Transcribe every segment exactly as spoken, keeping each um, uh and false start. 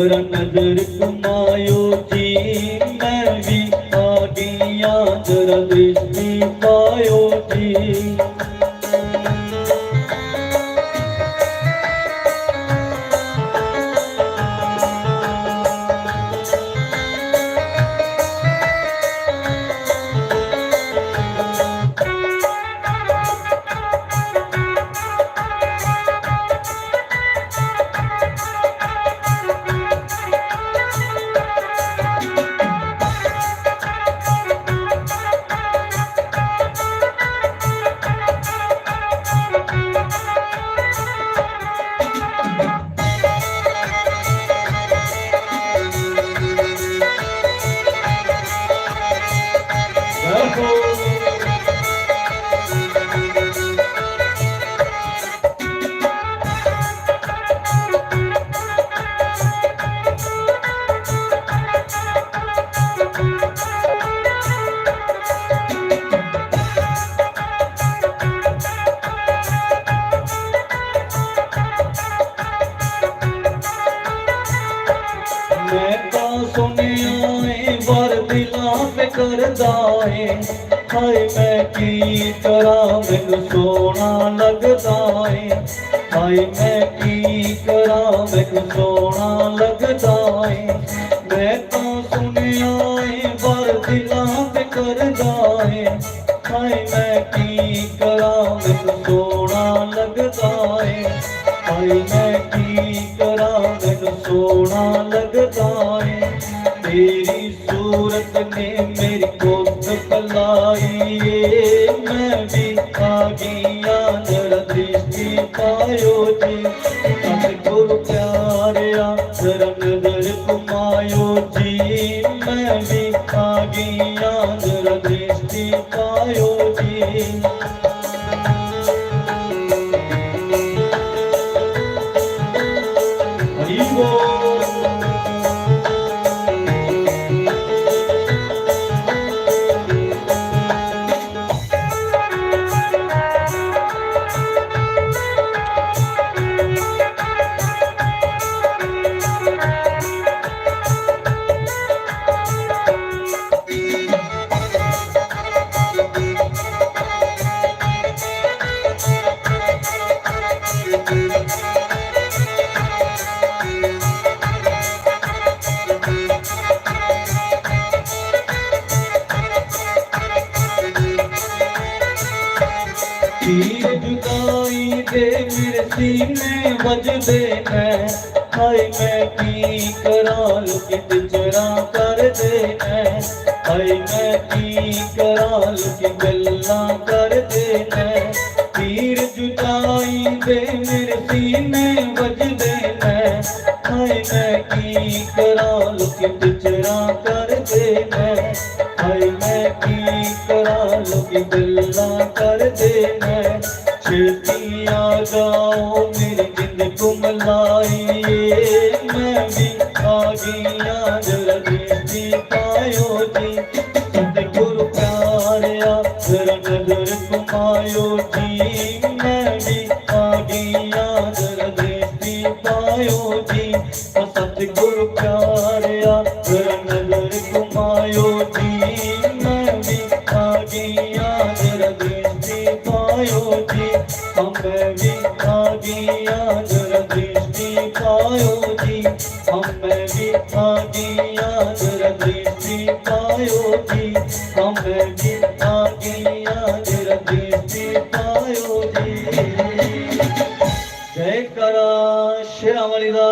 जरा नजर घुमायो जी, मैं भी आ गई आं, जरा दृष्टि पायो जी। मैं तो सुनिया है वर दिलां पे करदा है, हाय मैं की करा मैनू सोना लगदा है, हाय मैं की करा मैनू सोना लगदा है। मैं तो सुनिया है वर दिलां पे करदा है, हाय मैं की करा मैनू सोना लगदा है, हाय मैं की करा मैनू सोना लगदा है। तेरी सूरत ने मेरी कुत पलाई ए, मैं भी आ गई आं, जरा दृष्टि पायो जी। सतगुरु प्यारेआ, जरा नजर घुमायो जी, मैं भी आ गई आं, जरा दृष्टि पायो जी। हरि बोल। तीर जुदाई दे मेरे सीने बजदे ने, हाय मैं की करां लोकी टिचरां करदे ने, हाय मैं की करां लोकी गल्लां करदे ने। तीर जुदाई दे मेरे सीने बजदे ने, हाय मैं की करां लोकी टिचरां करदे ने, हाय मैं की करां लोकी गल्लां करदे ने। छेती आ जाओ मेरी जिंद कुमलाइए, मैं भी आ गई आं, जरा दृष्टि पायो जी। सतगुरु प्यारेआ, जरा नजर घुमायो जी, मैं भी आ गई आं, जरा दृष्टि पायो जी। ओ सतगुरु प्यारेआ, जरा नजर घुमायो जी, मैं भी आ गई आं, जरा दृष्टि पायो जी। हम भी आ गई आं, जरा दृष्टि पायो जी। हम भी आ गई आं, जरा दृष्टि पायो जी। हम भी आ गई आं, जरा दृष्टि पायो जी। जयकारा शेरां वाली दा।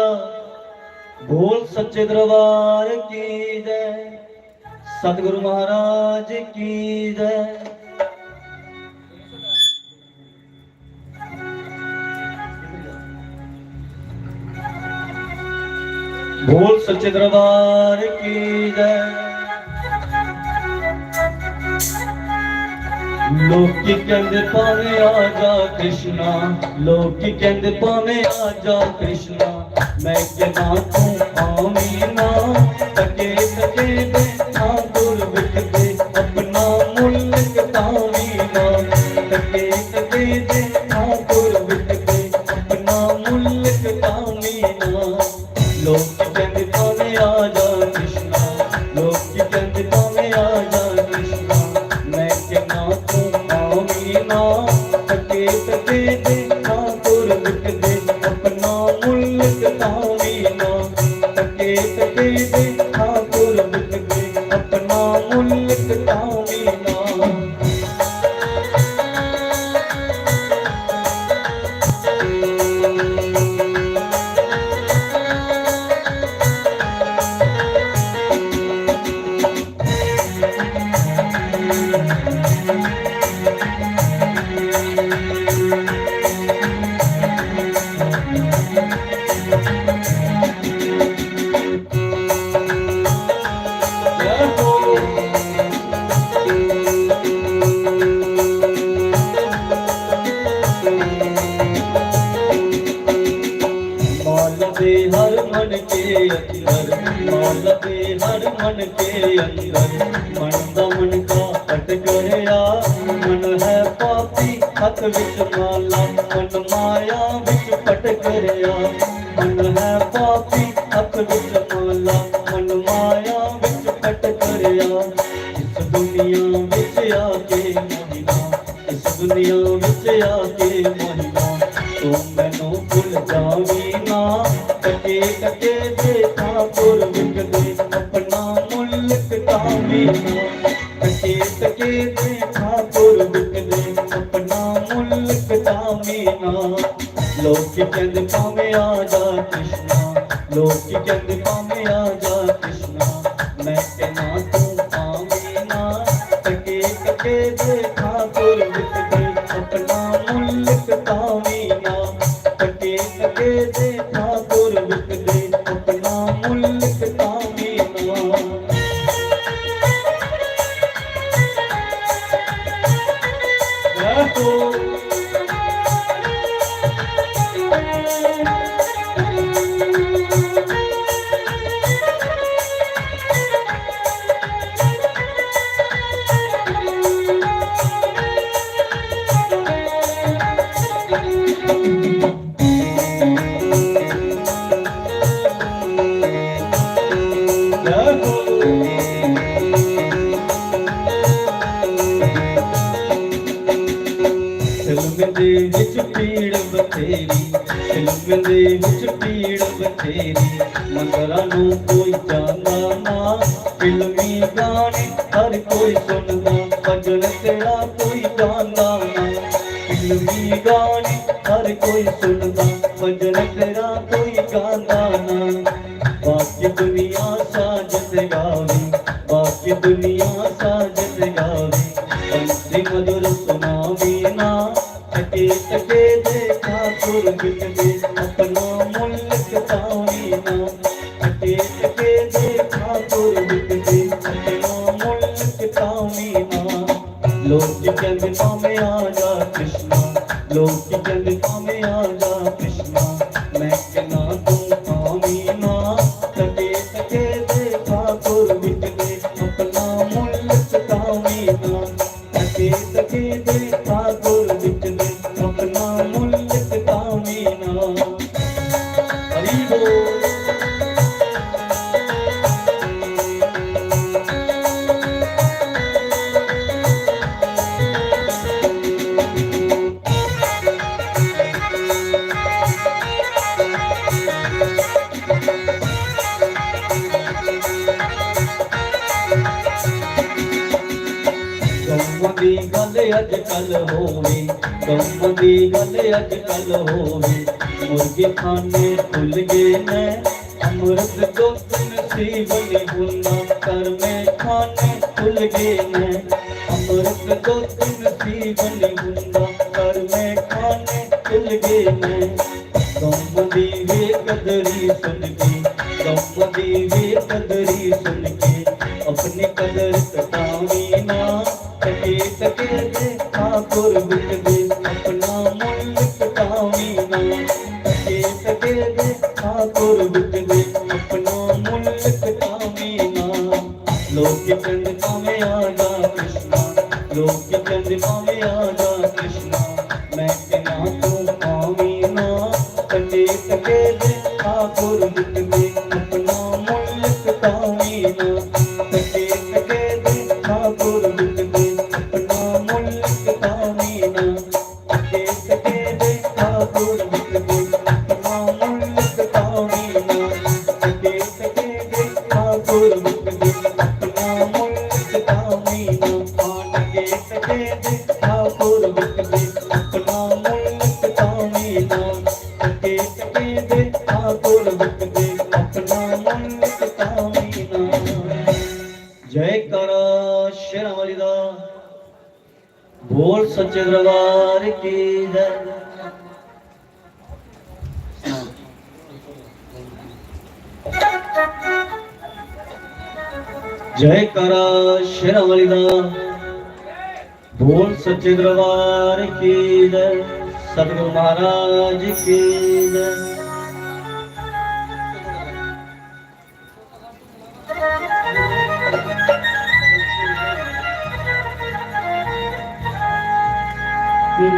बोल सच्चे दरबार की जय। सतगुरु महाराज की जय। बोल सच्चे दरबार की जय। लोकी कहंदे भावें आ जा कृष्णा, लोकी कहंदे भावें आ जा कृष्णा। मैं कहना तू आवी ना, तके तके दे ठाकुर विकदे, अपना मुल्क तावी ना। तके तके दे ठाकुर विकदे, अपना मुल्क तावी ना। लोक कहंदे ते हर मन के अंदर, माला दे हर मन के अंदर, मन दा मन का पट करया। मन है पापी, हथ विच माला, मन माया विच पट करया। मन है पापी, हथ विच माला, मन माया विच पट करया। इस दुनिया विच आके महिमा, इस दुनिया विच आके महिमा, तू मैनू भुल जावी ना। टके टके दे ठाकुर विकदे, अपना मुल्क तावी ना। टके टके दे ठाकुर विकदे, अपना मुल्क तावी ना। लोग कहंदे भावें आ जा कृष्णा, लोग कहंदे भावें आ जा कृष्णा, मैं कहना तू आवी ना। टके टके दे ठाकुर विकदे, अपना मुल्क तावी ना। टके टके दे ठाकुर विकदे, अपना मुल्क तावी ना। जय हो। फिल्म दे विच भीड़ बथेरी, फिल्म दे विच भीड़ बथेरी, मंदरा नू कोई जांदा ना। फिल्मी गाने हर कोई सुनदा, भजन तेरा कोई गांदा ना। फिल्मी गाने हर कोई सुनदा, भजन तेरा कोई गांदा ना। बाकी दुनिया साज ते गावे, बाकी दुनिया साज ते गावे, पंछी मधुर सुनावे ना। टके टके दे ठाकुर विकदे, अपना मुल्क तावी ना। टके टके दे ठाकुर विकदे, अपना मुल्क तावी ना। लोग कहंदे भावें आ जा कृष्णा, लोग कहंदे भावें आ जा कृष्णा, मैं कहना तू आवी ना। टके टके दे ठाकुर विकदे, अपना मुल्क तावी ना। टके टके दे ठाकुर विकदे, अपना मुल्क तावी ना। हरि बोल। गौवां दी गल्ल अजकल होवे, गौवां दी गल्ल अजकल होवे, मुर्गे खाने खुल गए न, अमृत दुद्ध नसीब नहीं हुंदा, कर्मे खाने खुल गए न, अमृत दुद्ध नसीब नहीं हुंदा, कर्मे खाने खुल गए न। गौवां दी वे कदरी सुन के, गौवां दी वे कदरी सुन के, अपनी कदर घटावी ना। टके टके दे ठाकुर विकदे, अपना मुल्क तावी ना। टके टके दे ठाकुर विकदे, अपना मुल्क तावी ना। लोग कहंदे भावें आ जा कृष्णा, लोग कहंदे भावें आ जा कृष्णा, मैं कहना तू आवी ना। टके टके दे ठाकुर विकदे, अपना मुल्क तावी ना। टके टके दे ठाकुर विकदे, अपना मुल्क तावी ना। टके टके दे ठाकुर विकदे, अपना मुल्क तावी ना। टके टके दे ठाकुर विकदे, अपना मुल्क तावी ना। हाँ, टके टके दे ठाकुर विकदे, अपना मुल्क तावी ना। टके टके दे ठाकुर विकदे, अपना मुल्क तावी ना। जयकारा शेरां वाली दा। बोल सच्चे दरबार की जय। जयकारा शेरां वाली दा। बोल सच्चे दरबार की जय। सतगुरु महाराज की जय।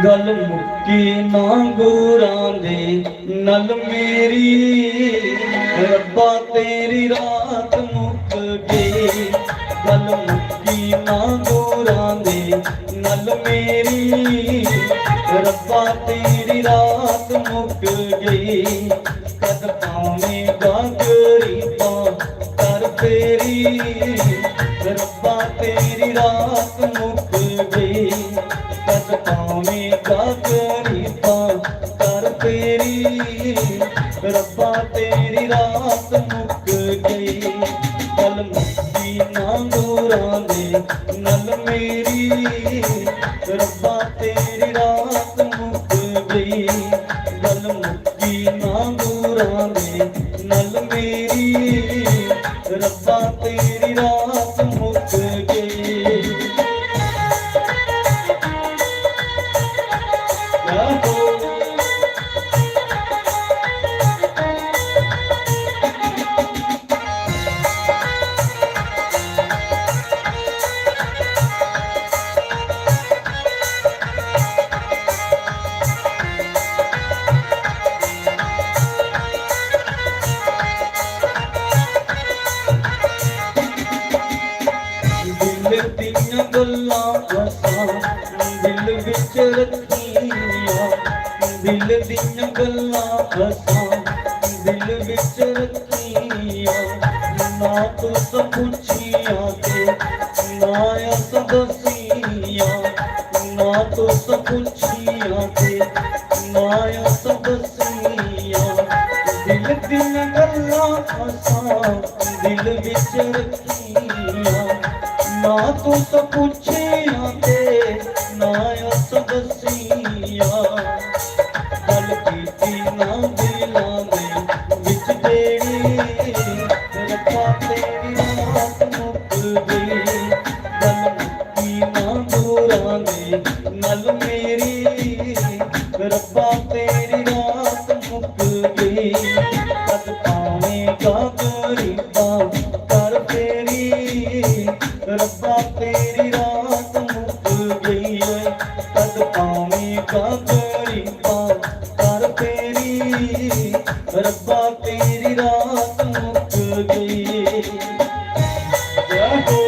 गल मुक्की ना गोरां दे नल मेरी, रब्बा तेरी रात मुक गई। गल मुक्की ना गोरां दे नल मेरी, रब्बा तेरी रात मुक गई। कद पावें गागरी पां कर फेरी, रब्बा तेरी रात मुक गई। कद पावें गागरी पां कर फेरी, रब्बा तेरी रात मुक गई। गल मुक्की ना गोरां दे नल मेरी, रब्बा तेरी रात मुक गई। गल मुक्की ना गोरां दे नल मेरी, रब्बा तेरी रात मुक गई। दिल दियां गल्लां असां दिल विच रखियां, दिल दियां गल्लां असां दिल विच रखियां। ना तुस पुच्छियां ते ना अस दस्सियां, ना तुस पुच्छियां ते ना अस दस्सियां। दिल दियां गल्लां असां दिल विच रखियां, ना तुस पुच्छियां ते ना अस दस्सियां। गल कीती ना दिलां दे विच जेड़ी, रब्बा तेरी रात मुक गई। गल मुक्की ना गोरां दे नल मेरी, रब्बा तेरी रात मुक गई। कद पावें गागरी पां कर फेरी, रब्बा तेरी रात मुक गई। कद पावें गागरी पां कर फेरी, रब्बा तेरी रात मुक गई। जय हो।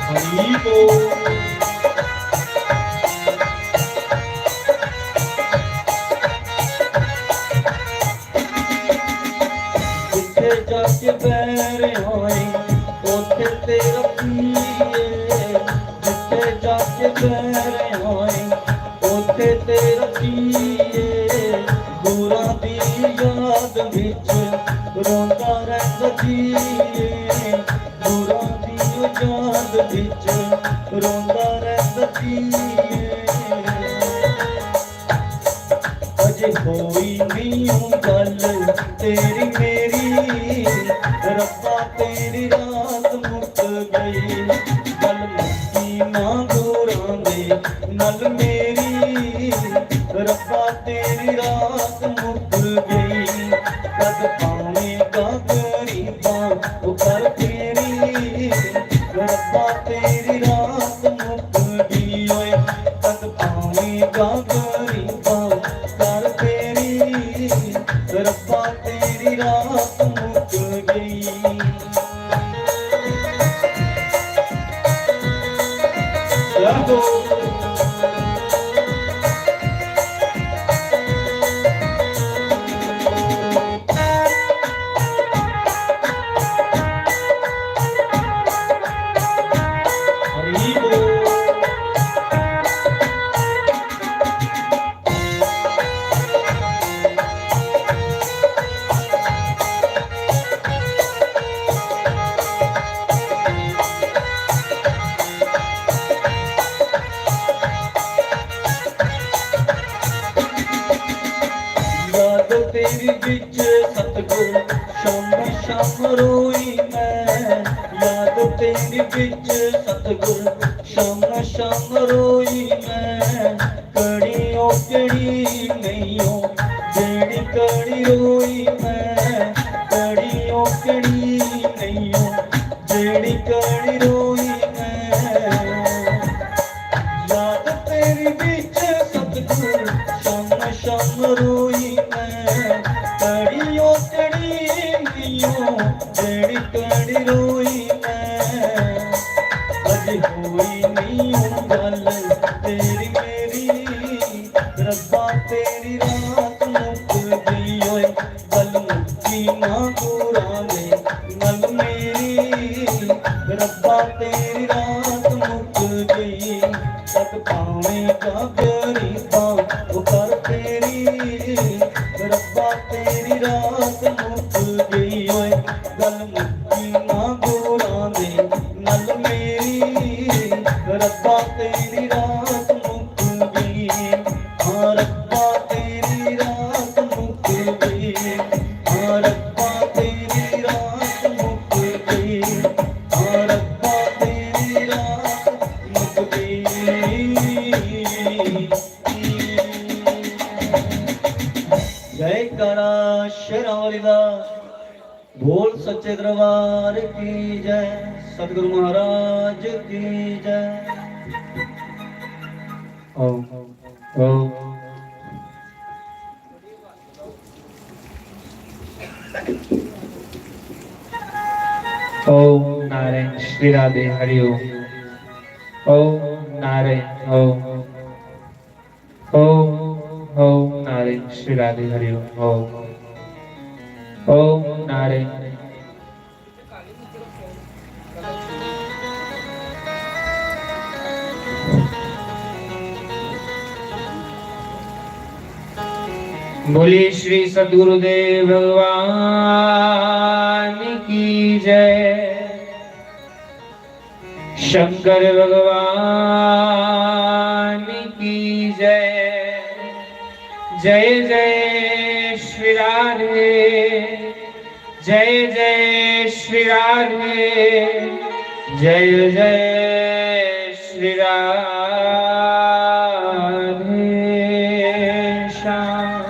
हरी बोल। जित्थे जाके बैर होए, उत्थे तेरा पीए। जित्थे जाके बैर होए, उत्थे तेरा पीए। गोरां दी याद विच रोंदा रैंदा जीए। गोरां दी याद विच रोंदा रैंदा जीए। अजे होई नहीं गल तेरी मेरी, रब्बा तेरी रात मुक गई। गल मुक्की ना गोरां दे नल मेरी, रब्बा तेरी रात मुक गई। कद पावें गागरी पां कर फेरी, रब्बा तेरी रात मुक गई। ओए कद पावें गागरी पां कर फेरी, रब्बा तेरी रात मुक गई। याद तेरी विच सतगुर, शाम शाम रोई मैं। याद तेरी बिच सतगुर, शाम शाम रोई मैं, कड़ी ओकड़ी नहीं हो, जेड़ी कड़ी रोई मैं, कड़ी ओकड़ी नहीं हो, जेड़ी कड़ी रोई मैं। याद तेरी बिच सतगुर, शाम शाम रोई मैं, कड़ी ओकड़ी नहीं हो, जेड़ी कड़ी रोई मैं। अज होई नहीं गल तेरी मेरी, रब्बा तेरी रात मुक गई ओए, गल मुक्की ना दूरां दे नल मेरी, रब्बा तेरी रात मुक गई। सत पावें का गरीबां उतर तेरी, रब्बा तेरी रात मुक गई ओए, गल मुक्की ना दूरां दे नल मेरी, रब्बा तेरी रात मुक गई। हाँ रब्बा तेरी रात मुक गई, हाँ रब्बा तेरी रात मुक गई, हाँ रब्बा तेरी रात मुक गई। जयकारा शेरां वाली दा। बोल सच्चे दरबार की जय, सतगुरु महाराज की जय। ओम, ओम, ओम नारायण श्री राधे हरि ओम। ओम नारायण ओम। ओम, ओम नारायण श्री राधे हरि ओम। ओम, ओम नारायण। बोलिए श्री सद्गुरुदेव भगवान की जय। शंकर भगवान की जय। जय जय श्री राधे, जय जय श्री राधे, जय जय श्री राधे श्याम।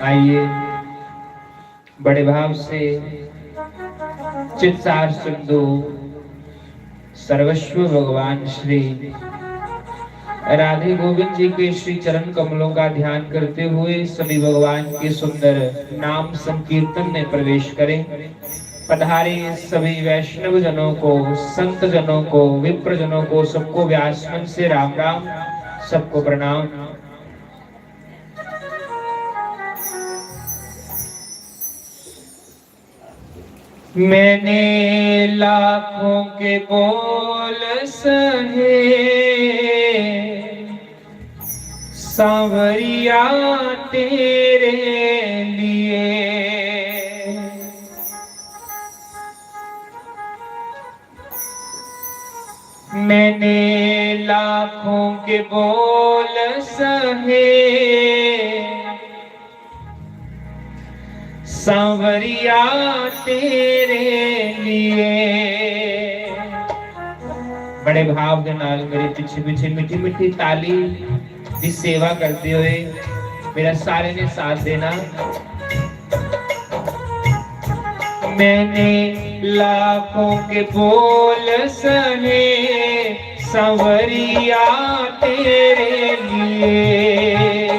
आइए, बड़े भाव से चित्सार सिंधु सर्वस्व भगवान श्री राधे गोविंद जी के श्री चरण कमलों का ध्यान करते हुए सभी भगवान के सुंदर नाम संकीर्तन में प्रवेश करें। पधारे सभी वैष्णव जनों को, संत जनों को, विप्र जनों को, सबको व्यास मन से राम राम, सबको प्रणाम। मैंने लाखों के बोल सहे सांवरिया तेरे लिए। मैंने लाखों के बोल सहे सांवरिया तेरे लिए। बड़े भाव के नाल मेरे पीछे पीछे मीठी मीठी ताली दी सेवा करते हुए मेरा सारे ने साथ देना। मैंने लाखों के बोल सहे सांवरिया तेरे लिए।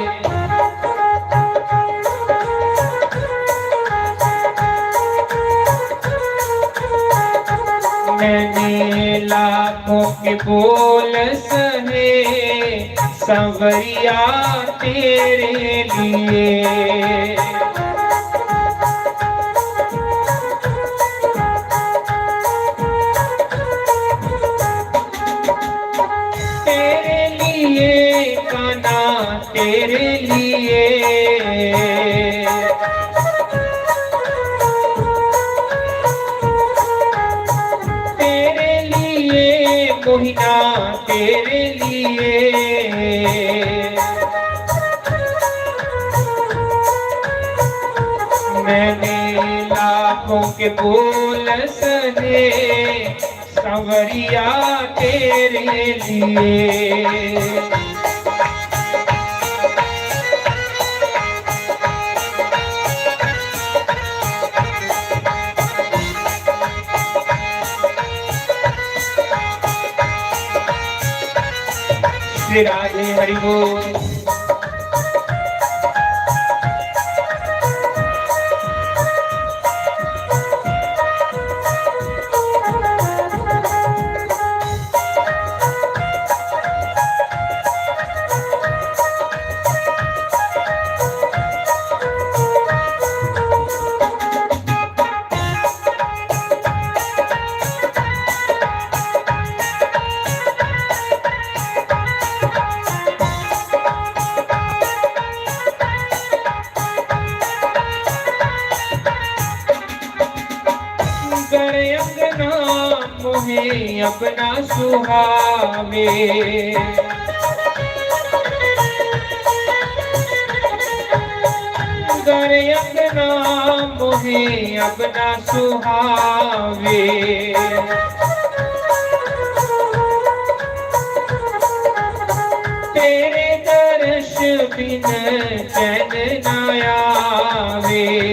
मैंने लाखों के बोल सहे सांवरिया तेरे लिए। तेरे लिए कान्हा, तेरे लिए, तेरे लिए मोहिना, तेरे लिए। मैंने लाखों के बोल सहे, सांवरिया तेरे लिए। श्री राधे हरि बोल। घर अंगना मोहे अपना सुहावे। घर अंगना मोहे अपना सुहावे। तेरे दर्श बिन चैन ना आवे।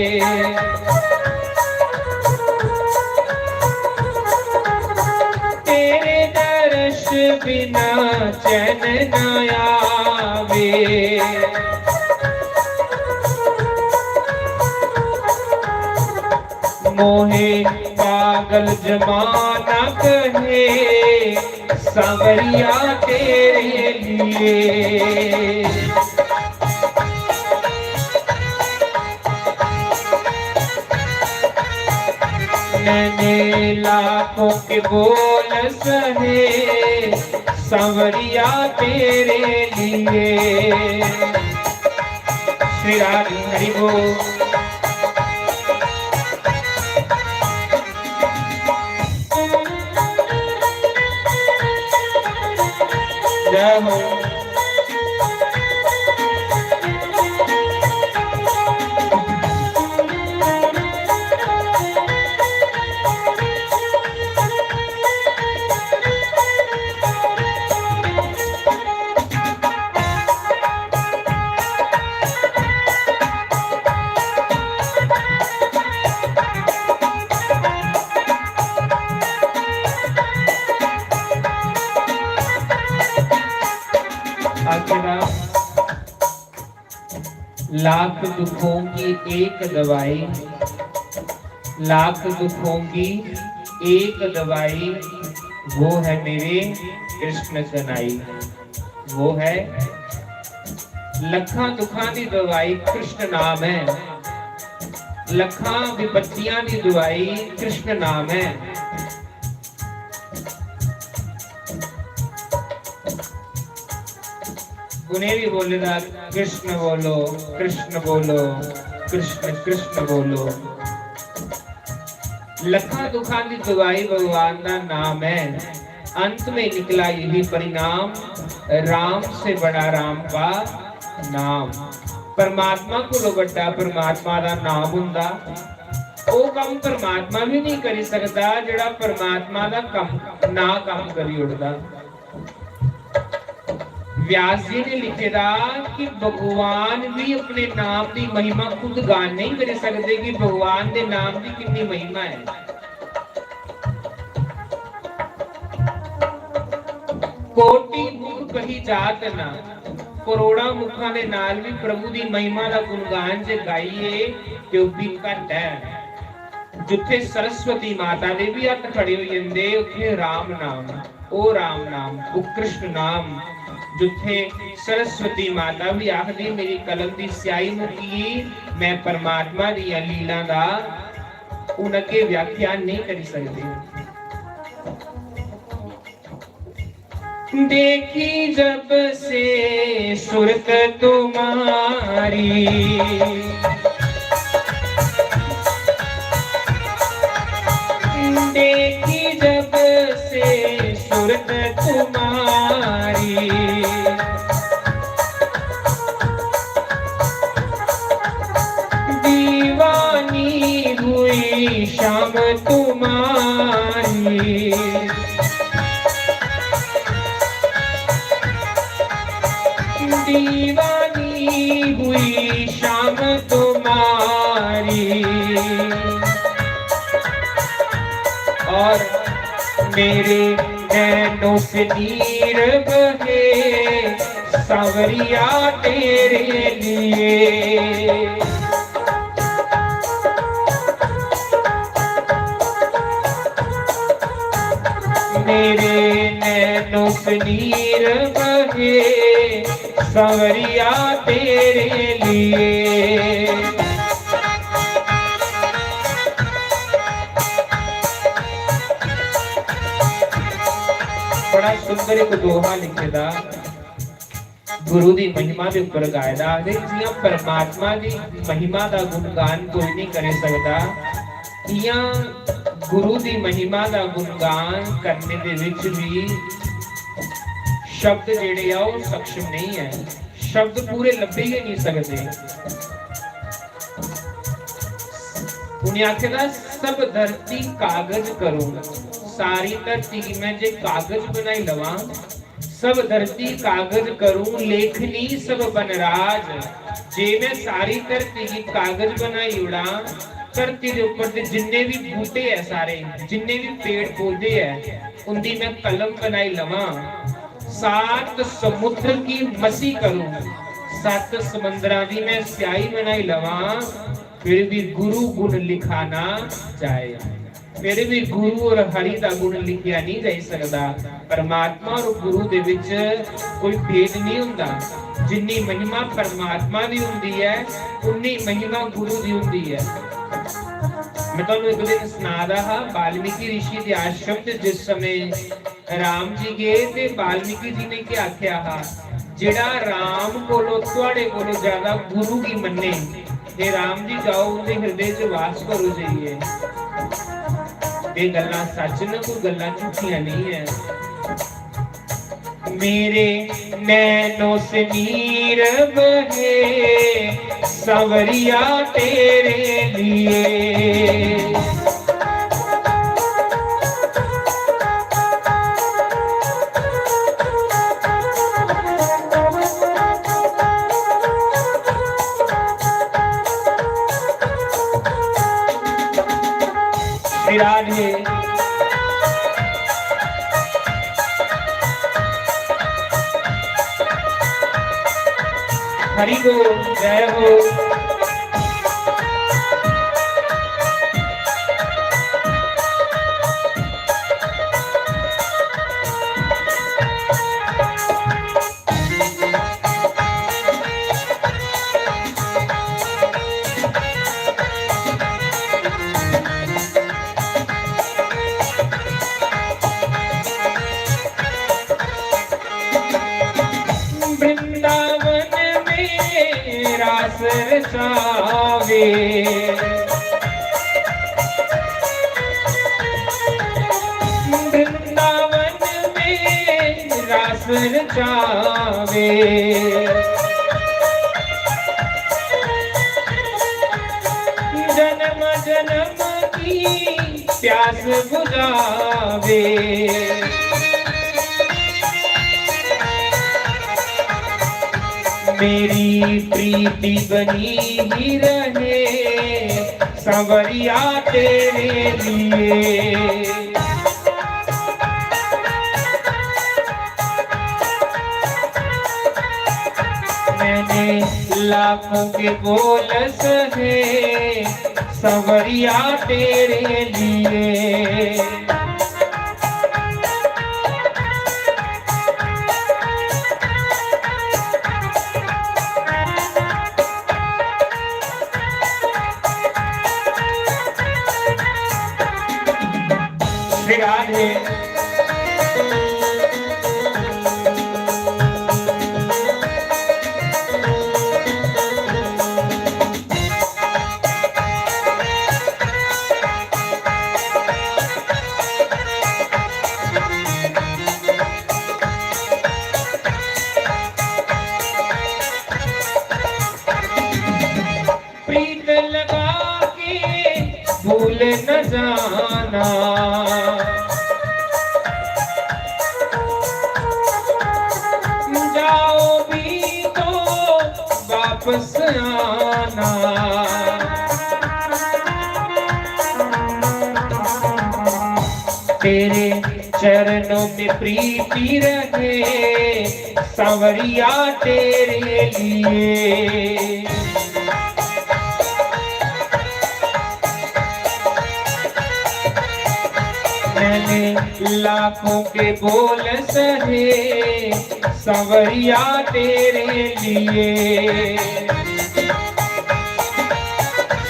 तेरे दर्श बिना चैन ना आवे। मोहे पागल जमाना कहे, सांवरिया तेरे लिए। मैंने लाखों के बोल सहे, सांवरिया तेरे लिए। श्री राधे हरि बोल। जय हो। आखिर लाख दुखों की एक दवाई, लाख दुखों की एक दवाई, वो है मेरे कृष्ण कन्हई। वो है लखां दुखां दी दवाई कृष्ण नाम है, लखां विपत्तियां दी दवाई कृष्ण नाम है। उ'नें बी बोले दा, "कृष्ण बोलो, कृष्ण बोलो, कृष्ण कृष्ण बोलो।" लखां दुखां दी दवाई भगवान दा नाम है। अंत में निकला यही परिणाम, राम से बड़ा राम का नाम। परमात्मा कोलों बड़ा परमात्मा दा नाम हुंदा। ओह कम्म परमात्मा भी नहीं करी सकदा जेड़ा परमात्मा दा कम्म ना कम्म करी ओड़दा। व्यास जी ने लिखे दा कि भगवान भी अपने नाम दी महिमा खुद गान नहीं करी सकदे कि भगवान दे नाम दी कितनी महिमा है। कोटि मुख कही जात ना, करोड़ां मुखां दे नाल भी प्रभु दी महिमा दा गुणगान जे गाइए ते ओह भी घट है। जिथे सरस्वती माता दे भी हत्थ खड़े होई जंदे, उत्थे राम नाम, ओ राम नाम, ओ कृष्ण नाम। जिथे सरस्वती माता भी आखदी, "मेरी कलम दी स्याही मुक्की, मैं परमात्मा दियां लीलां दा हून अग्गे व्याख्यान नहीं करी सकदी।" देखी जब से सूरत तुम्हारी, देखी जब से सूरत तुम्हारी, दीवानी हुई तुम्हारी, दीवानी हुई शाम तुम्हारी। और मेरे नैनों से नीर बहे, सांवरिया, तेरे लिए। मेरे नैनों से नीर बहे, सांवरिया, तेरे लिए। बड़ा सुंदर एक दोहा लिखे दा, गुरु दी महिमा दे उप्पर गाए दा। आखदे, जियां परमात्मा दी महिमा दा गुणगान कोई नहीं करी सकदा, इयां गुरु दी महिमा दा गुणगान करने दे विच भी शब्द जेह्ड़े आ, ओह् सक्षम नहीं ऐ। शब्द पूरे लब्भी गै नहीं सकदे। उ'नें आखे दा, "सब धरती कागज करूं, सारी धरती गी मैं जे कागज बनाई लवां, सब धरती कागज करूं, लेखनी सब बनराज।" जे मैं सारी धरती गी कागज बनाई ओड़ां, धरती दे उप्पर दे जिन्ने भी बूह्टे ऐ सारे, जिन्ने भी पेड़ पौधे ऐ, उंदी मैं कलम बनाई लवां, सात समुद्र की मसी करूं, सत्त समुद्रां दी मैं स्याही बनाई लवां, फिर भी गुरु गुण लिखा ना जाए। फिर भी गुरु और हरि दा गुण लिखिया नहीं जाई सकदा। परमात्मा और गुरु दे विच कोई भेद नहीं हुंदा। जिन्नी महिमा परमात्मा दी हुंदी ऐ, उन्नी महिमा गुरु दी हुंदी ऐ। मैं तुहानू एक दिन सना दा हा, वाल्मीकि ऋषि दे आश्रम च जिस समय राम जी गए ते वाल्मीकि जी ने क्या आख्या हा, "जेड़ा राम कोलो, थुआड़े कोलो ज्यादा गुरु गी मन्ने, हे राम जी, जाओ उंदे हृदय च वास करो जाइए।" ये गल्लां सच न, कोई गल्लां झूठियां नहीं है। मेरे नैनों से नीर बहे, सांवरिया, तेरे लिए। श्री राधे। हरि बोल, जय हो। वृंदावन में रास रचावे। वृंदावन में रास रचावे। जन्म जन्म की प्यास बुझावे। मेरी प्रीति बनी ही रहे, सांवरिया, तेरे लिए। मैंने लाखों के बोल सहे, सांवरिया, तेरे लिए। श्री राधे। प्रीत लगा के भूल न जाना। जाओ भी तो वापस आना। तेरे चरणों में प्रीति रहे, सांवरिया, तेरे लिए। मैंने लाखों के बोल सहे, सांवरिया, तेरे लिए।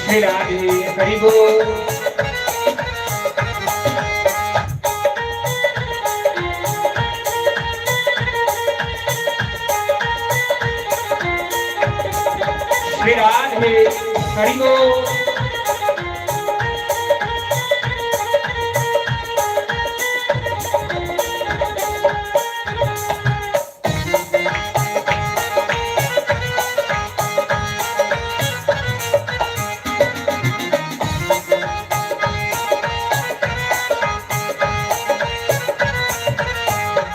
श्री राधे, हरि बोल। श्री राधे, हरि बोल।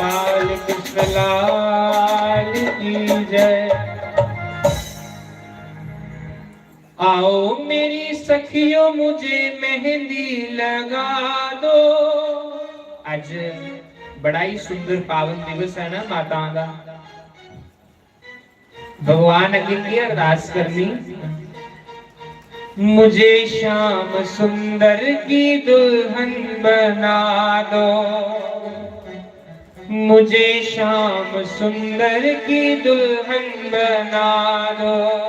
बाल कृष्ण लाल की जय। आओ मेरी सखियों, मुझे मेहंदी लगा दो। आज बड़ा ही सुंदर पावन दिवस है ना माताओं का। भगवान अग्गे की अरदास करनी, मुझे श्याम सुंदर की दुल्हन बना दो, मुझे श्याम सुंदर की दुल्हन बना दो।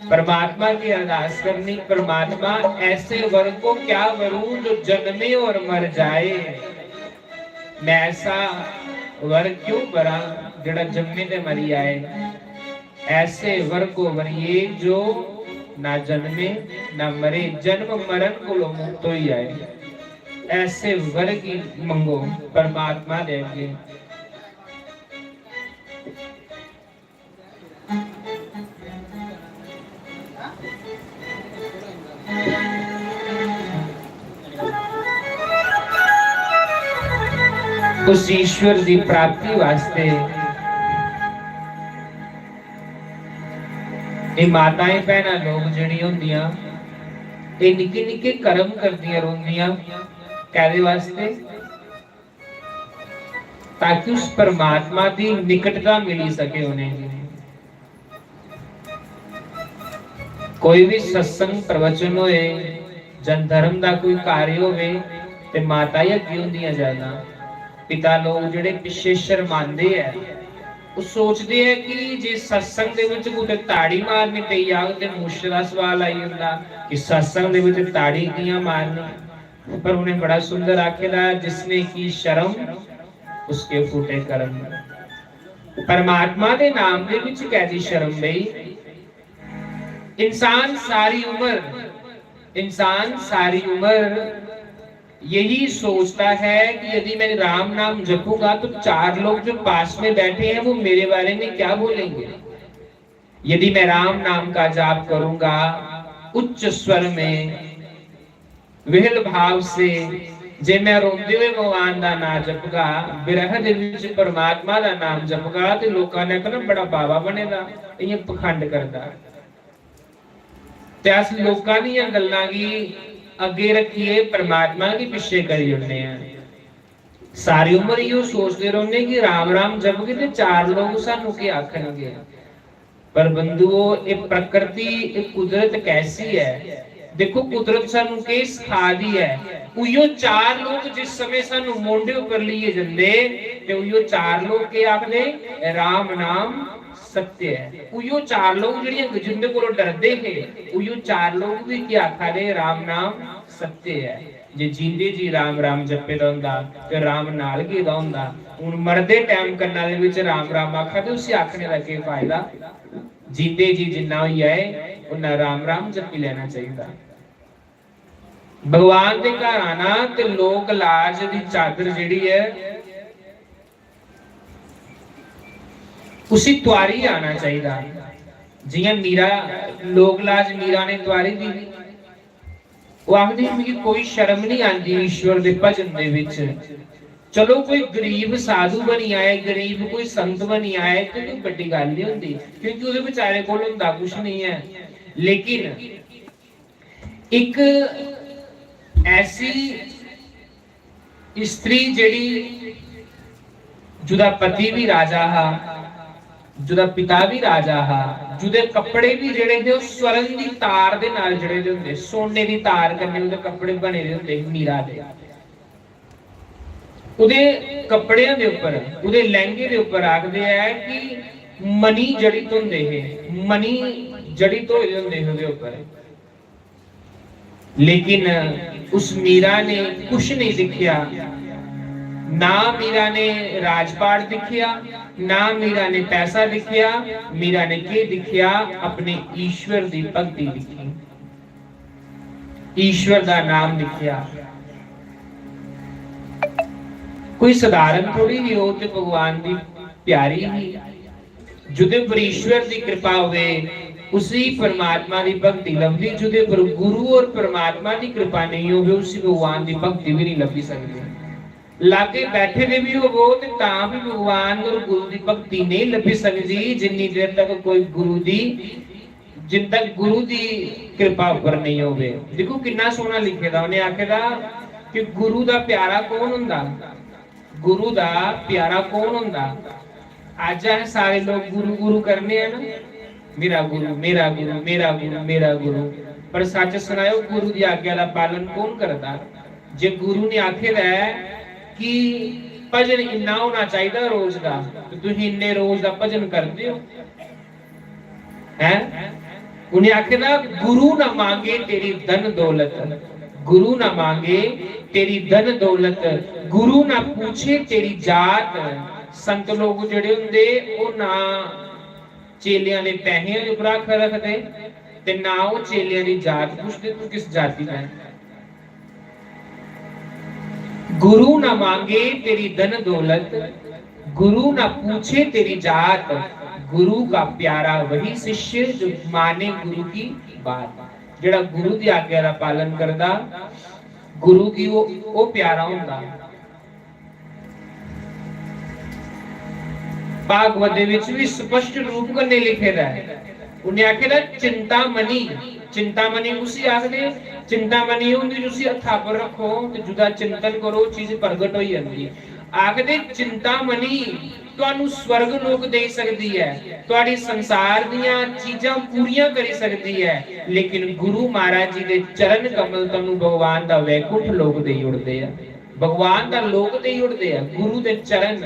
परमात्मा की अरदास करनी, परमात्मा ऐसे वर को क्या वरूं जो जन्मे और मर जाए। मैं ऐसा वर क्यों वरां जेड़ा जम्मे ते मरी आए। ऐसे वर को वरिए जो ना जन्मे ना मरे, जन्म मरण को मुक्त होई आए। ऐसे वर की मंगो परमात्मा दे अगे। उस ईश्वर दी प्राप्ति वास्ते एह् माताएं भैनां लोक जेह्ड़ियां होंदियां, एह् निक्के निक्के कर्म करदियां रौंह्दियां। कैह्दे वास्ते? ताकि उस परमात्मा दी निकटता मिली सके उ'नेंगी। कोई भी सत्संग प्रवचन होए, जन धर्म दा कोई कार्य होवे, ते माता ही अग्गें होंदियां ज्यादा। पिता लोग जेह्ड़े पिच्छे शर्मांदे ऐ, ओह् सोचदे ऐ कि जे सत्संग दे विच कुतै ताड़ी मारनी पेई जाग ते मुश्क दा सवाल आई जंदा कि सत्संग दे विच ताड़ी कि'यां मारनी। पर उ'नें बड़ा सुंदर आखे दा, "जिसने की शर्म, उसके फूटे कर्म।" परमात्मा दे नाम दे विच कैदी शर्म बई? इंसान सारी उम्र, इंसान सारी उम्र यही सोचता है कि यदि मैं राम नाम जपूंगा तो चार लोग जो पास में बैठे हैं वो मेरे बारे में क्या बोलेंगे। यदि मैं राम नाम का जाप करूंगा उच्च स्वर में, विहल भाव से, जे मैं रोंदे हुए भगवान दा नां जपगा, विरह दे विच परमात्मा दा नाम जपगा, ते लोकां ने आखना, "बड़ा बाबा बने दा, इ'यां पखंड करदा।" ते अस लोकां दियां गल्लां गी अग्गें रक्खियै परमात्मा गी पिच्छे करी ओड़ने आं। सारी उम्र इहो सोचदे रौह्ने कि राम राम जपगे ते चार लोक सानू केह् आखनगे। पर बंधुओ, एह् प्रकृति, एह् कुदरत कैसी ऐ? देखो, कुदरत सानू केह् सखा दी ऐ। उइयो चार लोक जिस समें सानू मोंढे उप्पर लेइयै जंदे, ते उइयो चार लोक केह् आखदे? "राम नाम सत्य ऐ।" उइयो चार लोक जेह्ड़ियां, जिंदे कोलों डरदे हे, उइयो चार लोक भी केह् आखा दे? "राम नाम सत्य ऐ।" जे जींदे जी राम राम जप्पे दा होंदा ते राम नाल गेदा होंदा, हुन मरदे टैम कन्ना दे विच राम राम आखा ते उसी आखने दा केह् फायदा? जींदे जी जिन्ना होई जाए, उन्ना राम राम जप्पी लैना चाहिदा। भगवान दे घर आना ते लोक लाज दी चादर जेह्ड़ी ऐ, उसी तुआरी आना चाहिदा। जियां मीरा, लोक लाज मीरा ने तुआरी दी ही। ओह् आखदी, "मिगी कोई शर्म नहीं आंदी ईश्वर दे भजन दे बिच। चलो, कोई गरीब साधु बनी आए, गरीब कोई संत बनी आए, ते कोई बड्डी गल्ल नहीं होंदी, क्योंकि ओह्दे बेचारे कोल होंदा कुछ नहीं है।" लेकिन एक ऐसी स्त्री, जेह्ड़ी, जुदा पति भी राजा हा, जुदा पिता भी राजा हा, जुदे कपड़े भी जेह्ड़े हे, ओह् स्वर्ण दी तार दे नाल जड़े दे होंदे, सोने दी तार कन्नै ओह्दे कपड़े बने दे होंदे हे, मीरा दे। ओह्दे कपड़ेआं दे उप्पर, ओह्दे लैंह्गे दे उप्पर आखदे ऐ कि मणि जड़ित होंदे हे, मणि जड़ित होए दे होंदे हे ओह्दे उप्पर। लेकिन उस मीरा ने कुछ नहीं दिक्खेआ, ना मीरा ने राजपाट दिक्खेआ, ना मीरा ने पैसा दिक्खेआ। मीरा ने केह् दिक्खेआ? अपने ईश्वर दी भक्ति दिक्खी, ईश्वर दा नाम दिक्खेआ। कोई सधारण थोड़ी ही, ओह् ते भगवान दी प्यारी ही। जुदे पर ईश्वर दी कृपा होवे, उसी परमात्मा दी भक्ति लभदी। जुदे पर गुरु और परमात्मा दी कृपा नहीं होवे, उसी भगवान दी भक्ति भी नहीं लभी सकदी। लागे बैठे दे भी होवो ते तां भी भगवान और गुरु दी भक्ति नहीं लभी सकदी, जिन्नी देर तक कोई गुरु दी, जिन तक गुरु दी कृपा उप्पर नहीं होवे। देखो किन्ना सोहना लिखे दा, उन्हें आखे दा कि गुरु दा प्यारा कौन हुंदा? गुरु दा प्यारा कौन हुंदा? अज्ज अस सारे लोग गुरु गुरु करने हैं ना, मेरा गुरु, मेरा गुरु, मेरा गुरु, मेरा गुरु। पर सच सनाओ, गुरु दी आज्ञा दा पालन कौन करदा? जे गुरु ने आखे दा है कि भजन इन्ना होना चाहिदा रोज दा, ते तुसीं इन्ने रोज दा भजन करदे हो? हैं? उन्हें आखे दा, "गुरु ना मांगे तेरी धन दौलत, गुरु ना मांगे तेरी धन दौलत, गुरु ना पूछे तेरी जात।" संत लोग जेह्ड़े होंदे, ओह् ना चेलेआं दे पैहें उप्पर हक रखदे ते ना ओह् चेलेआं दी जात पुछदे, "तू किस जाति दा ऐ?" गुरु ना मांगे तेरी धन दौलत, गुरु ना पूछे तेरी जात, गुरु का प्यारा वही शिष्य जो माने गुरु की बात। जेह्ड़ा गुरु दी आज्ञा दा पालन करदा, गुरु गी ओह्, ओह् प्यारा होंदा। भागवत दे विच भी स्पष्ट रूप कन्नै लिखे दा ऐ। उन्हें आखे दा, "चिंतामणि।" चिंतामणि कुसी आखदे? चिंतामणि होंदी, जिसी हत्था पर रखो ते जुदा चिंतन करो, चीज प्रगट होई जंदी। आखदे, चिंतामणि तुहानू स्वर्ग लोक देई सकदी ऐ, तुहाड़ी संसार दियां चीजां पूरियां करी सकदी ऐ, लेकिन गुरु महाराज जी दे चरण कमल तुहानू भगवान दा वैकुंठ लोक देई ओड़दे आ। भगवान दा लोक देई ओड़दे आ, गुरु दे चरण।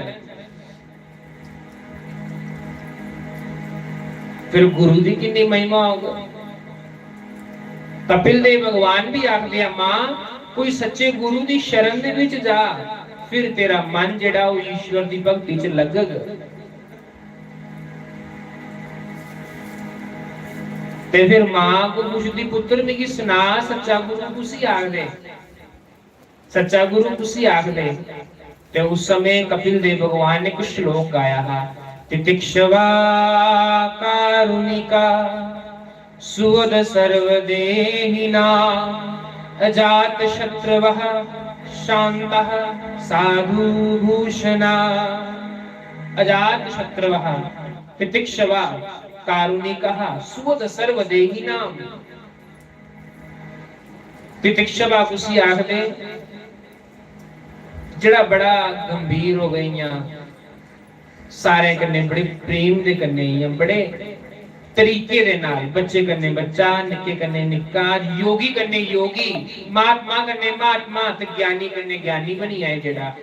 फिर गुरु दी किन्नी महिमा होग। कपिल देव भगवान भी आखदे आ, "मां, कोई सच्चे गुरु दी शरण दे विच जा, फिर तेरा मन जेह्ड़ा ओह् ईश्वर दी भक्ति च लगग।" ते फिर मां को पुछदी, "पुत्र, मिगी सना, सच्चा गुरु कुसी आखदे?" सच्चा गुरु कुसी आखदे? ते उस समय कपिल देव भगवान ने कुछ श्लोक गाया हा, "तितिक्षवा कारुणिका सुहृद सर्वदेहिना, अजात शत्रवः शांतः साधु भूषणा।" अजात शत्रवः, तितिक्षवा कारुणिकः सुहृद सर्वदेहिनाम। तितिक्षवा कुसी आखदे? जेह्ड़ा बड़ा गंभीर होवे, इ'यां सारें कन्नै बड़े प्रेम दे कन्नै, इ'यां बड़े तरीके दे नाल, बच्चे कन्नै बच्चा, निक्के कन्नै निक्का, योगी कन्नै योगी, महात्मा कन्नै महात्मा ते ज्ञानी कन्नै ज्ञानी बनी जाए जेह्ड़ा।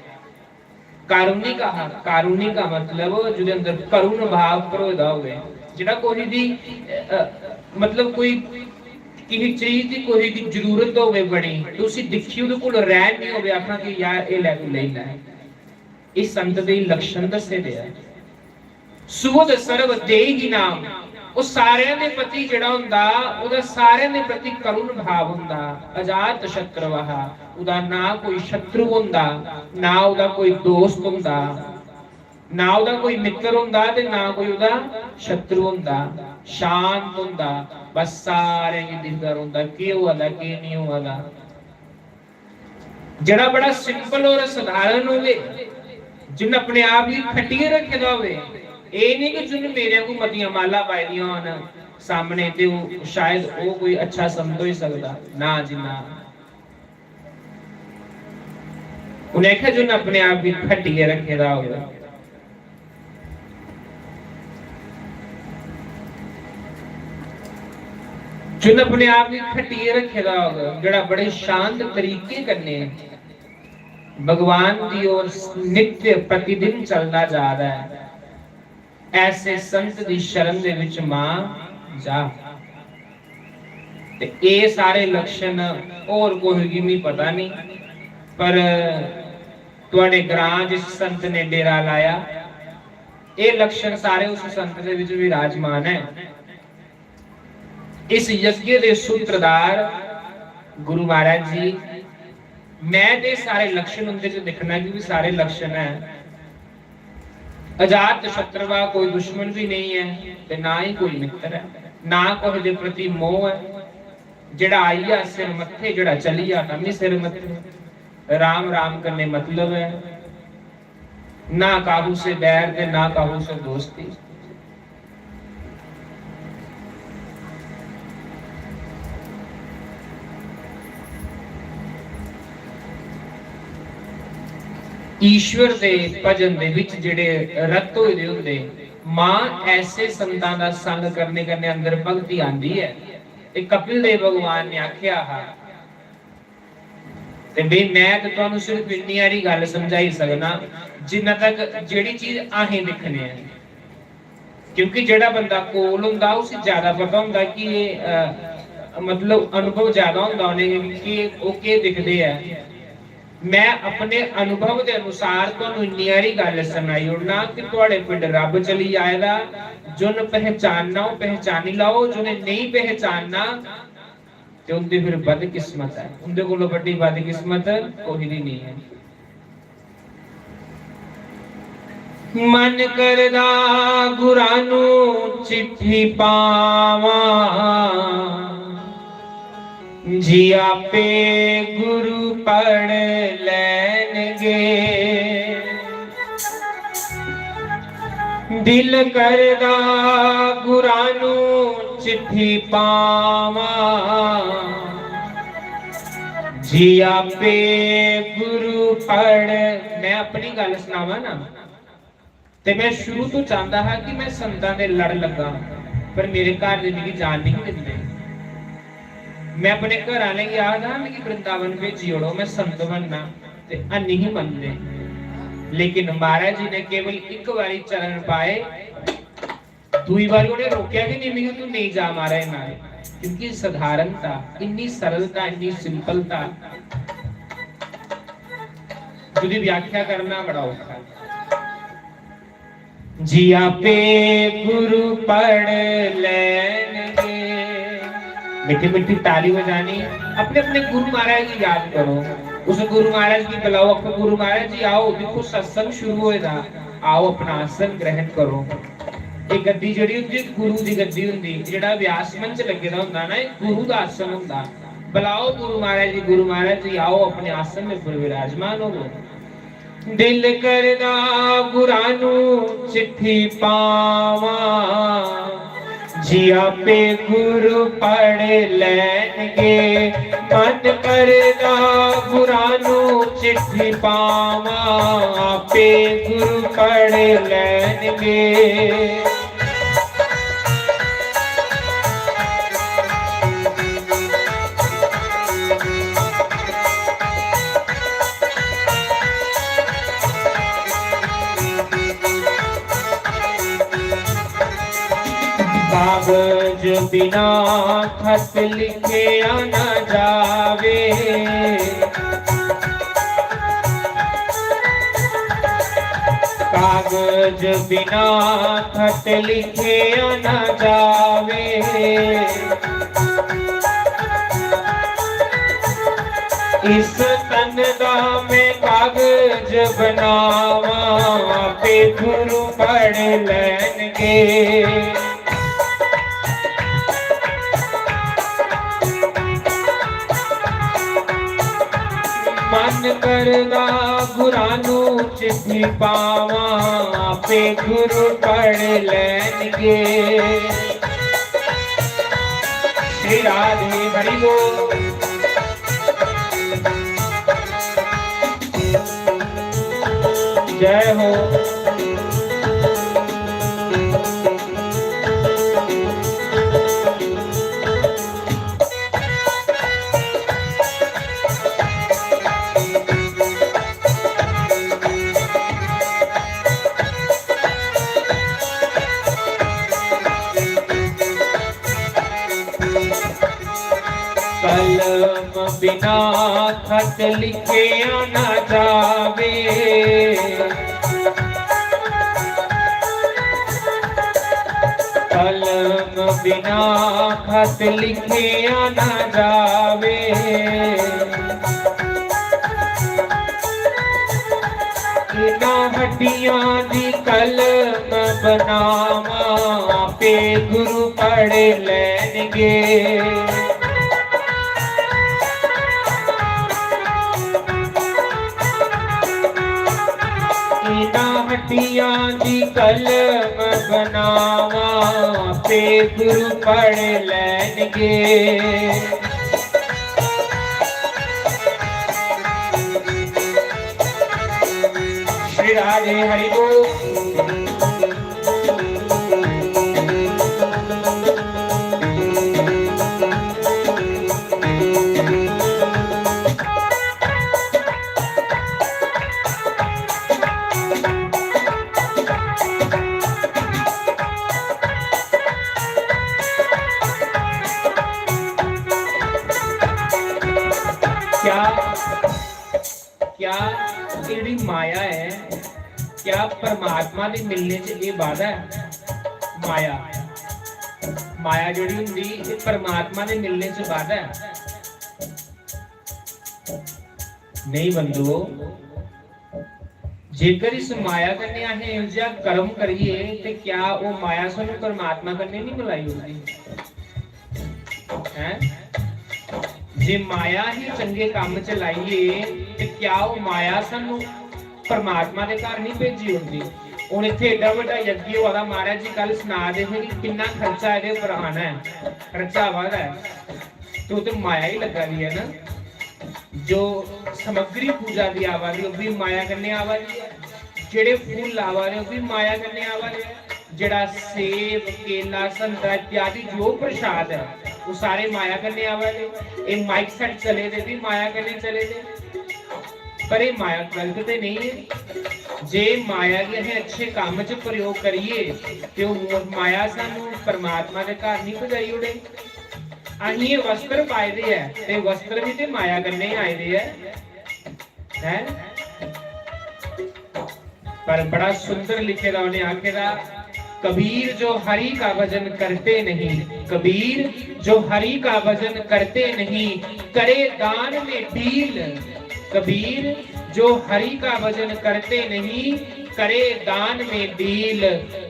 कारुणिक हा, कारुणिक दा मतलब जेह्दे अंदर करुण भाव भरोए दा होवे, जेह्ड़ा कोई दी, अ, मतलब कोई किसी चीज दी कोई दी जरूरत होवे बड़ी, ते उसी दिक्खी ओह्दे कोल रैह्न निं होवे, आखना कि "यार, एह् लै, तू लेई लै।" इस संत दे लक्षण दस्से दे ऐ। सुहृद सर्व देहिनाम, ओह् सारेआं दे प्रति जेह्ड़ा होंदा, ओह्दा सारेआं दे प्रति करुण भाव होंदा। अजात शत्रवः, ओह्दा ना कोई शत्रु होंदा, ना ओह्दा कोई दोस्त होंदा, ना ओह्दा कोई मित्र होंदा ते ना कोई ओह्दा शत्रु होंदा। शांत होंदा, बस सारें गी दिखदा रौंह्दा, केह् होआ दा, केह् नेईं होआ दा। जेह्ड़ा बड़ा simple और सधारण होवे, जिन्न अपने आप गी खट्टियै रक्खे दा होवे, एह् निं कि जिन्न मेरे आंगू मतियां मालां पाई दियां होन सामने ते ओह्, शायद ओह् कोई अच्छा संत होई सकदा। ना जी ना। उ'नें आखेआ, जिन्न अपने आप गी खट्टियै रक्खे दा होवे, जिन्न अपने आप गी खट्टियै रक्खे दा होग, जेह्ड़ा बड़े शांत तरीके कन्नै भगवान दी ओर नित्य प्रतिदिन चलदा जा दा ऐ, ऐसे संत दी शरण दे विच मां जा। ते एह् सारे लक्षण होर कुसै गी मी पता निं, पर तुआढ़े ग्रां जिस संत ने डेरा लाया, एह् लक्षण सारे उस संत दे विच विराजमान ऐ। इस यज्ञ दे सूत्रधार गुरु महाराज जी, मैं ते सारे लक्षण उंदे च दिक्खना कि भी सारे लक्षण ऐ। अजात शत्रु दा कोई दुश्मन भी नेईं ऐ ते ना ही कोई मित्र ऐ, ना कुसै दे प्रति मोह ऐ। जेह्ड़ा आई जा सिर मत्थे, जेह्ड़ा चली जा तां बी सिर मत्थे। राम राम कन्नै मतलब ऐ, ना काहू से बैर ते ना काहू से दोस्ती। ईश्वर दे भजन दे विच जेह्ड़े रत होए दे होंदे, मां ऐसे संतां दा संग करने कन्नै अंदर भक्ति आंदी ऐ। ते कपिल देव भगवान ने आखेआ हा, ते बे, मैं ते तुहानू सिर्फ इन्नी हारी गल्ल समझाई सकना, जिन्ना तक जेह्ड़ी चीज असें दिक्खने आं, क्योंकि जेह्ड़ा बंदा कोल होंदा, उसी ज्यादा पता होंदा कि एह्, अ, मतलब, अनुभव ज्यादा होंदा उ'नेंगी कि ओह् केह् दिखदे ऐ। मैं अपने अनुभव दे अनुसार तुहानू इन्नी हारी गल्ल सनाई ओड़ना कि तुहाड़े पिंड रब चली आए दा, जुन पहचानना, ओह् पहचानी लैओ, जुने नेईं पहचानना, ते उं'दी फिर बदकिस्मत ऐ, उं'दे कोलों बड्डी बदकिस्मत कोई दी नहीं है। मन करदा गुरानू चिट्ठी पावां, जी आपे गुरु पढ़ लैनगे। दिल करदा गुरानू चिट्ठी पावां, जी आपे गुरु पढ़। मैं अपनी गल्ल सनावां ना, ते मैं शुरू तो चांहदा हा कि मैं संतां दे लड़ लग्गां, पर मेरे घर दे मिगी जान नहीं दिंदे। मैं अपने घर आह्लें गी आखदा हा, "मिगी वृंदावन भेजी ओड़ो, मैं संत बनना," ते हैनी ही मनदे। लेकिन महाराज जी ने केवल इक बारी चरण पाए, दूई बारी उ'नें रोकेआ कि "नहीं, मिगी तू नेईं जा महाराज नाल," क्योंकि सधारणता, इन्नी सरलता, इन्नी सिंपलता, जेह्दी व्याख्या करना बड़ा औखा ऐ। जी आपे गुरु पढ़ लैनगे। मिट्ठी मिट्ठी ताली बजानी, अपने अपने गुरु महाराज गी याद करो, उस गुरु महाराज गी बुलाओ, आखो, "गुरु महाराज जी आओ, दिक्खो सत्संग शुरू होए दा, आओ अपना आसन ग्रहण करो।" एह् गद्दी जेह्ड़ी होंदी, गुरु दी गद्दी होंदी, जेह्ड़ा व्यास मंच लग्गे दा होंदा ना, एह् गुरु दा आसन होंदा। बुलाओ गुरु महाराज जी, "गुरु महाराज जी आओ, अपने आसन में विराजमान हो।" दिल करदा गुरानू चिट्ठी पावां, जी आपे गुरु पढ़ लैनगे। मन करदा गुरानू चिट्ठी पावां, आपे गुरु पढ़ लैनगे। कागज बिना खत लिखे न जावे, कागज बिना खत लिखे न जावे। इस तन दा मैं कागज बनावां, आपे गुरु पढ़ लैनगे। करदा गुरां नू चिट्ठी पावां, आपे गुरु पढ़ लैणगे। श्री राधे हरि बोल। जय हो। कलम बिना खत लिखिया ना जावे। कलम बिना खत लिखिया ना जावे। इन्हां हड्डियां दी कलम बनावां, आपे गुरु पढ़ लैणगे। इन्हां हड्डियां दी कलम बनावां, आपे गुरु पढ़ लैणगे। श्री राधे हरि बोल। क्या, क्या जेह्ड़ी माया ऐ, क्या परमात्मा दे मिलने च एह् बाधा ऐ? माया, माया जेह्ड़ी होंदी, एह् परमात्मा दे मिलने च बाधा ऐ? नेईं बंधुओ, जेकर इस माया कन्नै असें एहो जेहा कर्म करिए, ते क्या ओह् माया सानूं परमात्मा कन्नै निं मलाई ओड़दी? हैं? जे माया ही चंगे कम्म च लाइए, ते क्या ओह् माया सानूं परमात्मा दे घर निं भेजी ओड़दी? हून इत्थै एड्डा बड्डा यज्ञ होआ दा, महाराज जी कल सना दे हे कि किन्ना खर्चा एह्दे उप्पर आना ऐ, खर्चा आवा दा ऐ, ते ओह् ते माया ही लग्गा दी ऐ ना। जो समग्री पूजा दी आवा दी, ओह् बी माया कन्नै आवा दी ऐ। जेह्ड़े फुल्ल आवा दे, ओह् बी माया कन्नै आवा दे। जेह्ड़ा सेब, केला, संतरा इत्यादि जो प्रसाद ऐ, ओह् सारे माया कन्नै आवा दे। एह् माइक सेट चले दे, बी माया कन्नै चले दे। पर एह् माया गलत ते नेईं ऐ। जे माया गी असें अच्छे कम्म च प्रयोग करिए, ते ओह् माया सानूं परमात्मा दे घर निं पजाई ओड़े। असें एह् वस्त्र पाए दे ऐ, ते वस्त्र बी ते माया कन्नै गै आए दे ऐ, हैं? पर बड़ा सुंदर लिखे दा उ'नें आखे दा, "कबीर जो हरि का भजन करते नहीं, कबीर जो हरि का भजन करते नहीं, करे दान में डील।" कबीर जो हरि का भजन करते नहीं, करे दान में डील,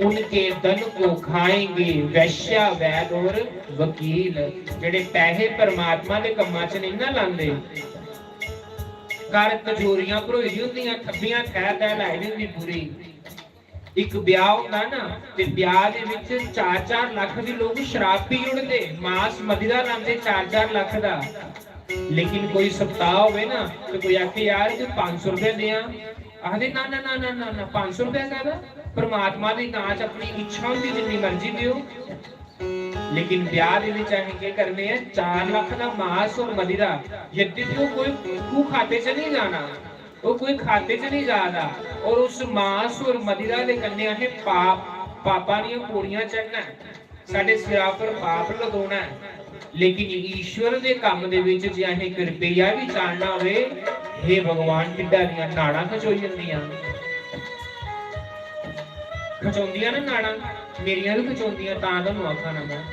उनके धन को खाएंगे वैश्या वैद और वकील। जेह्ड़े पैसे परमात्मा दे कम्मा च नेईं ना लांदे, घर कचोरियां भरोई दी होंदियां, थब्बियां थै थै लाई दी होंदी पूरी। इक ब्याह होंदा ना, ते ब्याह दे विच चार चार लख दी लोग शराब पी ओड़दे, मास मदिरा लांदे चार चार लख दा। लेकिन कोई सप्ताह होवे ना, ते कोई आखे, "यार, तू पंज सौ रुपया देआं।" आखदे, "ना, ना, ना, ना, ना, ना, पंज सौ रुपया काहदा?" परमात्मा दे नां च अपनी इच्छा होंदी, जिन्नी मर्जी देओ। लेकिन ब्याह दे विच असें केह् करने आं? चार लख दा मास और मदिरा, यद्यपि ओह् कोई, ओह् खाते च नहीं जाना, ओह् कोई खाते च नहीं जा दा, और उस मास और मदिरा दे कन्नै असें पाप, पापां दियां पौड़ियां चढ़ना ऐ, साढ़े सिरा पर पाप लदोना ऐ। लेकिन ईश्वर दे कम्म दे विच जे असें इक रपेआ भी चाढ़ना होवे, हे भगवान, ढिड्डा दियां नाड़ां खचोई जंदियां। खचोंदियां ना नाड़ां, मेरियां भी खचोंदियां, तां तुहानू आखा ना मैं।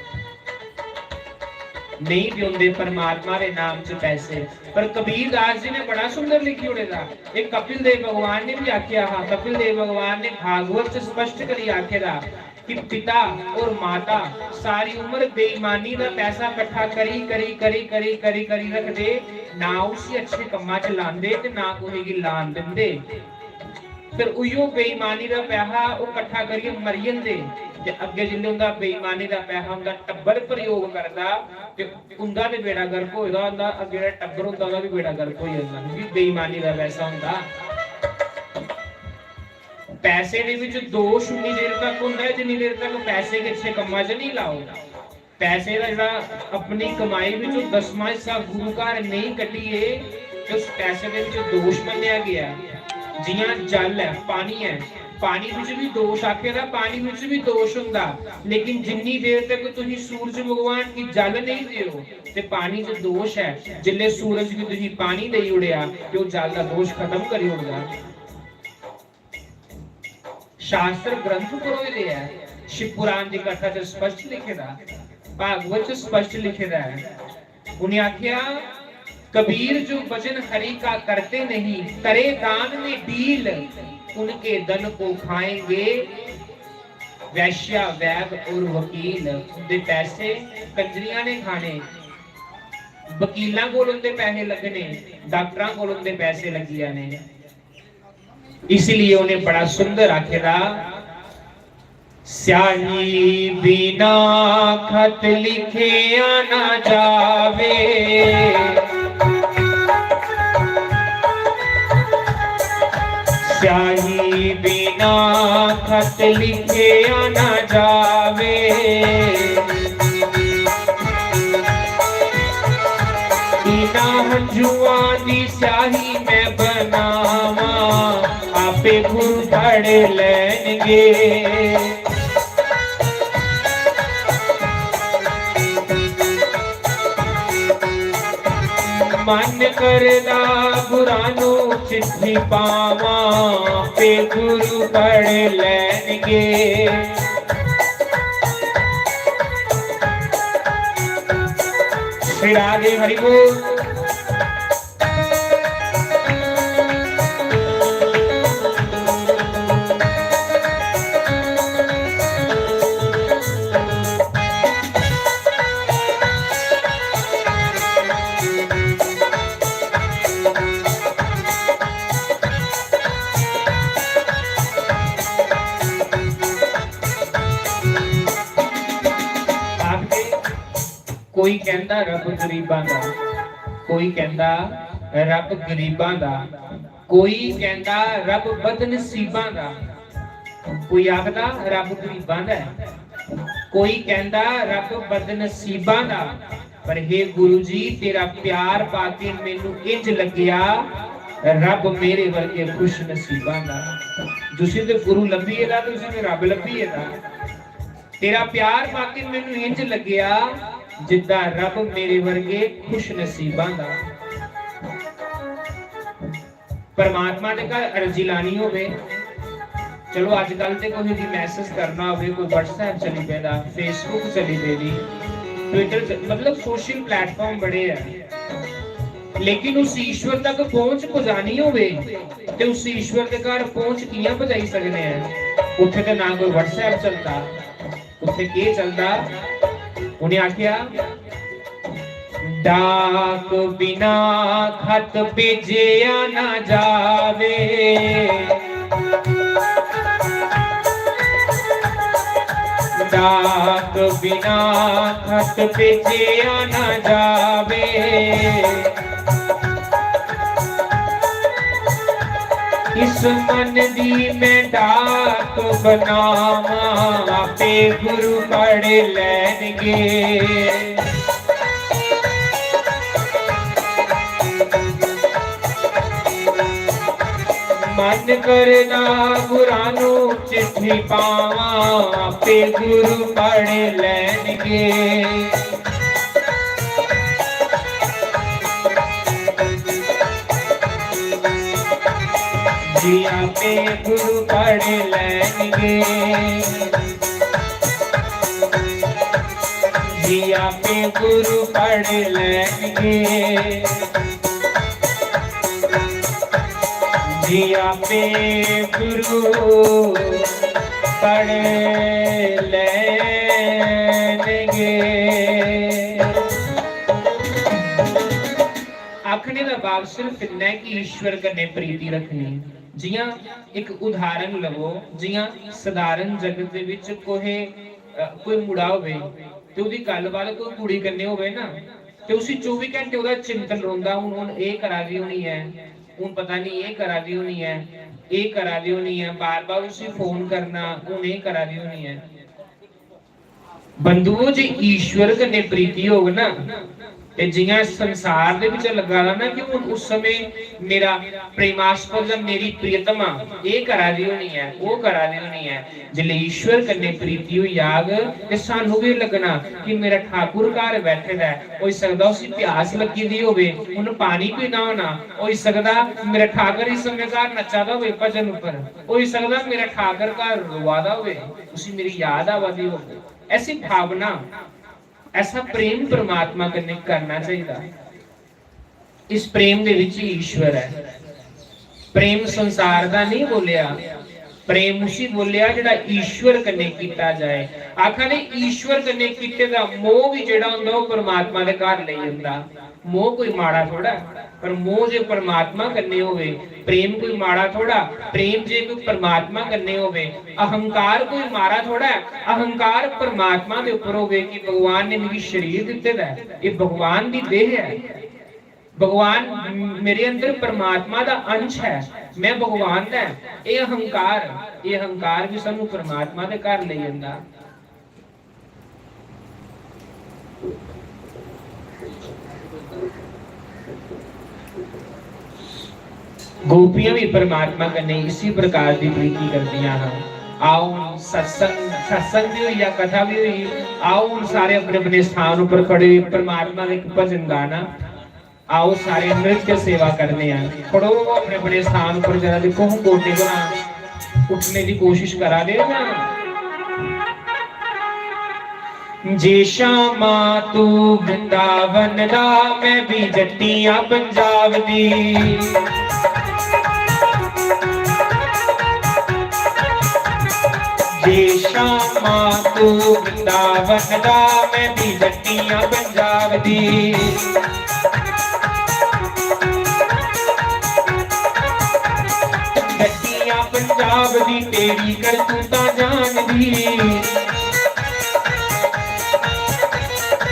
नहीं देंदे परमात्मा दे नाम च पैसे। पर कबीर दास जी ने बड़ा सुंदर लिखी ओड़े दा। एक कपिल देव भगवान ने भी आख्या हा, कपिल देव भगवान ने भागवत च स्पष्ट करी आखे दा, कि पिता और माता सारी उम्र बेईमानी दा पैसा कट्ठा करी करी करी करी करी करी रखदे, ना उसी अच्छे कम्मा च लांदे ते ना कुसै गी लान दिंदे। फिर उइयो बेईमानी दा पैसा ओह् कट्ठा करियै मरी जंदे ते अग्गें जिसलै उंदा बेईमानी दा पैसा उंदा टब्बर प्रयोग करदा ते उंदा ते बेड़ा गर्क होए दा होंदा, अग्गें जेह्ड़ा टब्बर होंदा ओह्दा बी बेड़ा गर्क होई जंदा, क्योंकि बेईमानी दा पैसा होंदा। पैसे दे विच दोष उन्नी देर तक होंदा ऐ जिन्नी देर तक पैसे गी अच्छे कम्मा च नहीं लाओ। पैसे दा जेह्ड़ा अपनी कमाई विचों दसवां हिस्सा गुरु घर नेईं कड्ढिए ते उस पैसे दे विच दोष मन्नेआ गेआ। जियां जल ऐ, पानी ऐ, पानी विच भी दोष आखे दा, पानी विच भी दोष हुंदा, लेकिन जिन्नी देर तक तुसीं सूरज भगवान गी जल नेईं देओ ते पानी च दोष ऐ। जिसलै सूरज गी तुसीं पानी देई ओड़ेआ ते ओह् जल दा दोष खत्म करी ओड़दा। शास्त्र ग्रंथ परोए दे ऐ, शिव पुराण दी कथा च स्पष्ट लिखे दा, भागवत च स्पष्ट लिखे दा ऐ। उन्हें आख्या, "कबीर जो भजन हरि का करते नहीं, करे दान में डील, उनके धन को खाएंगे वैश्या वैद और वकील।" उंदे पैसे कंजरियां ने खाने, वकीलां कोल उंदे पैसे लगने, डाक्टरां कोल उंदे पैसे लग्गी जाने। इसलिए उन्हें बड़ा सुंदर आखे दा, "स्याही बिना खत लिखे ना जावे, स्याही बिना खत लिखे ना जावे।" इना हंजुआं दी स्याही मैं बनावां, आपे गुरु पढ़ लैणगे। मन करदा गुरां नू चिट्ठी पावां, आपे गुरु पढ़ लैणगे। फिर आगे हरि बोल। आखदे, कोई कहंदा रब गरीबां दा, कोई कहंदा रब गरीबां दा, कोई कहंदा रब बदनसीबां दा, कोई आखदा रब गरीबां दा ऐ, कोई कहंदा रब बदनसीबां दा। पर हे गुरु जी, तेरा प्यार पाके मैनू इंज लग्गेआ, रब मेरे वर्गे खुश नसीबां दा। जिसी ते गुरु लब्भी गेदा, ते उसी ते रब लब्भी गेदा। तेरा प्यार पाके मैनू इंज लग्गेआ, जिद्दां रब मेरे वर्गे खुश नसीबां दा। परमात्मा दे घर अर्जी लानी होवे, चलो अजकल ते कुसै गी मैसेज करना होवे, कोई WhatsApp चली पेदा, Facebook चली पेदी, Twitter च, मतलब सोशल प्लेटफॉर्म बड़े ऐ, लेकिन उस ईश्वर तक पहुंच पजानी होवे ते उस ईश्वर दे घर पहुंच कि'यां पजाई सकने आं? उत्थे ते ना कोई WhatsApp चलदा, उत्थे केह् चलदा? उ'नें आखेआ, "डाक बिना खत भेजेआ ना जावे, डाक बिना खत भेजेआ ना जावे।" इस मन दी मैं डाक बनावां, आपे गुरु पढ़ लैणगे। मन करदा गुरां नू चिट्ठी पावां, आपे गुरु पढ़ लैणगे। जी आपे गुरु पढ़ लैणगे, जी आपे गुरु पढ़ लैणगे, जी आपे गुरु पढ़ लैनगे। आखने दा भाव सिर्फ इन्ना ऐ कि ईश्वर कन्नै प्रीति रखनी। जि'यां इक उदाहरण लवो, जि'यां सधारण जगत दे विच कोहे, अ, कोई मुड़ा होवे ते ओह्दी गल्लबात कोई कुड़ी कन्नै होवे ना, ते उसी चौबी घैंटे ओह्दा चिंतन रौंह्दा, "हून, हून एह् करा दी होनी ऐ, हून पता निं एह् करा दी होनी ऐ, एह् करा दी होनी ऐ।" बार-बार उसी फोन करना, "हून एह् करा दी होनी ऐ।" बंधुओ, जे ईश्वर कन्नै प्रीति होग ना, ते जि'यां संसार दे बिच लग्गा दा ना कि हून उस समें मेरा प्रेमास्पद जां मेरी प्रियतमा एह् करा दी होनी ऐ, ओह् करा दी होनी ऐ, जिसलै ईश्वर कन्नै प्रीति होई जाग, ते सानू बी लग्गना कि मेरा ठाकुर घर बैठे दा ऐ। होई सकदा उसी प्यास लग्गी दी होवे, उन्न पानी पीना होना। होई सकदा मेरा ठाकर इस समें घर नच्चा दा होवे भजन उप्पर। होई सकदा मेरा ठाकर घर रोआ दा होवे, उसी मेरी याद आवा दी होवे। ऐसी भावना, ऐसा प्रेम परमात्मा कन्नै करना चाहिदा। इस प्रेम दे विच ही ईश्वर ऐ। प्रेम संसार दा नहीं बोलेआ, प्रेम उसी बोलेआ जेह्ड़ा ईश्वर कन्नै कीता जाए। आखा दे ईश्वर कन्नै कीते दा मोह भी जेह्ड़ा होंदा, ओह् परमात्मा दे घर लेई जंदा। मोह कोई माड़ा थोड़ा ऐ, पर मोह जे परमात्मा कन्नै होवे, प्रेम कोई माड़ा थोड़ा। प्रेम जे कोई परमात्मा कन्नै होवे, अहंकार कोई माड़ा थोड़ा ऐ। अहंकार परमात्मा दे उप्पर होवे कि भगवान ने मिगी शरीर दित्ते दा ऐ, एह् भगवान दी देह ऐ। भगवान, मेरे अंदर परमात्मा दा अंश ऐ, मैं भगवान दा ऐ। एह् अहंकार, एह् अहंकार भी सानू परमात्मा दे घर लेई जंदा। गोपियां भी परमात्मा कन्नै इसी प्रकार दी प्रीति करदियां हां। आओ, सत्संग, सत्संग भी होई गेआ, कथा भी होई। आओ, हुन सारे अपने अपने स्थान उप्पर खड़े होइयै परमात्मा दा इक भजन गाना। आओ, सारे नृत्य सेवा करने आं। खड़ो अपने अपने स्थान उप्पर, जरा दिक्खो, हून गोडे भला उट्ठने दी कोशिश करा दे ओ जां? जे श्यामा तू वृंदावन दा, मैं भी जट्टियां पंजाब दी। जे श्यामा तू वृंदावन दा, मैं भी जट्टियां पंजाब दी। जट्टियां पंजाब दी तेरी करतूतां जानदी।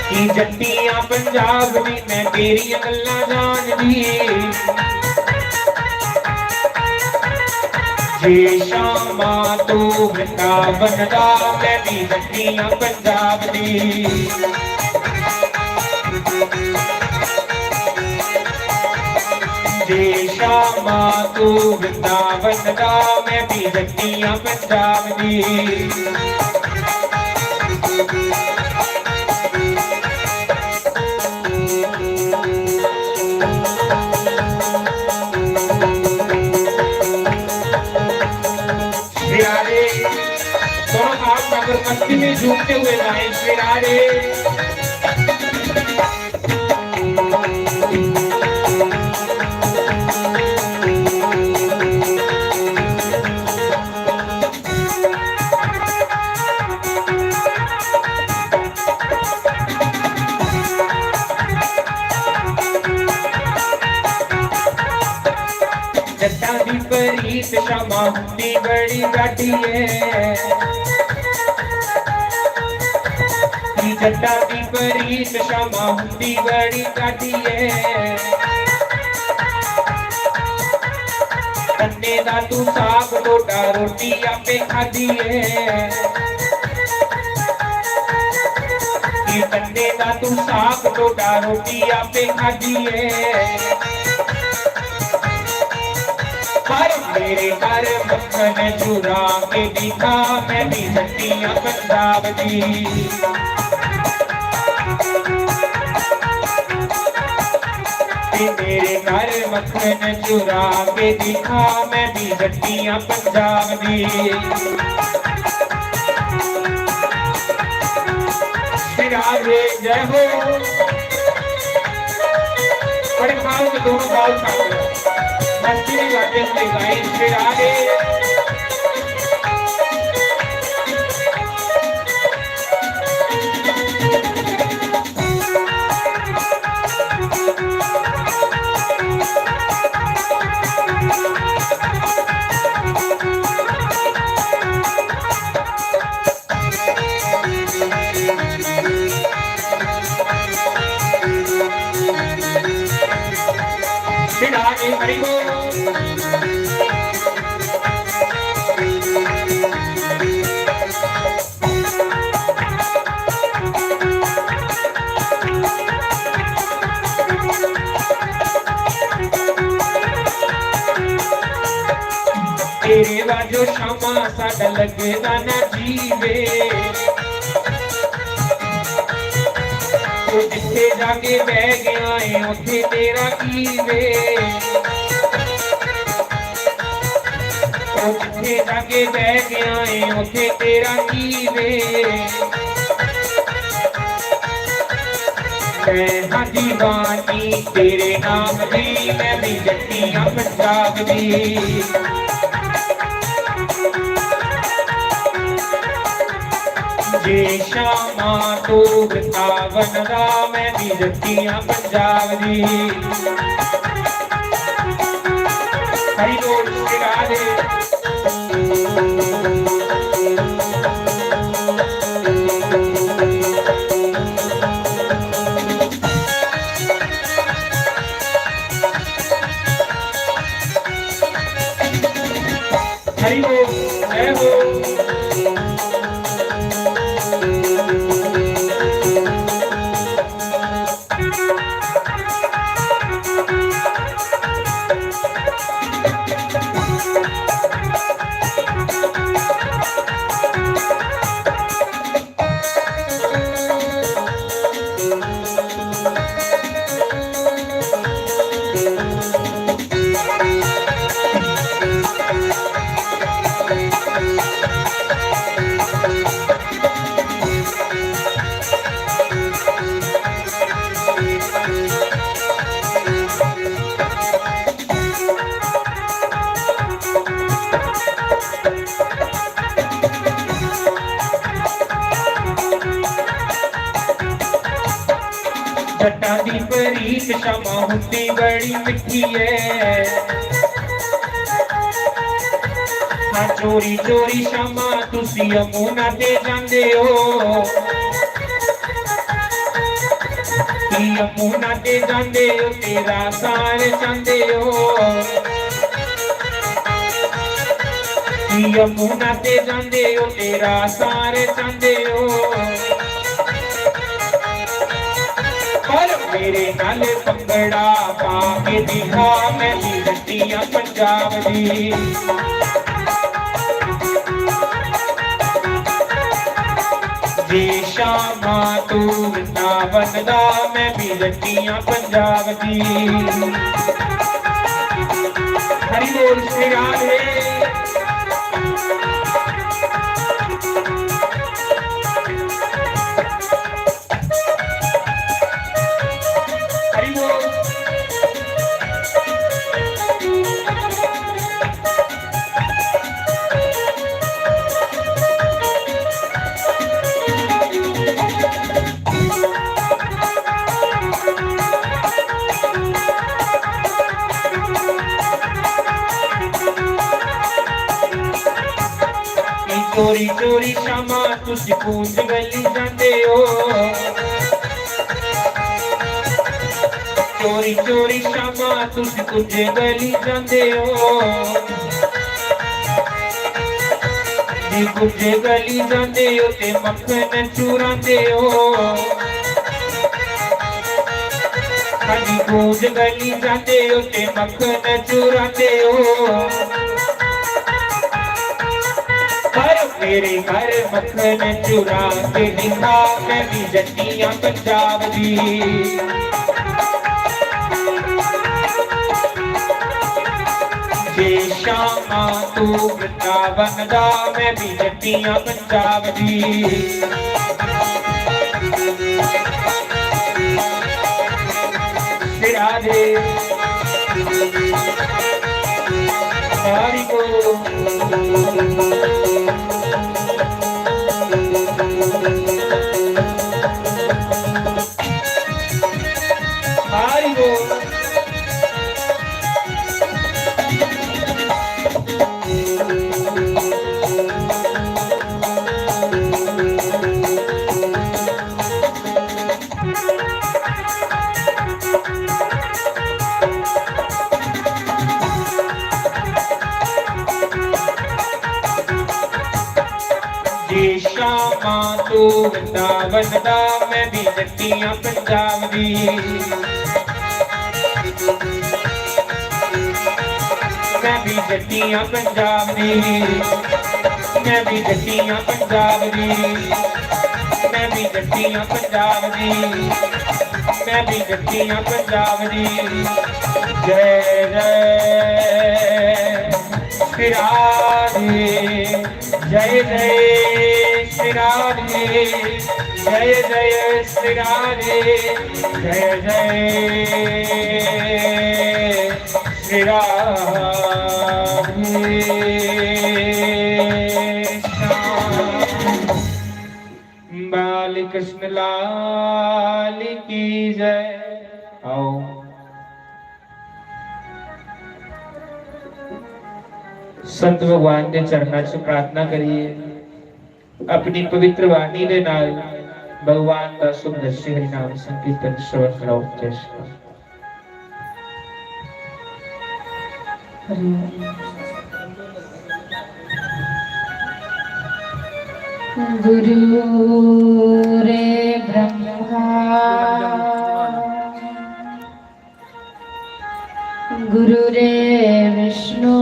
की जट्टियां पंजाब दी मैं तेरियां गल्लां जानदी। जे श्यामा तू वृंदावन दा, मैं भी जट्टियां पंजाब दी। जे श्यामा तू वृंदावन दा, मैं भी जट्टियां पंजाब दी। प्यारे, दोनों हाथ अगरबत्ती में झूमते हुए गाएं, प्यारे। जट्टां दी परीत श्यामा हुंदी बड़ी डाढी ऐ। की जट्टां दी परीत श्यामा हुंदी बड़ी डाढी ऐ। तन्ने दा तू साग ढोडा रोटी आपे खादी ऐ। की तन्ने दा तू साग ढोडा रोटी आपे खादी ऐ। पर मेरे घर मक्खन चुरा के दिखा, मैं भी जट्टियां पंजाब दी। ते मेरे घर मक्खन चुरा के दिखा, मैं भी जट्टियां पंजाब दी। श्री राधे, जय हो। बड़े भाव के दोनों भाव साथ में मस्ती में गाते हुए गाए, श्री राधे। हरि बोल। तेरे वाजो शामा साडा लगदा ना जीवे। तू जिथे जाके बह गया है, उथे तेरा की वे। तू जिथे जाके बह गया है, उथे तेरा की वे। मैं हाँ दीवानी तेरे नाम दी, मैं भी जट्टियां पंजाब दी। जे शामा तू वृंदावन दा, मैं भी जट्टियां पंजाब दी। हरि बोल श्री राधे। हरि बोल, जय हो। जट्टां दी प्रीत शामा हुंदी बड़ी मिट्ठी ऐ। हाँ, चोरी चोरी शामा तुसी यमुना ते जांदे हो। कि यमुना ते जांदे हो, तेरा सार चांदे हो। कि यमुना ते जांदे हो, तेरा सार चांदे हो। पर मेरे नाल भंगड़ा पा के दिखा, मैं भी जट्टियां पंजाब दी। जे शामा तू वृंदावन दा, मैं भी जट्टियां पंजाब दी। हरि बोल श्री राधे। हरि बोल। चोरी चोरी शामा तुसी कूंज गली जांदे हो। चोरी चोरी शामा तुसी कुंजे गली जांदे हो। जी कुंजे गली जांदे हो ते मक्खन चुरांदे हो। हाँ जी, कूंज गली जांदे हो ते मक्खन चुरांदे हो। पर मेरे घर मक्खन चुरा के दिखा, मैं भी जट्टियां पंजाब दी। जे शामा तू वृंदावन दा, मैं भी जट्टियां पंजाब दी। श्री राधे। हरि बोल। हरि बोल। सावन दा। मैं भी जट्टियां पंजाब दी, मैं भी जट्टियां पंजाब दी, मैं भी जट्टियां पंजाब दी, मैं भी जट्टियां पंजाब दी, मैं भी जट्टियां पंजाब दी। जय जय श्री राधे, जय जय श्री राधे, जय जय श्री राधे, जय जय श्री राधे। श्याम बाल कृष्ण लाल की जय। आओ। संत भगवान दे चरणा च प्रार्थना करिए, अपनी पवित्र बाणी दे नाल भगवान दा सुंदर श्री हरि नाम संकीर्तन श्रवण कराओ। जय श्री राम। हरि ओम। गुरु रे ब्रह्मा, गुरु रे विष्णु,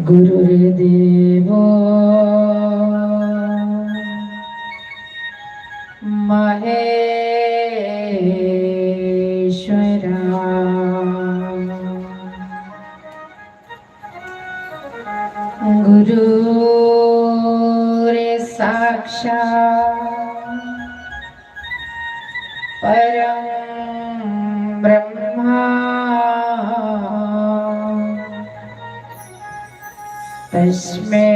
गुरु रे देवो महेश्वरा। गुरु रे साक्षात परम ब्रह्मा, तस्मै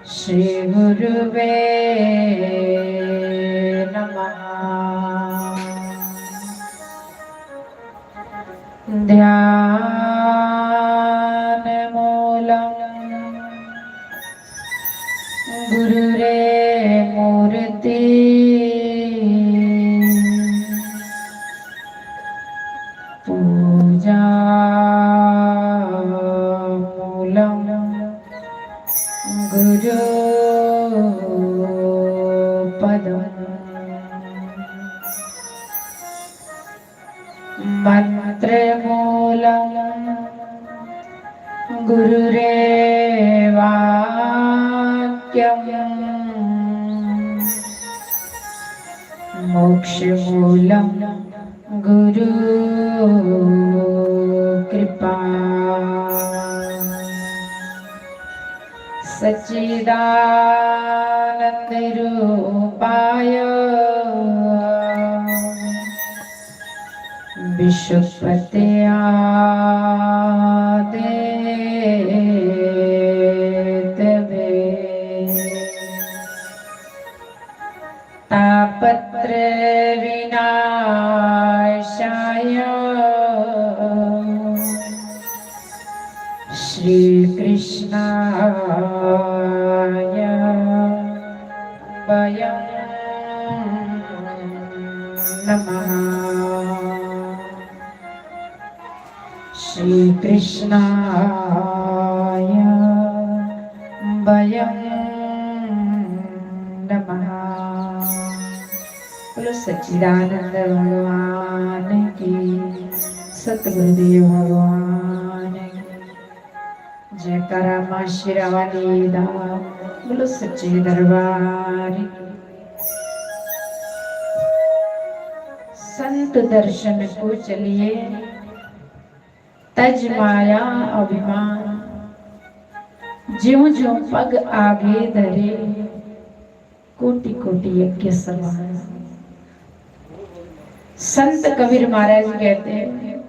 श्री गुरुवे नमः। ध्यान मूलं गुरु रे मूर्ति, पूजा मूलं गुरु पदम। मन्त्रमूलं गुरुरेवाक्यम्। मोक्षमूलं गुरुकृपा। सच्चिदानन्दरूपाय विश्वपत्यादेतवे। तापत्रयविनाशाय श्रीकृष्णाय वयं नमः। श्रीकृष्णाय वयं नमः। बोलो सच्चिदानंद भगवान की, सतगुरुदेव भगवान की। जयकारा माँ शेरावाली दा, बोलो सच्चे दरबार की। संत दर्शन को चलिए, तज माया अभिमान। ज्यों ज्यों पग आगे धरे, कोटि कोटि यज्ञ समान। संत कबीर महाराज कहते हैं,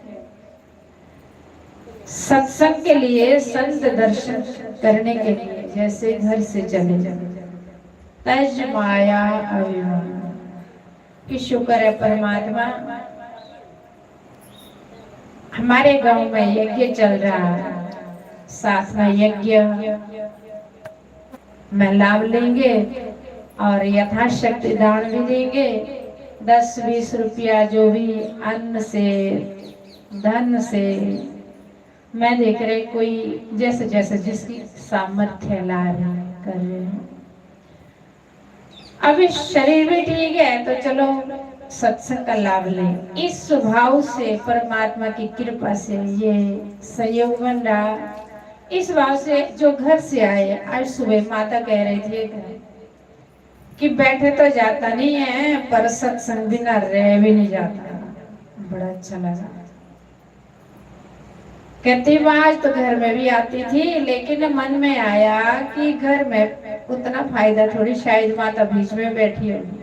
सत्संग के लिए, संत दर्शन करने के लिए जैसे घर से चले, तज माया अभिमान। कि शुक्र है परमात्मा, हमारे गांव में यज्ञ चल रहा है, साथ में यज्ञ में लाभ लेंगे और यथाशक्ति दान भी देंगे। दस बीस रुपया जो भी अन्न से, धन से, मैं देख रहे कोई जैसे जैसे जिसकी सामर्थ्य ला रहे हैं, कर रहे हैं। अब इस शरीर भी ठीक है तो चलो सत्संग का लाभ लें। इस स्वभाव से, परमात्मा की कृपा से ये संयोग बन रहा। इस भाव से जो घर से आए, आज सुबह माता कह रही थी कि बैठे तो जाता नहीं है पर सत्संग बिना रह भी नहीं जाता। बड़ा अच्छा लगा। कहती, "मैं आज तो घर में भी आती थी, लेकिन मन में आया कि घर में उतना फायदा थोड़ी, शायद माता बीच में बैठी होगी।"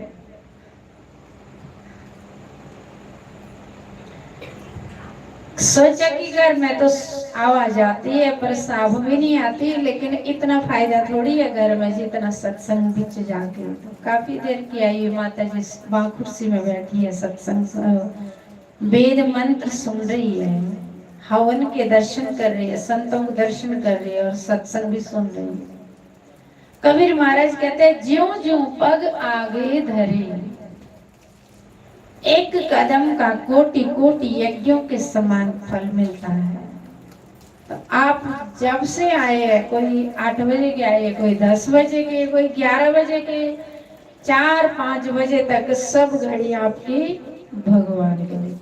सोचा कि घर में तो आवाज आती है पर साफ भी नहीं आती, लेकिन इतना फायदा थोड़ी है घर में जितना सत्संग बीच जाके। तो काफी देर की आई माता जी वहां कुर्सी में बैठी है, सत्संग स-, वेद मंत्र सुन रही है, हवन के दर्शन कर रही है, संतों के दर्शन कर रही है और सत्संग भी सुन रही है। कबीर महाराज कहते हैं, "ज्यों ज्यों पग आगे धरे, एक कदम का कोटि कोटि यज्ञों के समान फल मिलता है।" तो आप जब से आए हैं, कोई आठ बजे के आए, कोई दस बजे के, कोई ग्यारह बजे के, चार पाँच बजे तक सब घड़ी आपकी भगवान के लिए।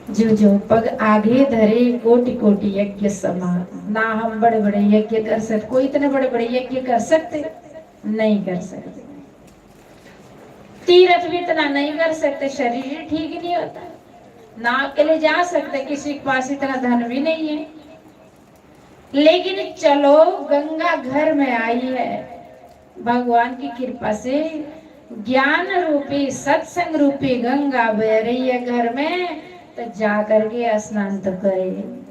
जो जो पग आगे धरे कोटि कोटि यज्ञ समान। ना हम बड़े बड़े यज्ञ कर सकते, कोई इतने बड़े बड़े यज्ञ कर सकते, नहीं कर सकते। तीर्थ भी इतना नहीं कर सकते, शरीर ही ठीक नहीं होता, ना अकेले जा सकते, किसी के पास इतना धन भी नहीं है। लेकिन चलो, गंगा घर में आई है, भगवान की कृपा से ज्ञान रूपी, सत्संग रूपी गंगा बह रही है घर में, तो जा करके स्नान तो करें।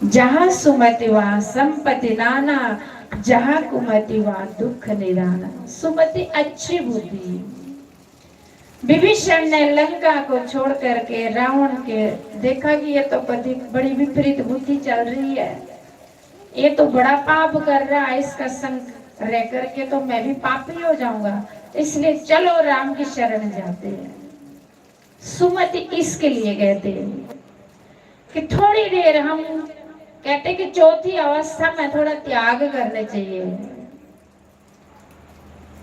जहाँ सुमति वहाँ संपत्ति नाना, जहाँ कुमति वहाँ दुख निदाना। सुमति अच्छी बुद्धि। विभीषण ने लंका को छोड़ करके रावण के देखा कि ये तो बड़ी, बड़ी विपरीत बुद्धि चल रही है, ये तो बड़ा पाप कर रहा है, इसका संग रह करके तो मैं भी पापी हो जाऊंगा, इसलिए चलो राम की शरण जाते हैं। सुमति इसके लिए कहते हैं कि थोड़ी देर हम कहते कि चौथी अवस्था में थोड़ा त्याग करने चाहिए,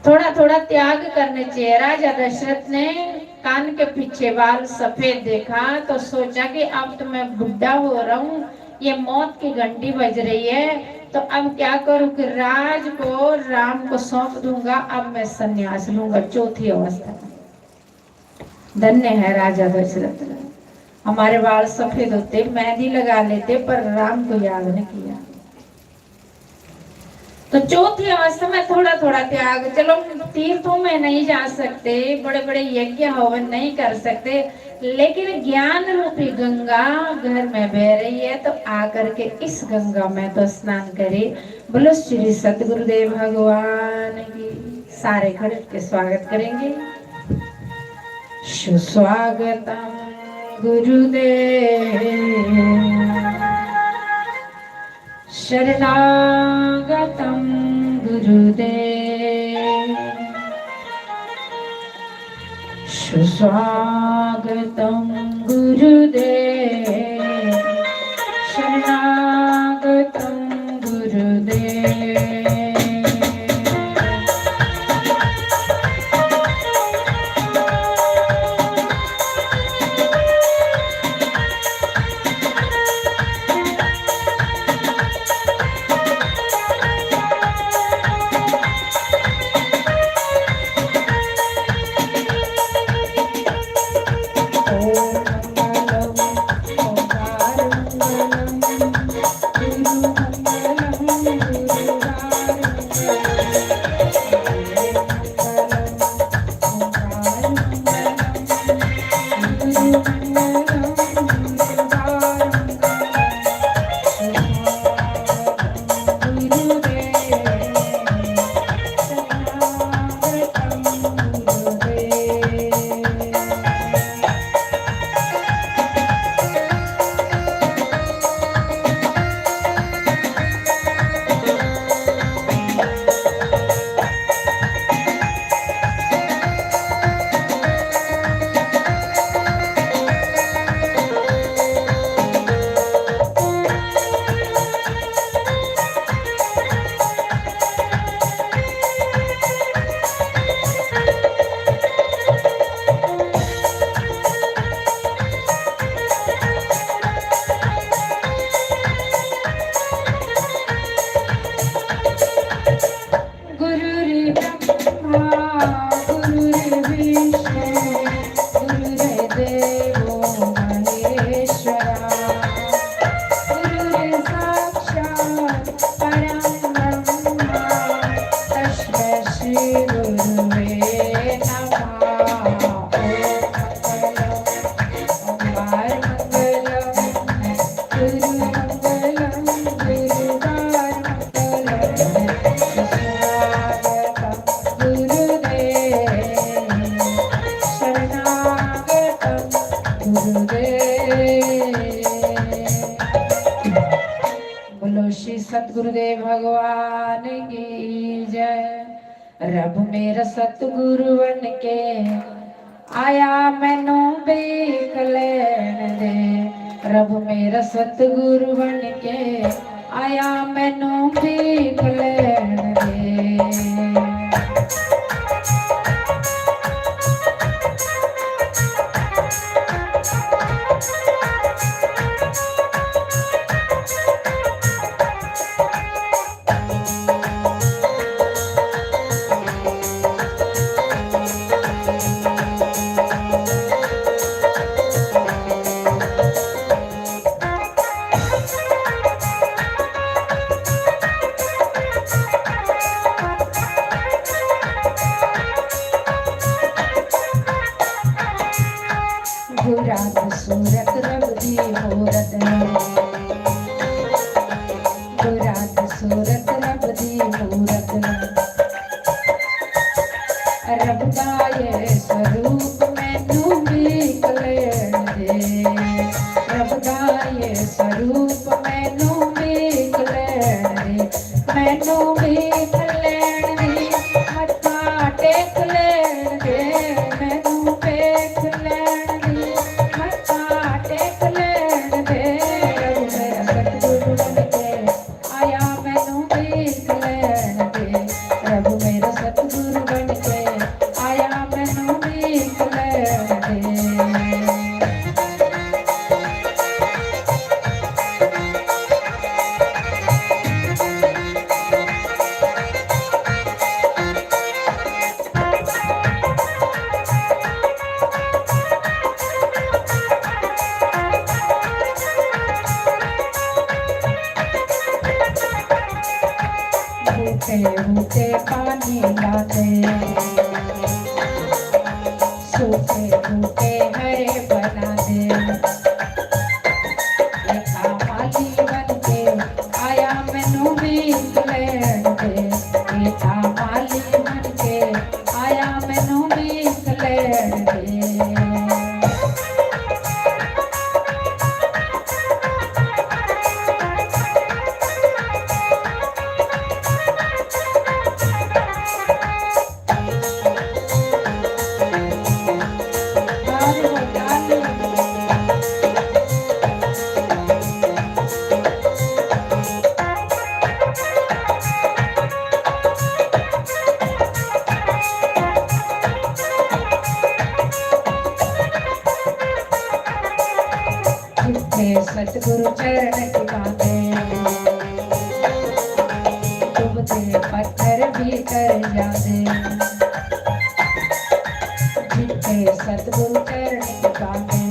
थोड़ा थोड़ा त्याग करने चाहिए। राजा दशरथ ने कान के पीछे बाल सफेद देखा तो सोचा कि अब तो मैं बुढ़ा हो रहा हूँ, ये मौत की घंटी बज रही है, तो अब क्या करूँ कि राज को राम को सौंप दूंगा, अब मैं संन्यास लूंगा। चौथी अवस्था में धन्य है राजा दशरथ। हमारे बाल सफेद होते, मेहंदी लगा लेते, पर राम को याद नहीं किया। तो चौथी अवस्था में थोड़ा थोड़ा त्याग। चलो, तीर्थों में नहीं जा सकते, बड़े बड़े यज्ञ हवन नहीं कर सकते, लेकिन ज्ञान रूपी गंगा घर में बह रही है, तो आकर के इस गंगा में तो स्नान करें। बोलो श्री सतगुरुदेव भगवान की। सारे खड़े होकर स्वागत करेंगे। सुस्वागतम गुरुदेव, शरणागतम गुरुदेव, सुस्वागतम गुरुदेव, शरणागतम गुरुदेव। सतगुरुदेव भगवान की जय। रब मेरा सतगुरु बन के आया, मैनू देख लेण दे। रब मेरा सतगुरु बन के आया, मैनू देख लेण दे। बुराद सूरत रब दी मूरत, बुराद सूरत रब दी मूरत। रब दा ये स्वरूप मैनू देख लेण दे, रब दा ये स्वरूप मैनू देख लेण दे, मैनू देख लेण दे, मत्था टेक लेण दे, मैनू देख लेण दे, मत्था टेक लेण दे। रब मेरा सतगुरु बन के आया, मैनू देख लेण दे। रब मेरा सतगुरु बन के आया, मैनू देख लेण दे। बूटे बूटे पानी लाते, सूखे बूटे हरे बना दे। एका माली बन के आया, मैनू देख लेण दे। एका माली बन के आया, मैनू देख लेण दे। जिथे सतगुरु चरण टिकाते, डूबते पत्थर भी तर जाते। जिथे सतगुरु चरण टिकाते,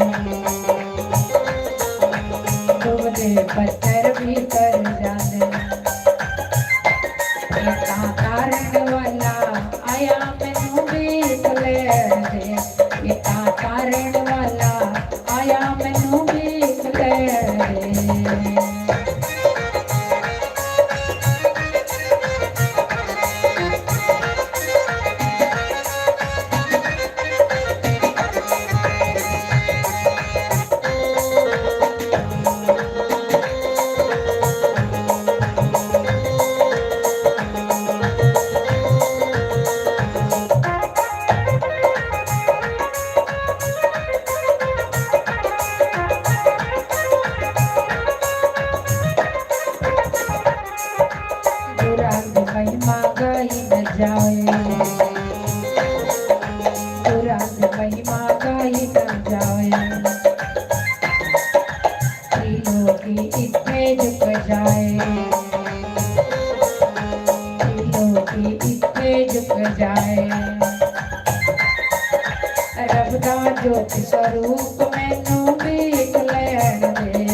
डूबते पत्थर भी तर जाते। एका तारण वाला आया, मैनू देख लेण दे। एका तारण वाला आया, मैनू देख लेण दे। गुरांद महिमा गाई न जाए, गुरांद महिमा गाई न जाए। त्रिलोकी इत्थे झुक जाए, त्रिलोकी इत्थे झुक जाए। रब दा ज्योति स्वरूप मैनू देख लैण दे,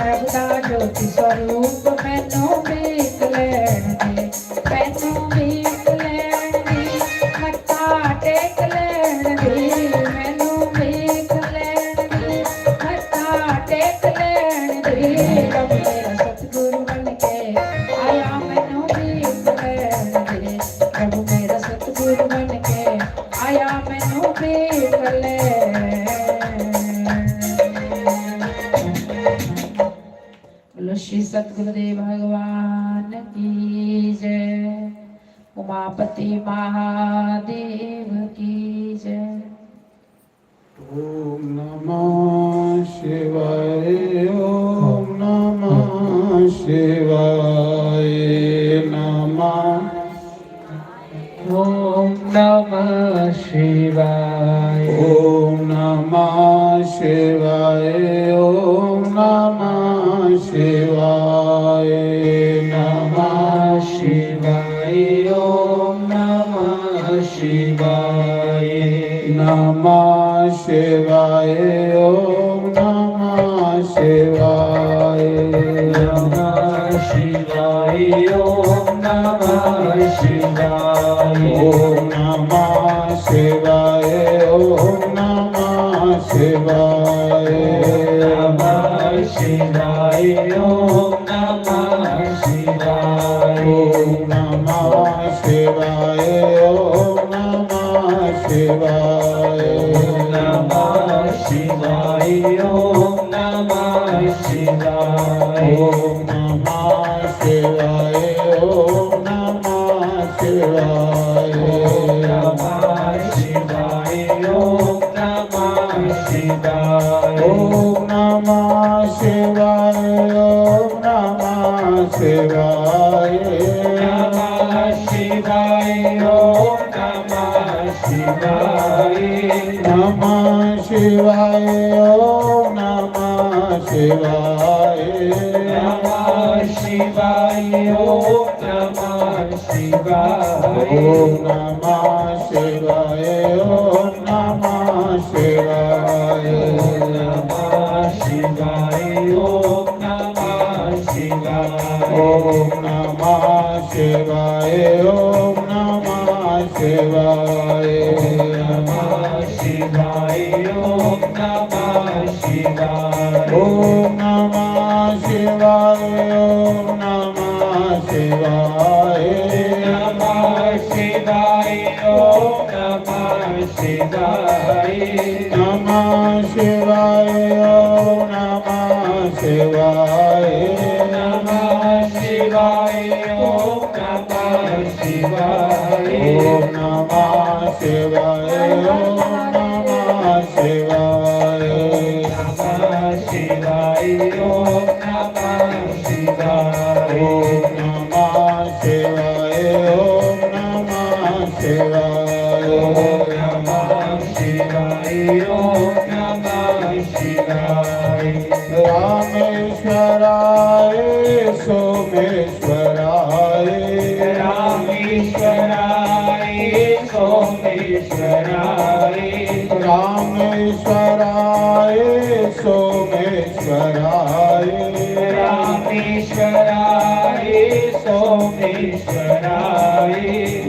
रब दा ज्योति स्वरूप मैनू देख लैण दे, मैनू देख लैण दे, मत्था टेक लैण दे, मैनू देख लैण दे, मत्था टेक लैण दे। रब मेरा सतगुरु बन के आया, मैनू देख लैण दे। रब मेरा सतगुरु बन के आया, मैनू देख लैण दे। बोलो श्री सतगुरुदेव भगवान की जय। उमापति महादेव की जय। ओम नमः शिवाय, ओम नमः शिवाय, नमः। ओम नमः शिवाय। ओम नमः शिवाय, ओम नमः शिवाय, नमः शिवाय, ओम नमः शिवाय, नमः शिवाय, ओम नमः शिवाय, नमः शिवाय, ओम नमः शिवाय। ओम नमः शिवाय, ओम नमः शिवाय। नमः शिवाय, ओम नमः शिवाय। ओम नमः शिवाय, ओम नमः शिवाय। ओम नमः शिवाय, ओम नमः शिवाय। ओम नमः शिवाय, ओम नमः शिवाय। ओम नमः शिवाय, ओम नमः शिवाय। ओम नमः शिवाय, ओम नमः शिवाय। नमः शिवाय, ओम नमः शिवाय। नमः शिवाय, ओम नमः शिवाय। नमः शिवाय, ओम नमः शिवाय। ओम नमः शिवाय, ओम नमः शिवाय। ओम नमः शिवाय, ओम नमः शिवाय। ओम नमः शिवाय, ओम नमः शिवाय। ओम नमः शिवाय, ओम नमः शिवाय। ओम नमः शिवाय, ओम नमः शिवाय। नमः शिवाय, ओम नमः शिवाय। नमः शिवाय, ओम नमः शिवाय। नमः शिवाय, ओम नमः शिवाय। ओम नमः शिवाय, ओम नमः शिवाय। नमः शिवाय, ओम नमः शिवाय। ओम नमः शिवाय, ओम नमः शिवाय। ओम नमः शिवाय, ओम नमः शिवाय। रामेश्वराय सोमेश्वराय। रामेश्वराय सोमेश्वराय। रामेश्वराय सोमेश्वराय। रामेश्वराय सोमेश्वराय।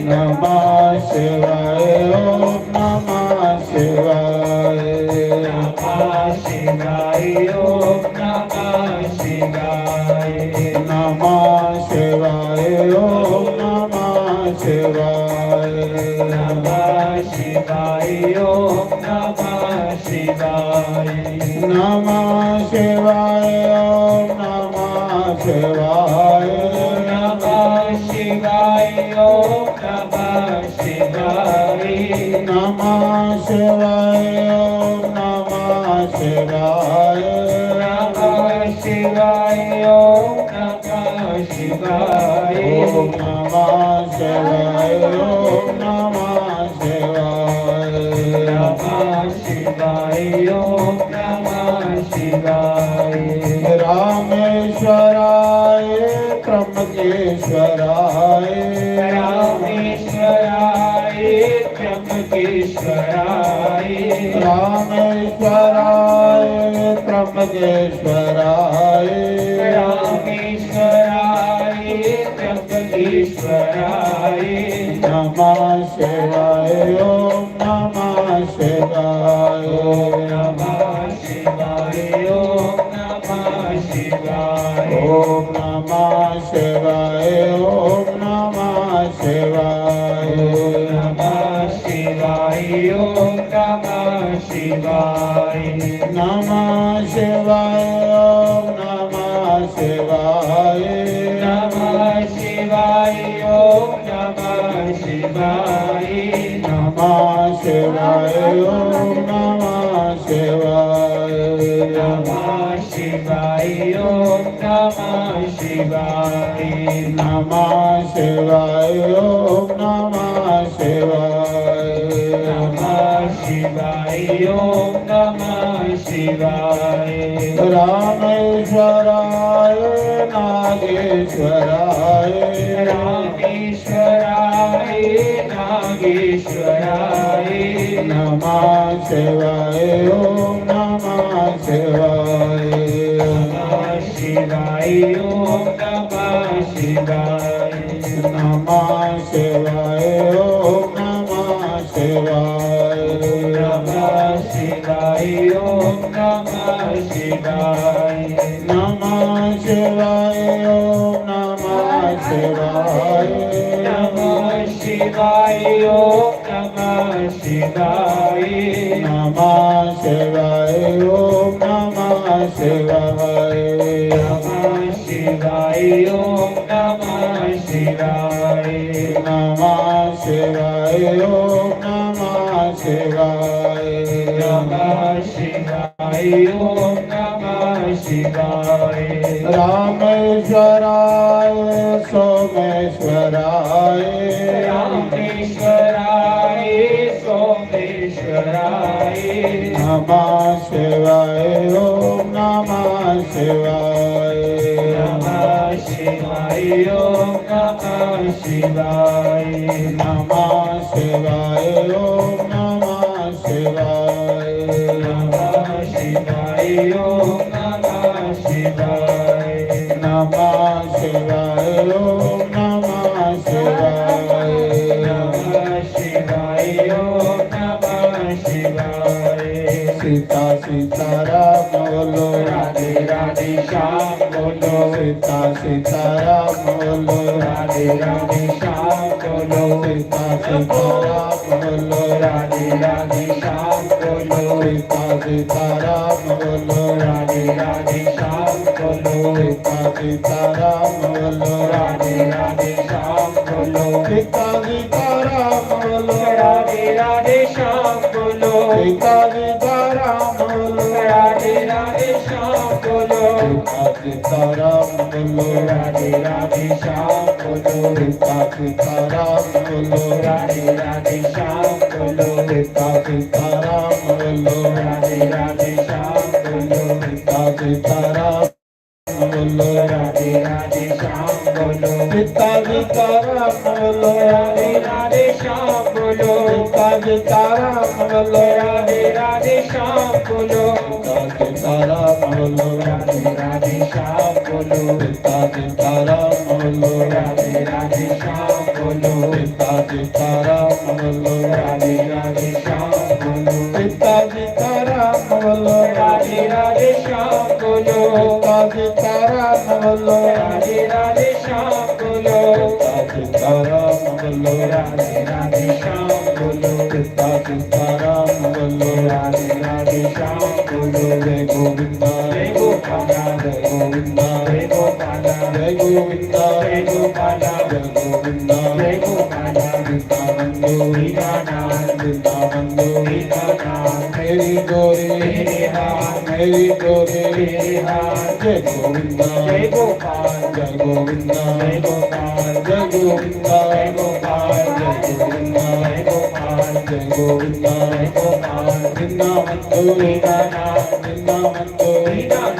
नमः शिवाय, ओम नमः शिवाय। नमः शिवाय, ओम नमः शिवाय। नमः शिवाय, ओम नमः शिवाय। नमः शिवाय, ओम नमः शिवाय। नमः शिवाय, ओम नमः शिवाय। नमः शिवाय, ओम नमः शिवाय। नमः शिवाय, ओम नमः शिवाय। नमः शिवाय, ओम नमः शिवाय। ओम नमः शिवाय, ओम नमः शिवाय। नमः शिवाय, ओम नमः शिवाय। रामेश्वराय त्र्यंबकेश्वराय। रामेश्वराय त्र्यंबकेश्वराय। रामेश्वराय त्र्यंबकेश्वराय। रामेश्वराय त्र्यंबकेश्वराय। नमः शिवाय, ओम नमः शिवाय। ओम नमः शिवाय, ओम नमः शिवाय। ओम नमः शिवाय, ओम नमः शिवाय। ओम नमः शिवाय, ओम नमः शिवाय। नमः शिवाय, ओम नमः शिवाय। ॐ नमः शिवाय। नमः शिवाय। ॐ नमः शिवाय। नमः शिवाय। ॐ नमः शिवाय। नमः शिवाय। ॐ नमः शिवाय। रामेश्वराय नागेश्वराय। रामेश्वराय नागेश्वराय। नमः शिवाय। ॐ नमः शिवाय। नमः शिवाय। ॐ नमः शिवाय। नमः शिवाय। ॐ नमः शिवाय। नमः शिवाय। ॐ नमः शिवाय। नमः शिवाय। ॐ नमः शिवाय। नमः शिवाय। ॐ नमः शिवाय। नमः शिवाय। ॐ नमः शिवाय। नमः शिवाय। ॐ नमः शिवाय। नमः शिवाय। ॐ नमः शिवाय। नमः शिवाय। ॐ नमः शिवाय। रामेश्वराय सोमेश्वराय। रामेश्वराय सोमेश्वराय। नमः शिवाय। ॐ नमः शिवाय। नमः शिवाय। ॐ नमः शिवाय। नमः शिवाय। ॐ नमः शिवाय। नमः शिवाय। ॐ नमः शिवाय। नमः शिवाय। ॐ नमः शिवाय। नमः शिवाय। ॐ नमः शिवाय। सीता सीताराम बोलो। राधे राधे श्याम बोलो। सीता सीताराम बोलो। राधे राधे श्याम बोलो। सीता सीताराम बोलो। राधे राधे श्याम बोलो। सीता सीताराम बोलो। राधे राधे श्याम बोलो। सीता सीताराम बोलो। राधे राधे श्याम बोलो। सीता सीताराम बोलो। राधे राधे श्याम बोलो। सीता सीताराम बोलो। राधे राधे श्याम बोलो। सीता सीताराम बोलो। राधे राधे श्याम बोलो। सीता सीताराम बोलो। राधे राधे श्याम बोलो। सीता सीताराम बोलो। राधे राधे श्याम बोलो। सीता सीताराम बोलो। राधे राधे श्याम बोलो। सीता सीताराम बोलो। राधे राधे श्याम बोलो। सीता सीताराम बोलो। राधे राधे श्याम बोलो। सीता सीताराम बोलो। राधे राधे श्याम बोलो। सीता सीताराम बोलो। राधे राधे श्याम बोलो। सीता सीताराम बोलो। राधे राधे श्याम बोलो। सीता सीताराम बोलो। राधे राधे श्याम बोलो। सीता सीताराम बोलो। राधे राधे श्याम बोलो। सीता सीताराम बोलो। राधे राधे श्याम बोलो। सीता सीताराम बोलो। राधे राधे श्याम बोलो। जय गोविंदा। जय गोपाला। जय गोविंदा। जय गोपाला। जय गोविंदा। जय गोपाला। जय गोविंदा। जय गोपाला। वृंदावन दो। वृंदावन। वृंदावन दो। वृंदावन। मेरी डोरी। मेरे हाथ। मेरी डोरी। मेरे हाथ। जय गोविंदा। जय गोपाल। जय गोविंदा। जय गोपाल। जय गोविंदा। जय गोपाल। जय गोविंदा। जय गोपाल। जय गोविंदा। जय गोपाल। वृंदावन दो। वृंदावन। वृंदावन दो। वृंदावन।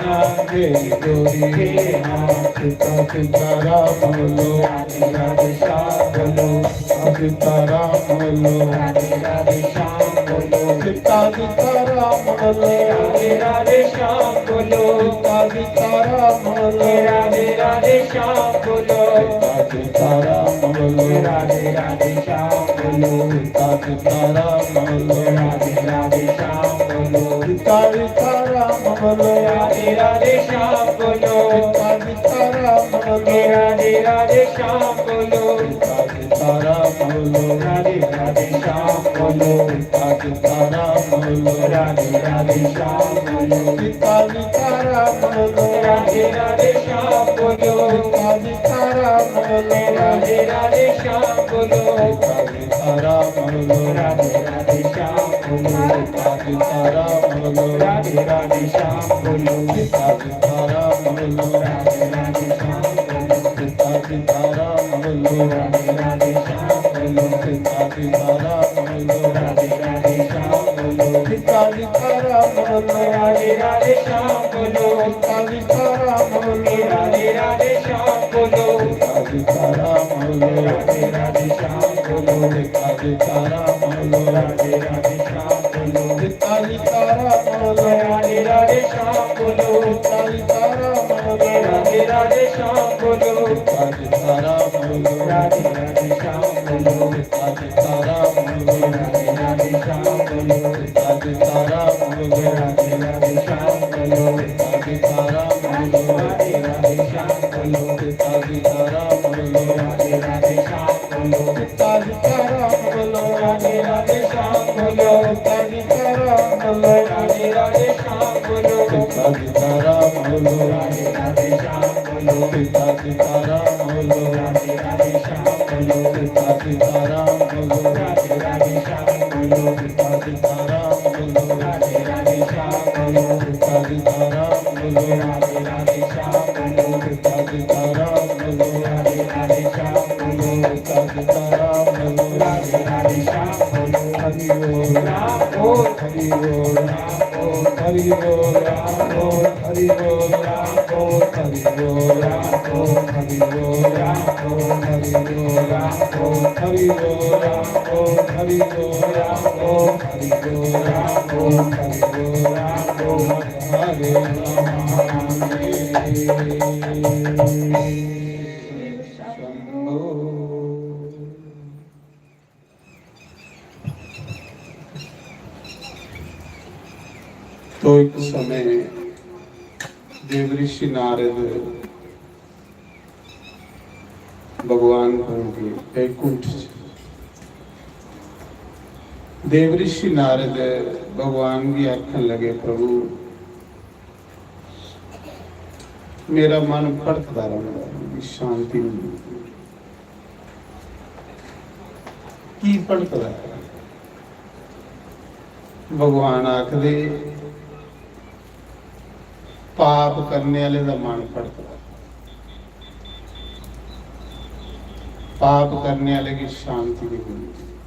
मेरी डोरी। मेरे हाथ। सीता सीताराम बोलो। राधे राधे श्याम बोलो। सीता सीताराम बोलो। राधे राधे श्याम बोलो। सीता सीताराम बोलो। राधे राधे श्याम बोलो। सीता सीताराम बोलो। राधे राधे श्याम बोलो। सीता सीताराम बोलो। राधे राधे श्याम बोलो। सीता सीताराम बोलो। राधे राधे श्याम बोलो। सीता सीताराम बोलो। राधे राधे श्याम बोलो। सीता सीताराम बोलो। राधे राधे श्याम बोलो। सीता सीताराम बोलो। राधे राधे श्याम बोलो। सीता सीताराम बोलो। राधे राधे श्याम बोलो। सीता सीताराम बोलो। राधे राधे श्याम बोलो। सीता सीताराम बोलो। राधे राधे श्याम बोलो। सीता सीताराम बोलो। राधे राधे श्याम सीताराम बोलो, राधे राधे श्याम बोलो, सीता सीताराम बोलो, राधे राधे श्याम बोलो, सीता सीताराम बोलो, राधे राधे श्याम बोलो, सीता सीताराम बोलो, राधे राधे श्याम बोलो, सीता सीताराम बोलो, राधे राधे श्याम बोलो, सीता सीताराम बोलो, राधे राधे श्याम बोलो, सीता सीताराम बोलो, राधे राधे श्याम बोलो, सीता सीताराम बोलो, राधे राधे श्याम बोलो, सीता सीताराम बोलो, राधे राधे श्याम बोलो, सीता सीताराम बोलो, राधे राधे श्याम बोलो, सीता सीताराम बोलो, राधे राधे श्याम बोलो, सीता सीताराम बोलो, राधे राधे श्याम बोलो, सीता सीताराम बोलो, राधे राधे श्याम बोलो, सीता सीताराम बोलो, राधे राधे श्याम बोलो, सीता सीताराम बोलो, राधे राधे श्याम बोलो, सीता सीताराम बोलो, राधे राधे श्याम बोलो, सीता सीताराम बोलो, राधे राधे श्याम बोलो, सीता सीताराम बोलो, राधे राधे श्याम बोलो, सीता सीताराम बोलो, राधे राधे श्याम बोलो, सीता सीताराम बोलो, राधे राधे श्याम बोलो, सीता सीताराम बोलो, राधे राधे श्याम बोलो, सीता सीताराम बोलो, राधे राधे श्याम बोलो, सीता सीताराम बोलो, राधे राधे श्याम बोलो, सीता सीताराम बोलो, राधे राधे श्याम बोलो। हरि बोल, राम बोल, हरि बोल, राम बोल, हरि बोल, राम बोल, हरि बोल, राम बोल, हरि बोल, राम बोल, हरि बोल, राम बोल, हरि बोल, राम बोल, हरि बोल, राम बोल, हरि बोल, राम बोल, हरि बोल, राम बोल, हरि बोल, राम बोल। हरे राम, हरे शंभो। तो एक समय देवऋषि नारद भगवान को गए बैकुंठ च। देवऋषि नारद भगवान गी आखन लगे, "प्रभु, मेरा मन भटकदा रौंह्दा, मिगी शांति नहीं मिलदी।" की भटकदा ऐ? भगवान आखदे, पाप करने आह्ले दा मन भटकदा। पाप करने आह्ले गी शांति नहीं मिलदी।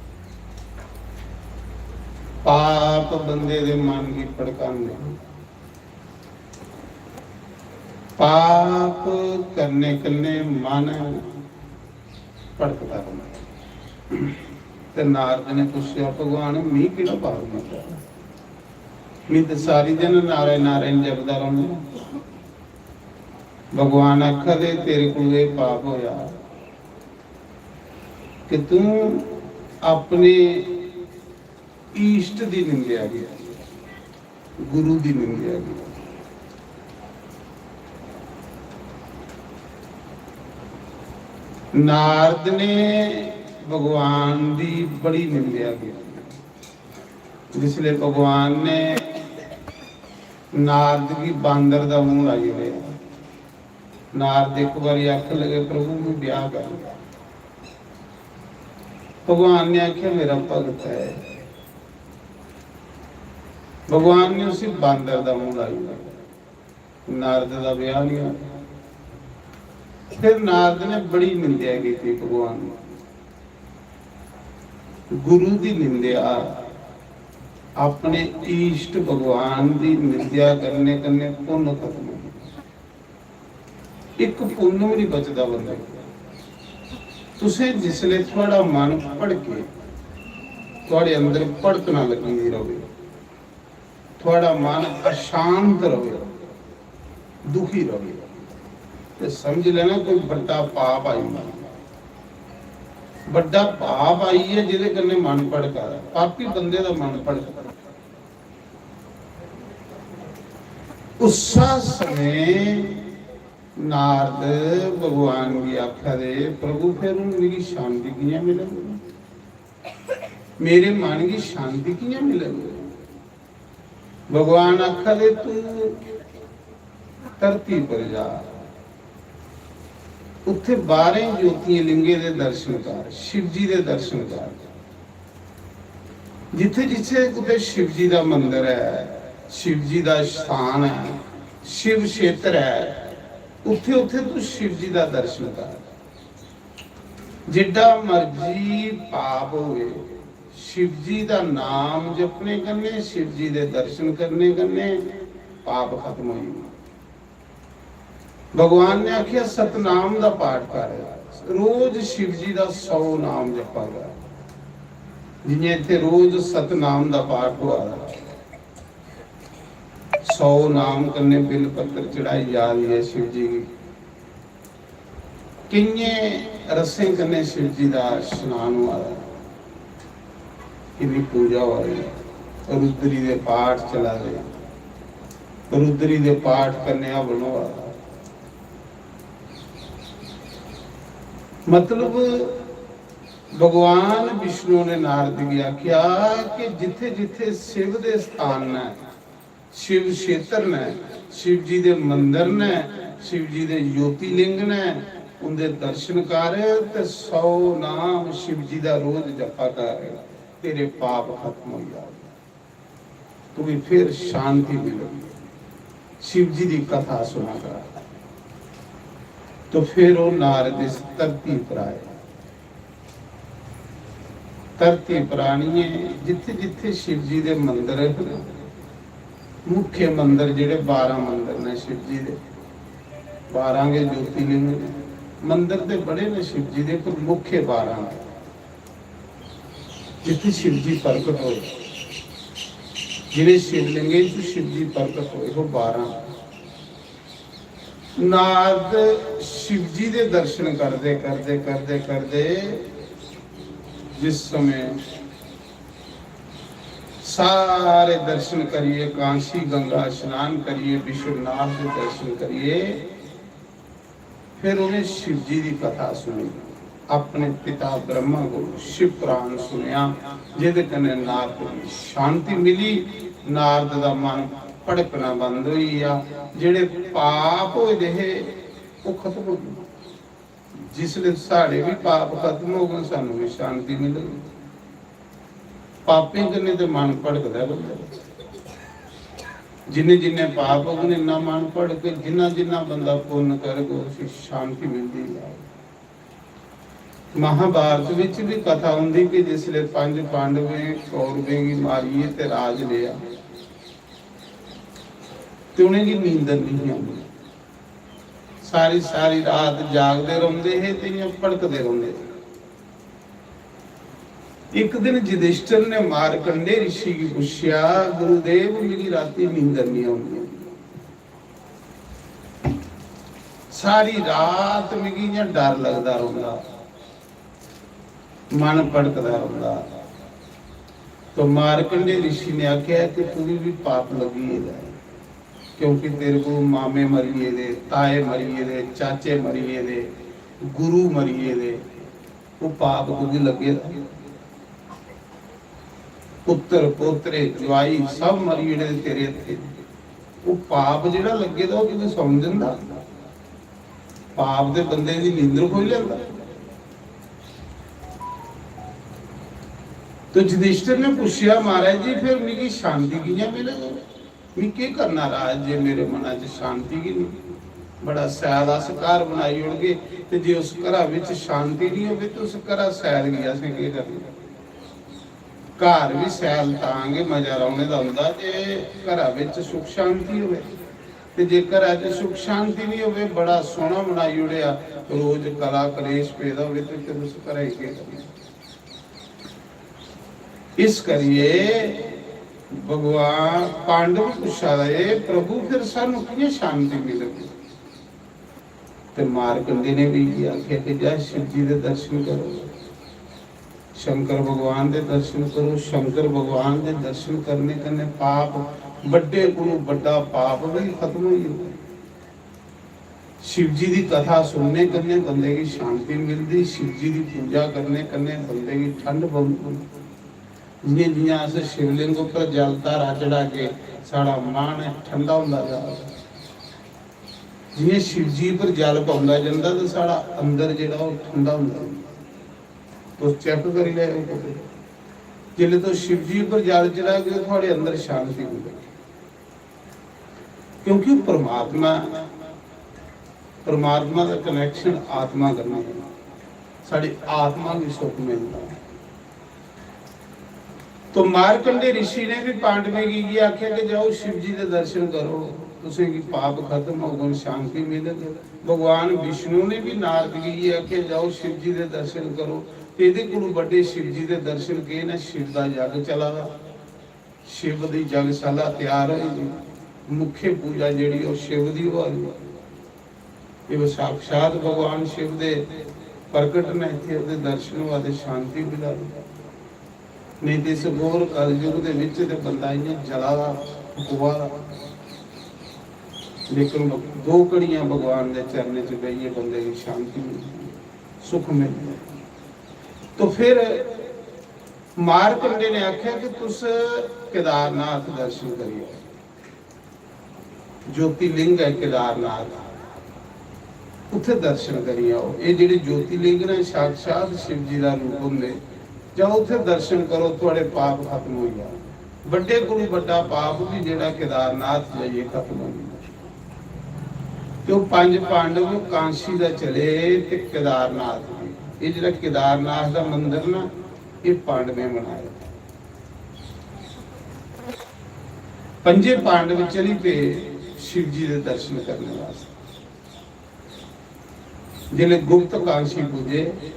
पाप बंदे दे मन गी भड़कांदे न। पाप करने कन्नै मन भटकदा रौंह्दा। ते नारद ने पुच्छेआ, "भगवान, मी केह्ड़ा पाप कीता? मी ते सारी दिन नारायण नारायण जपदा रौह्न्ना।" भगवान आखा दे, "तेरे कोल एह् पाप होया कि तूं अपने इष्ट दी निंदेआ कीती, गुरु दी निंदेआ कीती।" नारद ने भगवान दी बड़ी निंदेआ कीती। जिसले भगवान ने नारद गी बांदर दा मूंह लाई ओड़ेआ, नारद इक बारी आखन लगे, "प्रभु, मैं ब्याह कर लिया।" भगवान ने आखेआ, "मेरा भगत है।" भगवान ने उसी बांदर दा मूंह लाई ओड़ेआ। नारद दा ब्याह नहीं होया। फिर नारद ने बड़ी निंदेआ कीती भगवान दी। गुरु दी निंदेआ, अपने इष्ट भगवान दी निंदेआ करने कन्नै पुन्न खत्म होंदा। इक पुन्न भी नहीं बचदा बंदे कोल। तुसें जिसले थुआड़ा मन भड़के, थुआड़े अंदर भड़कना लगी दी रवे, थुआड़ा मन अशांत रवे, दुखी रवे, ते समझ लेना कोई बड्डा पाप आई गेआ। बड्डा पाप आई है, जेह्दे कन्नै मन भड़का दा, पापी बंदे दा मन भड़का दा। उस्सा समें नारद भगवान गी आखा दे, "प्रभु, फिर हून मिगी शांति कि'यां मिलग? मेरे मन गी शांति कि'यां मिलग?" भगवान आखा दे, "तू धरती पर जा, उत्थे बाह्रें ज्योतियें लिंगें दे दर्शन कर, शिव जी दे दर्शन कर।" जित्थे जित्थे कुते शिव जी दा मंदर ऐ, शिव जी दा स्थान ऐ, शिव क्षेत्र ऐ, उत्थे उत्थे तू शिव जी दा दर्शन कर। जिड्डा मर्जी पाप होवे, शिव जी दा नाम जपने कन्नै, शिव जी दे दर्शन करने कन्नै पाप खत्म होई जाना। भगवान ने आखिया, "सतनाम दा पाठ कर, रोज शिव जी दा सौ नाम जपा कर।" जियां इत्थे रोज सतनाम दा पाठ होआ दा, सौ नाम कन्नै बिल पत्र चढ़ाई जा रही है शिव जी गी, किन्ने रसें कन्नै शिव जी दा स्नान होआ दा, किन्नी पूजा होआ दी, रुद्री दे पाठ चला दे, रुद्री दे पाठ कन्नै हवन होआ दा। मतलब, भगवान विष्णु ने नारद गी आख्या कि जिथे जिथे शिव दे स्थान न, शिव क्षेत्र न, शिव जी दे मंदर न, शिव जी दे ज्योतिलिंग न, उंदे दर्शन कर ते सौ नाम शिव जी दा रोज जपा कर, तेरे पाप खत्म हो जाएंगे, तुम्हें फिर शांति मिलेगी। शिव जी की कथा सुना कर। तो फिर वो नारद इस धरती पर आए। धरती पर आनिए जिथे जिथे शिव जी दे मंदर है, मुख्य मंदर जेडे बारह मंदर ने शिव जी दे, बारह के ज्योतिलिंग ने। मंदर ते बड़े ने शिव जी दे, पर मुख्य बारह ने, जिथे शिव जी प्रकट होए, जिन्हें शिवलिंगे च शिव जी प्रकट होए, वो बारह। नारद शिव जी दे दर्शन करदे करदे करदे करदे जिस समय सारे दर्शन करिए, कांसी गंगा स्नान करिए, विश्वनाथ दे दर्शन करिए, फिर उन्हें शिव जी दी कथा सुनी। अपने पिता ब्रह्मा को शिव पुराण सुनिया, जेदे कन्नै नारद गी शांति मिली। नारद दा मन भड़कना बंद होई गया। जेड़े पाप होए दे हे, ओह खत्म हो गए। जिसले साढ़े भी पाप खत्म होगन, सानू भी शांति मिलेगी। पापें कन्नै ते मन भड़कदा रौंह्दा। जिन्ने जिन्ने पाप होगन, इन्ना मन भड़के। जिन्ना जिन्ना बंदा पुन्न करग, उसी शांति मिलदी जाग। महाभारत विच भी कथा होंदी कि जिसले पंज पांडवें कौरवें गी मारियै ते राज लेआ, ते उ'नेंगी नींदर नहीं आंदी। सारी सारी रात जागदे रौंह्दे हे ते इ'यां भड़कदे रौंह्दे हे। इक दिन युधिष्ठिर ने मारकंडे ऋषि गी पुच्छेआ, "गुरुदेव, मिगी राती नींदर नहीं आंदी, सारी रात मिगी इ'यां डर लगदा रौंह्दा, मन भड़कदा रौंह्दा।" तो मारकंडे ऋषि ने आखेआ कि तुगी भी पाप लग्गी गेदा ऐ, क्योंकि तेरे को मामे मरी गेदे, ताए मरी गेदे, चाचे मरी गेदे, गुरु मरी गेदे, वो पाप तुगी लग्गे दा। पुत्र, पोतरे, जवाई सब मरी जेड़े तेरे हत्थे। वो पाप जेड़ा लग्गे दा, वो तुगी सौन दिंदा? पाप दे बंदे दी नींदर खोई लेंदा। तो युधिष्ठिर ने पूछेआ, "महाराज जी, फिर मिगी शांति कि'यां मिलेगी? मिगी केह् करना राज, जे मेरे मना च शांति गै नहीं?" बड़ा सैल अस घर बनाई ओड़गे, ते जे उस घरा विच शांति नहीं होवे, ते उस घरा सैल गी असें केह् करना? घर भी सैल तां गै मजा रौह्ने दा होंदा जे घरा विच सुख शांति होवे। ते जे घरा च सुख शांति नहीं होवे, बड़ा सोहना बनाई ओड़ेआ, रोज कला कलेश पेदा होवे, ते फिर उस घरा गी केह् करना? इस करिए भगवान पांडव पुच्छा दे, "प्रभु, फिर सानू कि'यां शांति मिलगी?" ते मारकंडे ने भी इ'यै आखेआ कि जा शिव जी दे दर्शन करो, शंकर भगवान दे दर्शन करो। शंकर भगवान दे दर्शन करने कन्नै पाप, बड्डे कोलू बड्डा पाप भी खत्म होई जंदा। शिव जी दी कथा सुनने कन्नै बंदे गी शांति मिलदी, शिव जी दी पूजा करने कन्नै बंदे गी ठंड पौंदी। जि'यां जि'यां अस शिवलिंग उप्पर जल धारा चढ़ागे, साढ़ा मन ठंडा होंदा जा। जि'यां शिव जी पर जल पौंदा जंदा ते साढ़ा अंदर जेह्ड़ा ओह् ठंडा होंदा जंदा। तुस चैक करी लैओ कुतै। जिसले तुस शिव जी पर जल चढ़ागे, थुआढ़े अंदर शांति मिलेगी। क्योंकि परमात्मा, परमात्मा दा कनैक्शन आत्मा कन्नै ऐ। साढ़ी आत्मा गी सुख मिलदा ऐ। तो मारकंडे ऋषि ने भी पांडवें गी इयै आखेआ कि जाओ, शिव जी दे दर्शन करो, तुसें गी पाप खत्म होगन, शांति मिलग। भगवान विष्णु ने भी नारद गी इयै आखेआ, जाओ, शिव जी दे दर्शन करो। ते एह्दे कोलू बड्डे शिव जी दे दर्शन केह् न? शिव दा यज्ञ चला दा, शिव दी यज्ञशाला त्यार होई दी, मुख्य पूजा जेह्ड़ी ओह् शिव दी होआ दी। एह् साक्षात भगवान शिव दे प्रकट न, इत्थै ओह्दे दर्शन होआ दे, शांति मिला दी। नेईं ते इस घोर कलयुग दे बिच ते बंदा इ'यां जला दा, फकोआ दा। लेकिन दो घड़ियां भगवान दे चरणें च बेहियै बंदे गी शांति मिलदी ऐ, सुख मिलदा ऐ। तो फिर मारकंडे ने आखेआ कि तुस केदारनाथ दर्शन करी आओ, ज्योतिलिंग ऐ केदारनाथ, उत्थे दर्शन करी आओ। एह् जेह्ड़े ज्योतिलिंग न, साक्षात शिव जी दा रूप होंदे। जाओ, उत्थे दर्शन करो, थुआढ़े पाप खत्म होई जान। बड्डे कोलू बड्डा पाप भी जेह्ड़ा केदारनाथ जाइयै खत्म होई जंदा। ते ओह् पंज पांडव कांशी दा चले ते केदारनाथ गे। एह् जेह्ड़ा केदारनाथ दा मंदर ना, एह् पांडवें बनाए दा। पंजे पांडव चली पे शिव जी दे दर्शन करने वास्ते। जिसले गुप्त कांशी पुजे,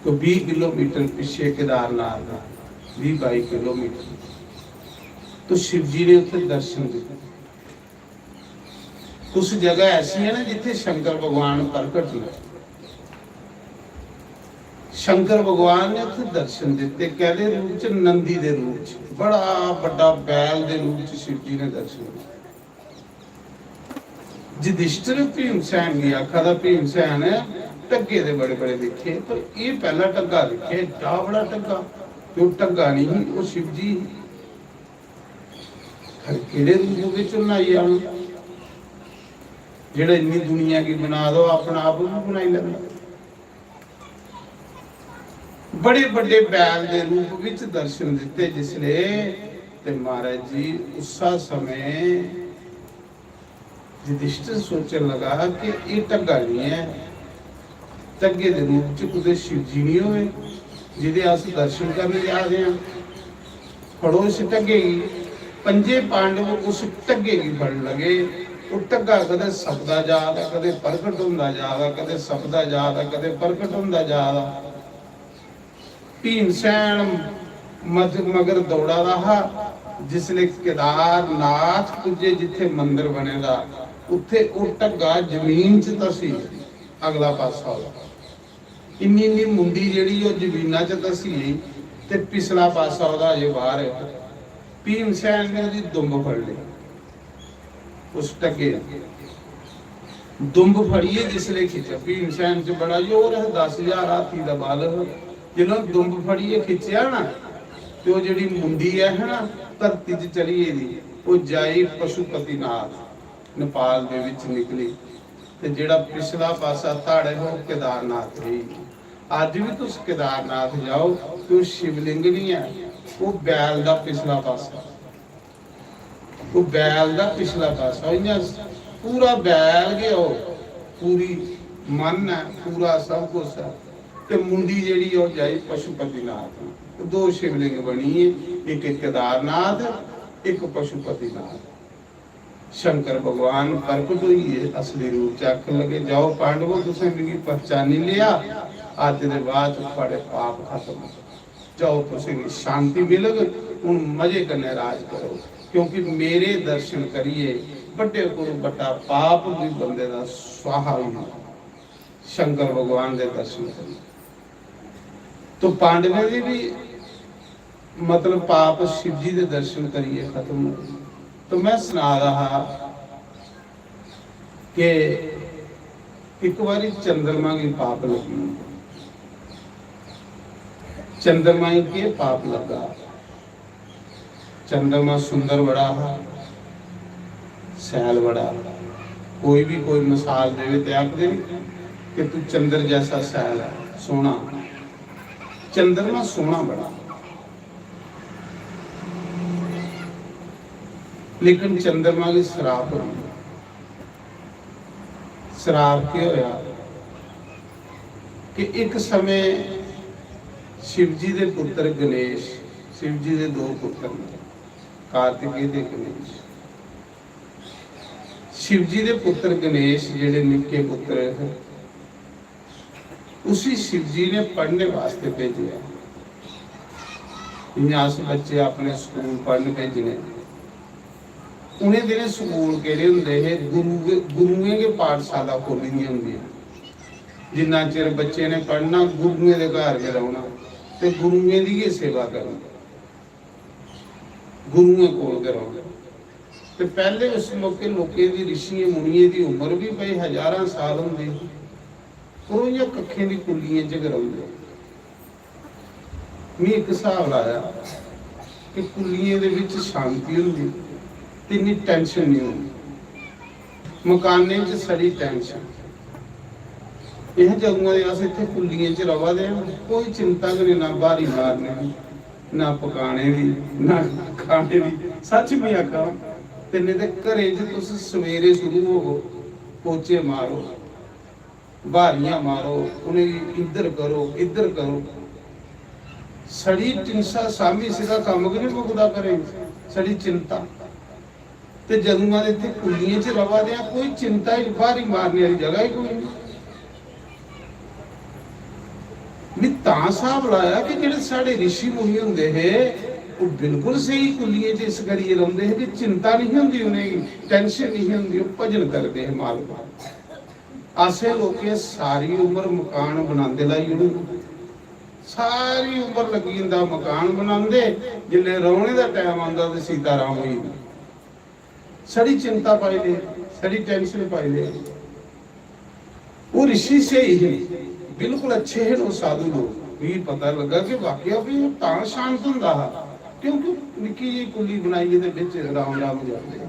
तो बीह किलोमीटर पिछे केदारनाथ दा, बीह बाई किलोमीटर, तो शिव जी ने उत्थे दर्शन दिते। कुछ जगह ऐसी है ना, जिथे शंकर भगवान प्रकट हुए। शंकर भगवान ने उत्थे दर्शन दिते। कैदे रूप च? नंदी दे रूप च। बड़ा बड़ा बैल दे रूप च शिव जी ने दर्शन दिते। युधिष्ठिर भीमसेन गी आखा दा, "भीमसेन, ढग्गे दे बड़े बड़े दिक्खे, पर एह् पैह्ला ढग्गा दिक्खेआ, एड्डा बड़ा ढग्गा।" ते ओह् ढग्गा नहीं ही, ओह् शिव जी ही। खैर, केह्ड़े रूप बिच उन्नै आई जाना, जेह्ड़ा इन्नी दुनिया गी बना दो, अपना आप भी बनाई लैंदा। बड़े बड़े बैल दे रूप विच दर्शन दिते जिसले, ते महाराज जी, उस्सा समें युधिष्ठिर सोचन लगा कि एह् ढग्गा नहीं ऐ, ढग्गे दे रूप च कुतै शिव जी नहीं होए, जिदे अस दर्शन करने जा रहे हैं। फड़ो इस ढग्गे गी। पंजे पांडव उस ढग्गे गी फड़न लगे। ओह् ढग्गा कदें सपदा जा दा, कदें प्रकट होंदा जा दा, कदें सपदा जा दा, कदें प्रकट होंदा जा दा। भीमसेन मत-, मगर दौड़ा दा हा। जिसले केदारनाथ पुज्जे, जित्थे मंदर बने दा, उत्थे ओह् ढग्गा जमीन च धसी, अगला पासा ओह्दा। इन्नी इन्नी मुंडी जेह्ड़ी ओह् जमीना च धसी गेई ते पिछला पासा ओह्दा अजें बाहर ऐ। भीमसेन ने ओह्दी दुंब फड़ी लेई, उस ढग्गे दी दुंब फड़ियै जिसले खिच्चेआ, भीमसेन च बड़ा जोर हा, दस ज्हार हाथी दा बल हा। जिसलै ओह् दुंब फड़ियै खिच्चेआ ना, ते ओह् जेह्ड़ी मुंडी ऐ ना, धरती च चली गेदी, ओह् जाई पशुपतिनाथ, नेपाल दे बिच निकली। ते जेह्ड़ा पिछला पासा धाड़े हो, केदारनाथ रेही। अज्ज बी तुस केदारनाथ जाओ, ते ओह् शिवलिंग नहीं ऐ, ओह् बैल दा पिछला पासा, ओह् बैल दा पिछला पासा। इ'यां पूरा बैल गै ओह्, पूरी मन ऐ, पूरा सब कुछ ऐ। ते मुंडी जेह्ड़ी ओह् जाई पशुपतिनाथ। दो शिवलिंग बनी है, इक केदारनाथ, इक पशुपतिनाथ। शंकर भगवान प्रकट होइयै असली रूप च आखन लगे, "जाओ पांडवो, तुसें मिगी पहचानी लिया, अज्ज दे बाद च थुआड़े पाप खत्म हो। जाओ, तुसें गी शांति मिलग, हुन मजे कन्नै राज करो, क्योंकि मेरे दर्शन करियै बड्डे कोलू बड्डा पाप भी बंदे दा स्वाहा होई जंदा।" शंकर भगवान दे दर्शन करियै तो पांडवें दे भी मतलब पाप शिव जी दे दर्शन करियै खत्म होए। तो मैं सना दा हा कि इक बारी चंद्रमा गी पाप लग्गी। चंद्रमा गी केह् पाप लग्गा? चंद्रमा सुंदर बड़ा हा, सैल बड़ा। कोई भी कोई मिसाल देवे ते आखदे कि तू चंद्र जैसा सैल है, सोहना। चंद्रमा सोहना बड़ा, लेकिन चंद्रमा गी सराप होई। सराप केह् होया कि इक समें शिवजी दे पुत्र गणेश, शिवजी दे दो पुत्र न, कार्तिकेय ते गणेश। शिवजी दे पुत्र गणेश जेह्ड़े निक्के पुत्र हे, उसी शिवजी ने पढ़ने वास्ते भेजेआ। इ'यां अस बच्चे अपने स्कूल पढ़न भेजने, उ'नें दिनें स्कूल केह्ड़े होंदे हे, गुरु गै, गुरुएं गै पाठशाला खोह्ली दियां होंदियां। जिन्ना चिर बच्चे ने पढ़ना, गुरुएं दे घर गै रौह्ना ते गुरुएं दी गै सेवा करनी, गुरुएं कोल गै रौह्ना। ते पैह्ले उस मौके लोकें दी, रिशियें मुनियें दी उम्र बी कोई हजारां साल होंदी ही, पर ओह् इ'यां कक्खें दी कुल्लियें च गै रौंह्दे। में इक स्हाब लाया कि कुल्लियें दे बिच शांति होंदी ते इन्नी tension निं होंदी। मकानें च सड़ी tension। एह् जदुआं दे अस इत्थै कुल्लियें च र'वा दे आं, कोई चिंता गै निं, ना ब्हारी मारने दी, ना पकाने दी, ना खाने दी। सच में आखां, ते नेईं ते घरें च तुस सवेरे शुरू होवो, पोचे मारो, ब्हारियां मारो, उ'नेंगी इद्धर करो, इद्धर करो। सड़ी टिंसा सामी सिरा कम्म गै निं मुकदा घरें च, सड़ी चिंता। ते जदुआं दे इत्थै कुल्लियें च र'वा दे आं, कोई चिंता ही, ब्हारी मारने आह्ली जगह ही कोई निं। में तां स्हाब लाया कि जेह्ड़े साढ़े रिशी मुनि होंदे हे, ओह् बिल्कुल स्हेई कुल्लियें च इस करियै रौंह्दे हे कि चिंता निं ही होंदी उ'नेंगी, tension निं ही होंदी, ओह् भजन करदे हे मालक दा। असें लोकें सारी उम्र मकान बनांदे लाई ओड़ी, सारी उम्र लग्गी जंदा मकान बनांदे, जिसलै रौह्ने दा टैम आंदा ते सीताराम होई जंदे। सड़ी चिंता पाई ले, सड़ी tension पाई ले। ओह् रिशी स्हेई हे, बिल्कुल अच्छे हे ओह् साधु लोक। मिगी पता लग्गा कि वाकया भी ओह् तां शांत होंदा हा, क्योंकि निक्की जेही कुल्ली बनाइयै ते बिच राम राम जपदे।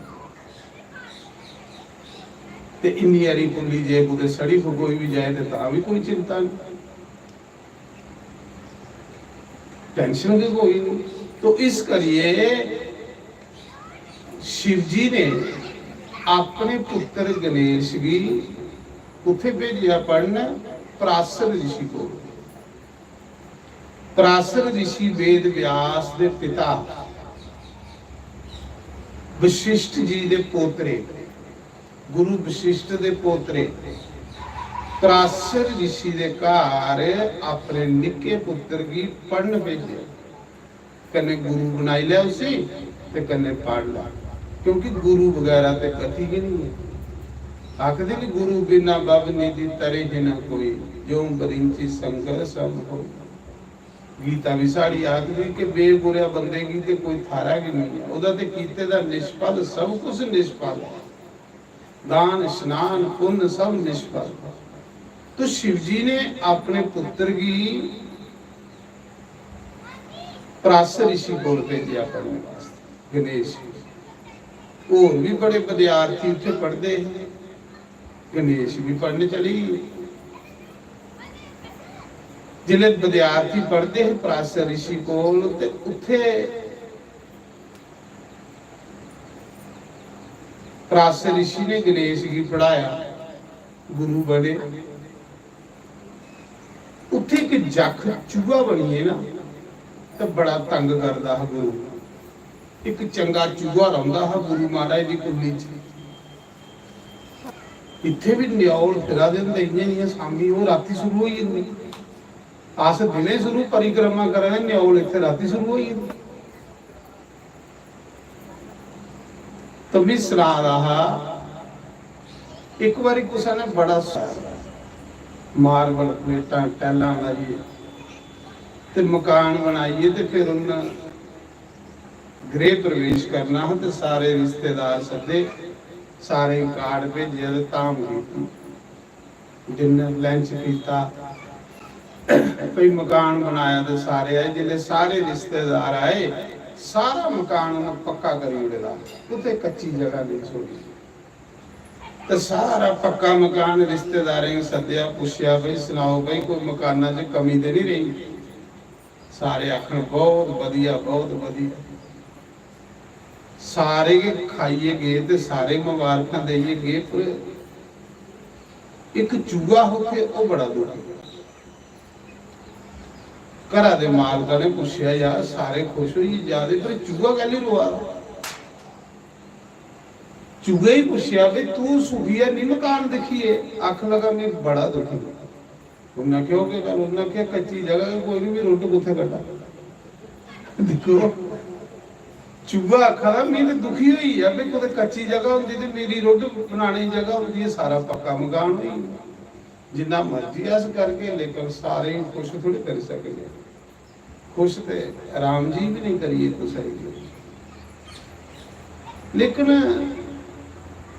ते इन्नी हारी कुल्ली जे कुतै सड़ी फकोई बी जाए ते तां बी कोई चिंता निं, tension गै कोई निं। तो इस करियै शिवजी ने अपने पुत्र गणेश गी कुत्थै भेजेआ पढ़न? पराशर ऋषि कोल। पराशर ऋषि वेद व्यास दे पिता, वशिष्ठ जी दे पोतरे, गुरु वशिष्ठ दे पोतरे पराशर ऋषि दे घर अपने निक्के पुत्र गी पढ़न भेजेआ। कन्नै गुरु बनाई लै उसी ते कन्नै पढ़ लै, क्योंकि गुरु बगैरा ते गति गै निं ऐ। आखदे न, "गुरु बिना बब निधि तरे ही न कोई, जो बरिंची संकर सब होई।" गीता बी साढ़ी आखदी कि बेगुरेआ बंदे गी ते कोई थाह्रा गै निं ऐ। ओह्दा ते कीते दा निष्फल, सब कुछ निष्फल ऐ। दान, स्नान, पुन्न सब निष्फल। तो शिव जी ने अपने पुत्र गी पराशर ऋषि कोल भेजेआ पढ़ने वास्तै, गणेश गी। होर बी बड़े विद्यार्थी उत्थै पढ़दे हे, गणेश बी पढ़ने चली गे। जिसलै विद्यार्थी पढ़दे हे पराशर ऋषि कोल, ते उत्थै पराशर ऋषि ने गणेश गी पढ़ाया, गुरु बने। उत्थै इक जख चूहा बनियै ना, ते बड़ा तंग करदा हा गुरु। इक चंगा चूहा रौंह्दा हा गुरु महाराज दी कुल्ली च। इत्थै बी न्यौल फिरा दे होंदे, इ'यां इ'यां शामीं, ओह् रातीं शुरू होई जंदी। अस दिनें शुरू परिक्रमा करा दे, न्यौल इत्थै रातीं शुरू होई जंदी। तो मी सना दा हा, इक बारी कुसै ने बड़ा स-, मार्बल प्लेटां, टाइलां लाइयै ते मकान बनाइयै ते फिर उन्न गृह प्रवेश करना हा ते सारे रिश्तेदार सद्दे, सारे कार्ड भेजे ते धाम कीती। डिनर लंच कीता, कोई मकान बनाया ते सारे आए। जिसलै सारे रिश्तेदार आए, सारा मकान उन्नै पक्का करी ओड़े दा, कुतै कच्ची जगह नेईं छोड़ी। ते सारा पक्का मकान रिश्तेदारें गी सद्देआ, पुच्छेआ, "भाई सनाओ भाई, कोई मकाना च कमी ते निं रेही?" सारे आखन, "बहुत बधिया, बहुत बधिया।" सारे गै खाइयै गे ते सारे मबारखां देइयै गे, पर इक चूहा हा उत्थै, ओह् बड़ा दुखी। घरा दे मालका ने पुच्छेआ, "यार, सारे खुश होइयै जा दे, पर चूहा कैल्ली रोआ दा?" चूहे गी पुच्छेआ, "बे, तू सुखी ऐ निं मकान दिक्खियै?" आखन लगा, "में बड़ा दुखी आं।" उन्नै आखेआ, "ओह् केह् गल्ल?" उन्नै आखेआ, "कच्ची जगह गै कोई निं, में रुट्ट कुत्थै कड्ढां?" दिक्खो, चूहा आखा दा, "में ते दुखी होई गेआ, बे, कुतै कच्ची जगह होंदी ते मेरी रुट्ट बनाने दी जगह होंदी, एह् सारा पक्का मकान होई गेआ। जिन्ना मर्जी अस करगे, लेकिन सारें गी खुश थोड़ी करी सकगे।" खुश ते राम जी बी नहीं करिए कुसै गी। लेकिन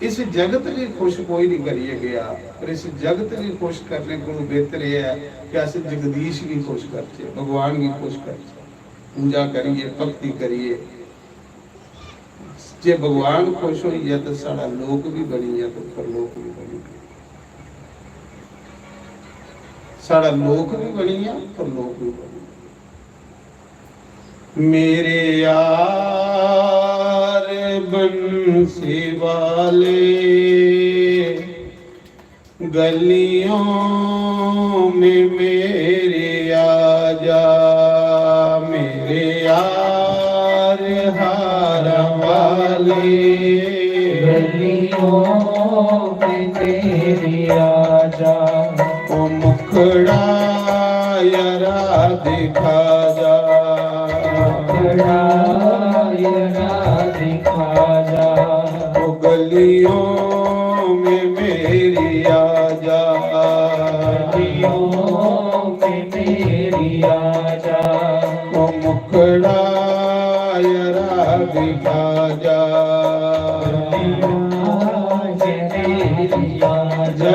इस जगत गी खुश कोई नहीं करिए गया, पर इस जगत गी खुश करने कोलों बेहतर यह है कि अस जगदीश गी खुश करचै, भगवान गी खुश करचै, पूजा करिए, भक्ति करिए। जे भगवान खुश होई गेआ, ते साढ़ा लोक भी बनी गेआ, ते परलोक भी बनी गेआ। साढ़ा लोक भी बनी गेआ, परलोक भी बनी गेआ। मेरे यार बंसी वाले, गलियों में मेरी आजा, मेरे यार हार वाले। गलियों में मेरी आजा। ओ मुखड़ा यारा दिखा जा। मुखड़ा यारा दिखा जा। ओ गलियों में मेरी आजा। गलियों में मेरी आजा। ओ मुखड़ा यारा दिखा जा। गलियों में मेरी आजा। जय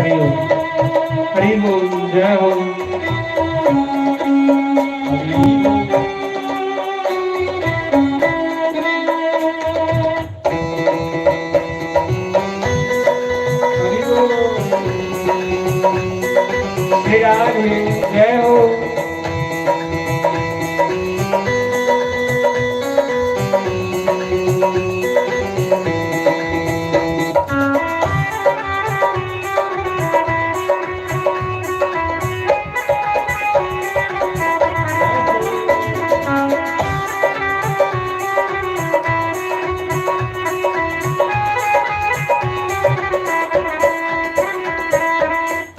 हो। हरि ओम। हरि ओम। जय हो। हरि बोल। हे राधे, जय हो।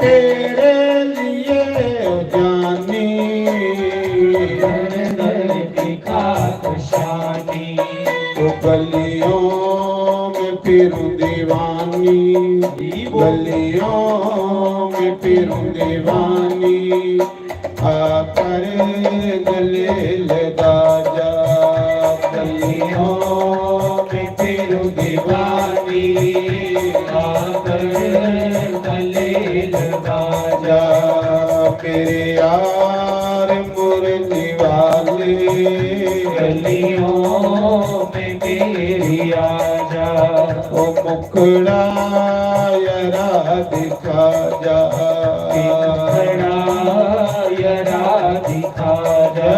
तेरे लिए ओ जानी, दर दर दिखा खुशानी। ओ गलियों में फिरूं दीवानी, गलियों में फिरूं दीवानी। आकर गले लगा जा, गलियों में फिरूं दीवानी। आकर गले लगा जा, मेरे यार मुरली वाले। गलियों में मेरी आजा। ओ मुखड़ा यारा दिखा जा। मुखड़ा यारा दिखा जा।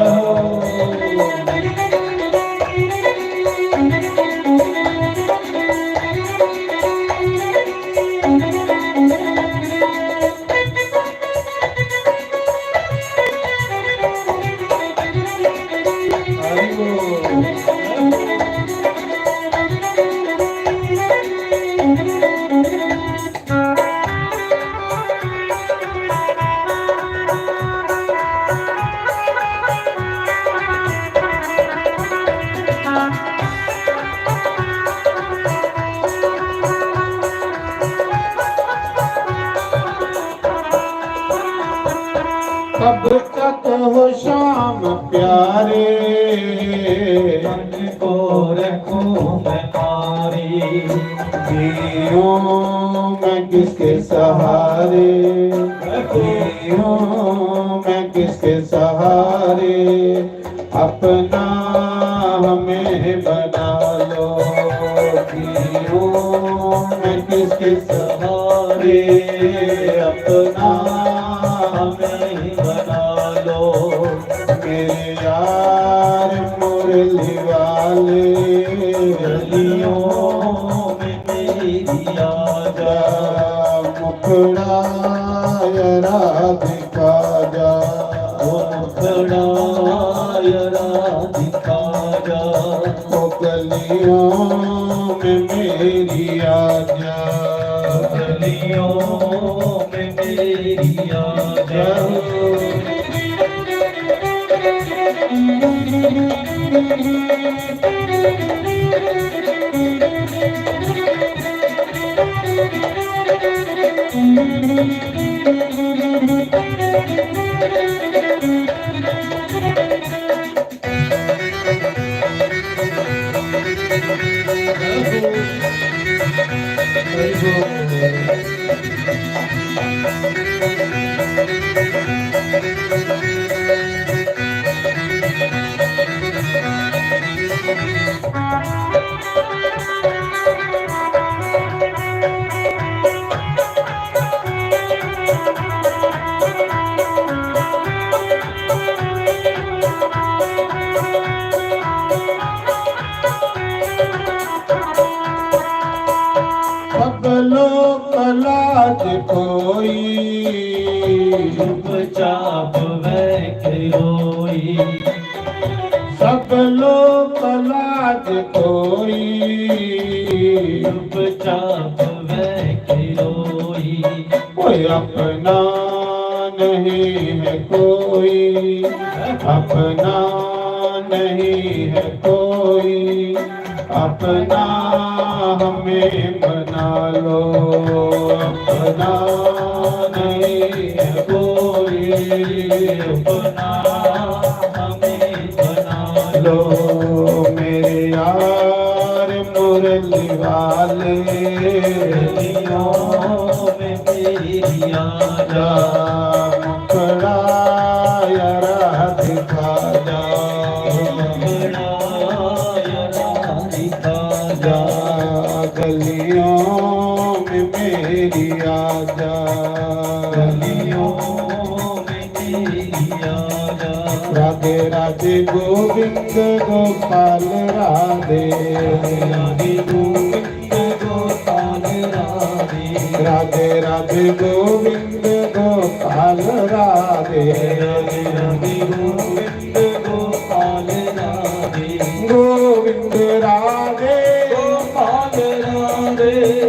कब तक हो श्याम प्यारे, मन को रखूं मैं मारे। जीऊं मैं किसके सहारे, जीऊं मैं किसके सहारे। अपना हमें बना लो, जीओ मैं किसके सहारे, अपना हमें बना लो। मेरे यार मुरली वाले, गलियों में मेरी आजा। मुखड़ा यरा दिखा जा, ओ मुखड़ा यरा दिखा जा। ओ गलियों में मेरी आजा, गलियों में मेरी आजा। सब लोक लाज खोई, चुपचाप वह रोई। सब लोक लाज खोई, चुपचाप वह रोई। कोई अपना नहीं है कोई, अपना नहीं है कोई, अपना हमें बना लो। अपना नहीं है कोई, अपना हमें बना लो। मेरे यार मुरली वाले, गलियों में मेरी आजा। मुखड़ा यरा दिखा जा, मुखड़ा यरा दिखा जा। गलियों में मेरी आजा, गलियों में मेरी आजा। राधे राधे गोविंद गोपाल राधे, राधे राधे गोविंद गोपाल राधे। राधे राधे गोविंद गोपाल राधे। राधे राधे गोविंद गोपाल राधे। गोविंद राधे गोपाल राधे।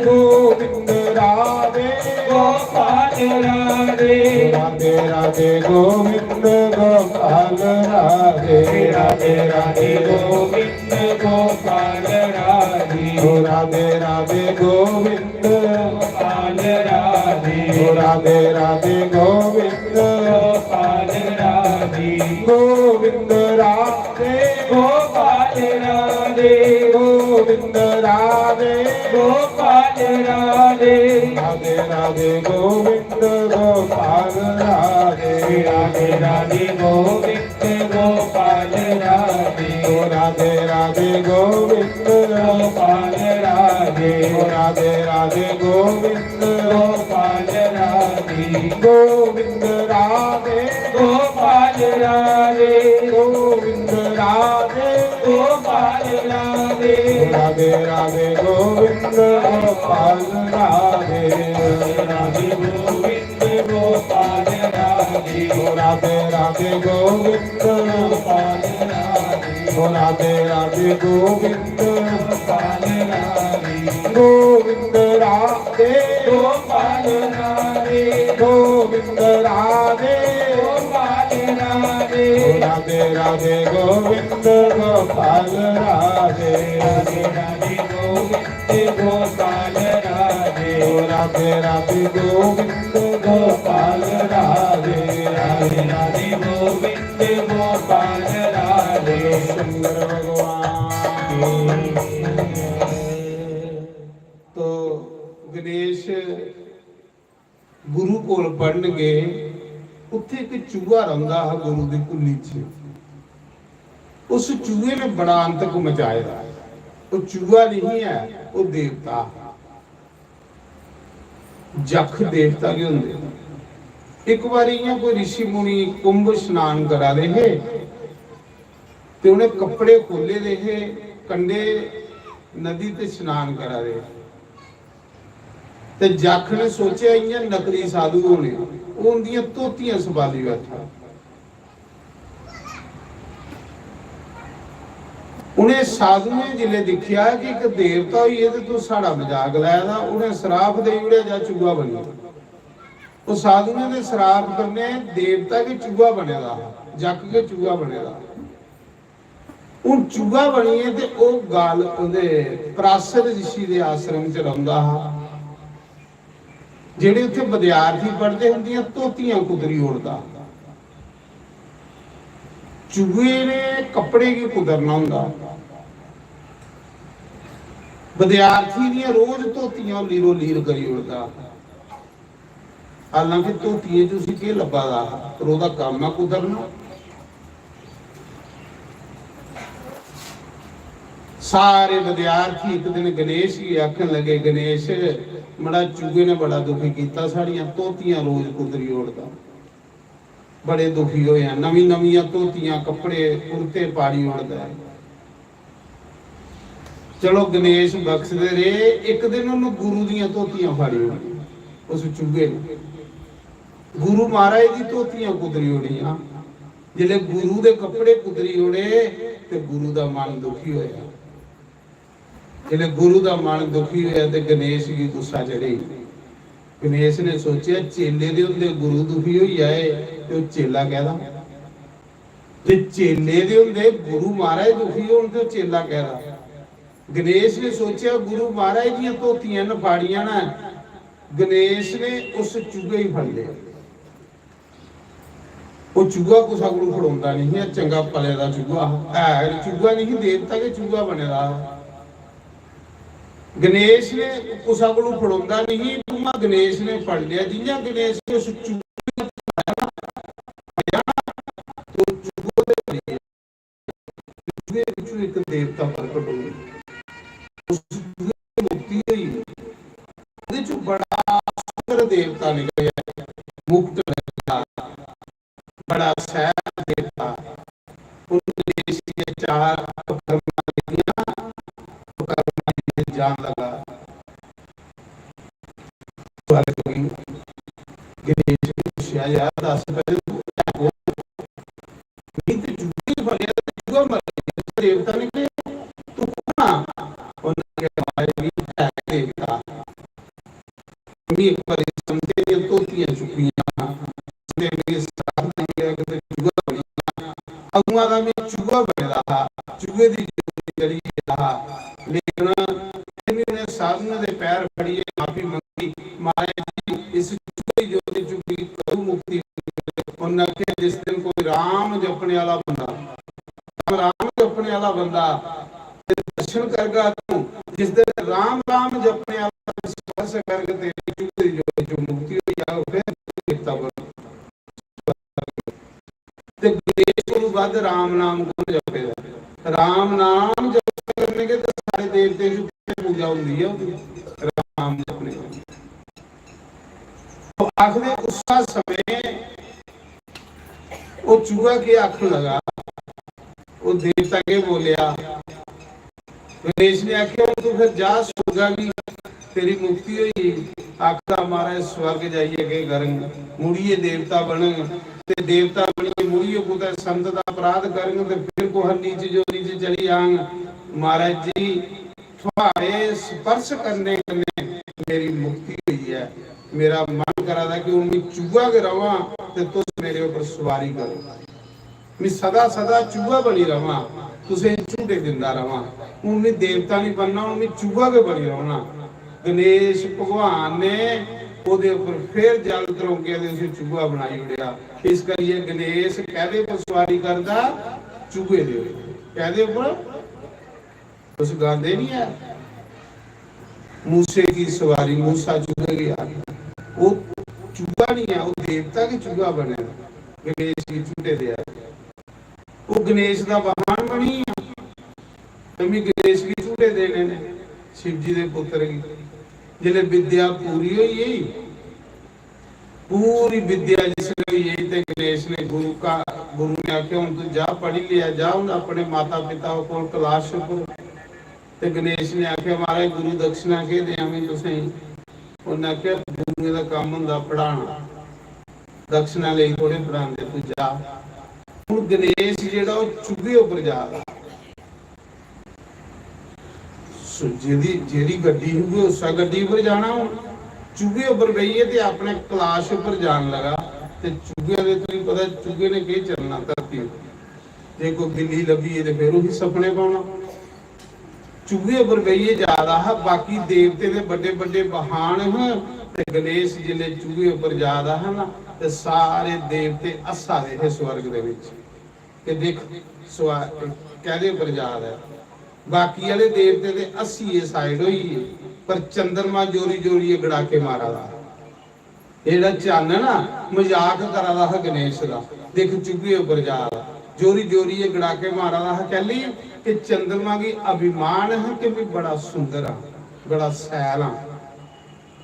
गोविंद राधे गोपाल राधे। राधे राधे गोविंद गोपाल राधे। राधे राधे गोविंद गोपाल राधे। ओ राधे राधे गोविंद गोपाल राधे। ओ राधे राधे गोविंद गोपाल राधे। गोविंद राधे गोपाल राधे। गोविंद राधे गोपाल राधे। राधे राधे गोविंद गोपाल राधे। राधे राधे गोविंद गोपाल राधे। ओ राधे राधे गोविंद गोपाल राधे। ओ राधे राधे गोविंद गोपाल राधे। गोविंद राधे गोपाल राधे। गोविंद राधे गोपाल राधे। राधे राधे गोविंद गोपाल राधे। राधे राधे गोविंद गोपाल राधे। ओ राधे राधे गोविंद गोपाल राधे। ओ राधे राधे गोविंद गोपाल राधे। गोविंद राधे गोपाल राधे। गोविंद राधे गोपाल राधे। ओ राधे राधे गोविंद गोपाल राधे। राधे राधे गोविंद गोपाल राधे। ओ राधे राधे गोविंद गोपाल राधे। राधे राधे गोविंद गोपाल राधे। शंकर भगवान की। तो गणेश गुरु कोल पढ़न गे, उत्थे एक चूहा रौंदा हा गुरु दी कुल्ली च। उस चूहे ने बड़ा आंतक मचाए दा। ओह चूहा नहीं है, ओह देवता हा। जक्ख देवता गै होंदे। इक बारी इ'यां कोई रिशी मुनि कुंभ स्नान करा दे हे ते उ'नें कपड़े खोले दे हे, कंढे नदी ते स्नान करा दे। ते जक्ख ने सोचेआ इ'यां नकली साधु होने, ओह् उं'दियां धोतियां संभाली बैठा। उ'नें साधुएं जिसलै दिक्खेआ कि इक देवता होइयै ते तूं साढ़ा मजाक लै दा, उ'नें सराप देई ओड़ेआ, "जा चूहा बनी।" ओह् साधुएं दे सराप कन्नै देवता गै चूहा बने दा हा, जक्ख गै चूहा बने दा। हून चूहा बनियै ते ओह् गल्ल ओह्दे पराशर रिशी दे आश्रम च रौंह्दा हा। जेह्ड़े उत्थै विद्यार्थी पढ़दे, उं'दियां धोतियां कुतरी ओड़दा। चूहे ने कपड़े गी कुतरना होंदा। विद्यार्थी दियां रोज धोतियां ओह् लीरो लीर करी ओड़दा। हालांकि धोतियें च उसी केह् लब्भा दा हा, पर ओह्दा कम्म ऐ कुतरना। सारे विद्यार्थी इक दिन गणेश गी आखन लगे, "गणेश, मड़ा चूहे ने बड़ा दुखी कीता, साढ़ियां धोतियां रोज कुतरी ओड़दा।" बड़े दुखी होए आं, नमीं नमियां धोतियां, कपड़े, कुर्ते पाड़ी ओड़दा ऐ। चलो, गणेश बख्शदे रेह्। इक दिन उन्हें गुरु दियां धोतियां फाड़ी ओड़ियां उस चूहे ने। गुरु महाराज दी धोतियां कुतरी ओड़ियां। जिसले गुरु दे कपड़े कुतरी ओड़े ते गुरु दा मन दुखी होया। जिसले गुरु दा मन दुखी होया ते गणेश गी गुस्सा चढ़े। गणेश ने सोचेआ, चेले दे होंदे गुरु दुखी होई जाए ते ओह् चेला कैह्दा? जे चेले दे होंदे गुरु महाराज दुखी होन ते ओह् चेला कैह्दा? गणेश ने सोचेआ, गुरु महाराज दियां धोतियां न फाड़ियां न, गणेश ने उस चूहे गी फड़ लिया। ओह् चूहा कुसै कोलू खड़ोंदा नेईं हा, चंगा पले दा चूहा हा, है चूहा नेईं, देवता गै चूहा बने दा हा। गणेश ने कुसै कोलू खड़ोंदा नेईं, उ'आं गणेश ने फड़ लिया। जि'यां गणेश ने उस चूहे गी फड़ेआ ना, ते ओह् चूहा ते चूहे विचों इक देवता प्रकट होई। उस चूहे दी मुक्ति होई। ओह्दे चों बड़ा सुंदर देवता निकलेआ, मुकुट लग्गा, बड़ा सैल देवता। उन्हें देश के चार अपकर्मा दिया, अपकर्मा में जान लगा। स्वर्ग गई। गणेश ने पूछेआ, "यार, दस, पैह्लें तूं है कौन?" "मिगी ते चूहे ने फड़ेआ ते चूहा मरी गेआ, देवता निकलेआ। तूं कौन आ?" उन्नै आखेआ, "महाराज, मिगी है देवता। मिगी इक बारी समझे दियां धोतियां चुक्कियां, ते मिगी सराप देई गेआ कि चूहा बनी गेआ। अदुआं दा में चूहा बने दा हा, चूहे दी जिंदगी चली गेदा हा। लेकिन फिर भी उ'नें साधुएं दे पैर फड़ियै माफी मंगी, महाराज जी, इस चूहे दी जोनी चुक्की कदूं मुक्ति?" उन्नै आखेआ, "जिस दिन कोई राम जपने आह्ला बंदा, राम जपने आह्ला बंदा ते दर्शन करगा तूं, जिस दिन राम राम जपने आह्ला स्पर्श करग, तेरी चूहे दी जोनी चों मुक्ति होई जाग, फिर देवता बन।" ते गणेश कोलू बद्ध राम नाम कु'न जपे दा? राम नाम जप करने के तो सारे देवते दी पूजा होंदी है, राम नाम जपने। तो आखदे उस समय वो चूहा के आखन लगा, वो देवता के बोलिया, गणेश ने आखेआ, "हून तू फिर जा सुरगा गी, तेरी मुक्ति होई गेई।" आखदा, "महाराज, स्वर्ग जाइयै केह् करङ? मुड़ियै देवता बनङ, ते देवता बनियै मुड़ियै कुतै संत दा अपराध करङ, ते फिर कुहै नीच जोनी च चली जाङ।" महाराज जी, थुआढ़े स्पर्श करने कन्नै मेरी मुक्ति होई ऐ। मेरा मन करा दा कि हून में चूहा गै रवां ते तुस मेरे उप्पर सुआरी करो। में सदा सदा चूहा बनी रवां, तुसें गी झूटे दिंदा रवां। हून में देवता नहीं बनना, हून में चूहा गै बनी रौह्ना। गणेश भगवान ने ओह्दे उप्पर फिर जल तरौंकेआ ते उसी चूहा बनाई ओड़ेआ। इस करियै गणेश कैह्दे उप्पर सुआरी करदा? चूहे दे उप्पर। कैह्दे उप्पर? तुस गांदे नहीं ऐ, "मूसे की सवारी", मूसा चूहे गी आखदा। ओह् चूहा नहीं ऐ, ओह् देवता गै चूहा बने दा, गणेश गी झूटे देआ। ओह् गणेश दा वाहन बनी गेआ, ते मी गणेश गी झूटे देने ने, शिव जी दे पुत्र गी। जिसलै विद्या पूरी होई गेई, पूरी विद्या जिसने होई गेई ते गणेश ने गुरु का गुरु ने आखेआ, "हून तू जा, पढ़ी लिया, जा हून अपने माता पिता कोल कैलाश उप्पर।" ते गणेश ने आखेआ, "महाराज, गुरु दक्षिणा केह् देआं में तुसेंगी?" उन्नै आखेआ, "गुरुएं दा कम्म होंदा पढ़ाना, दक्षिणा लेई थोड़े पढ़ांदे, तू जा।" हून गणेश जेह्ड़ा ओह् चुग्गे उप्पर जा दा, सु-, जेह्दी, जेह्ड़ी गड्डी ही, उ'ऐ उस्सै गड्डी उप्पर जाना। हून चुग्गे उप्पर बेहियै ते अपने कैलाश उप्पर जान लगा। ते चुग्गे दे, तुसेंगी पता, चुग्गे ने केह् चलना धरती उप्पर? जे कोई बिल्ली लब्भी गेई ते फिर उसी सपने पौना। चुग्गे उप्पर बेहियै जा दा हा, बाकी देवते दे बड्डे बड्डे बहान हे, ते गणेश जिसलै चुग्गे उप्पर जा दा हा ना, ते सारे देवते हस्सा दे हे स्वर्ग दे बिच। ते दिक्ख, स्वा-, कैह्दे उप्पर जा दा ऐ? बाकी आह्ले देवते ते हस्सियै side होई गे, पर चंद्रमा जोरी जोरियै गड़ाके मारा दा हा। एह् जेह्ड़ा चन्न ना, मजाक करा दा हा गणेश दा, दिक्ख, चुग्गे उप्पर जा दा, जोरी जोरियै गड़ाके मारा दा हा। कैह्ली? कि चंद्रमा गी अभिमान हा कि मैं बड़ा सुंदर आं, बड़ा सैल आं।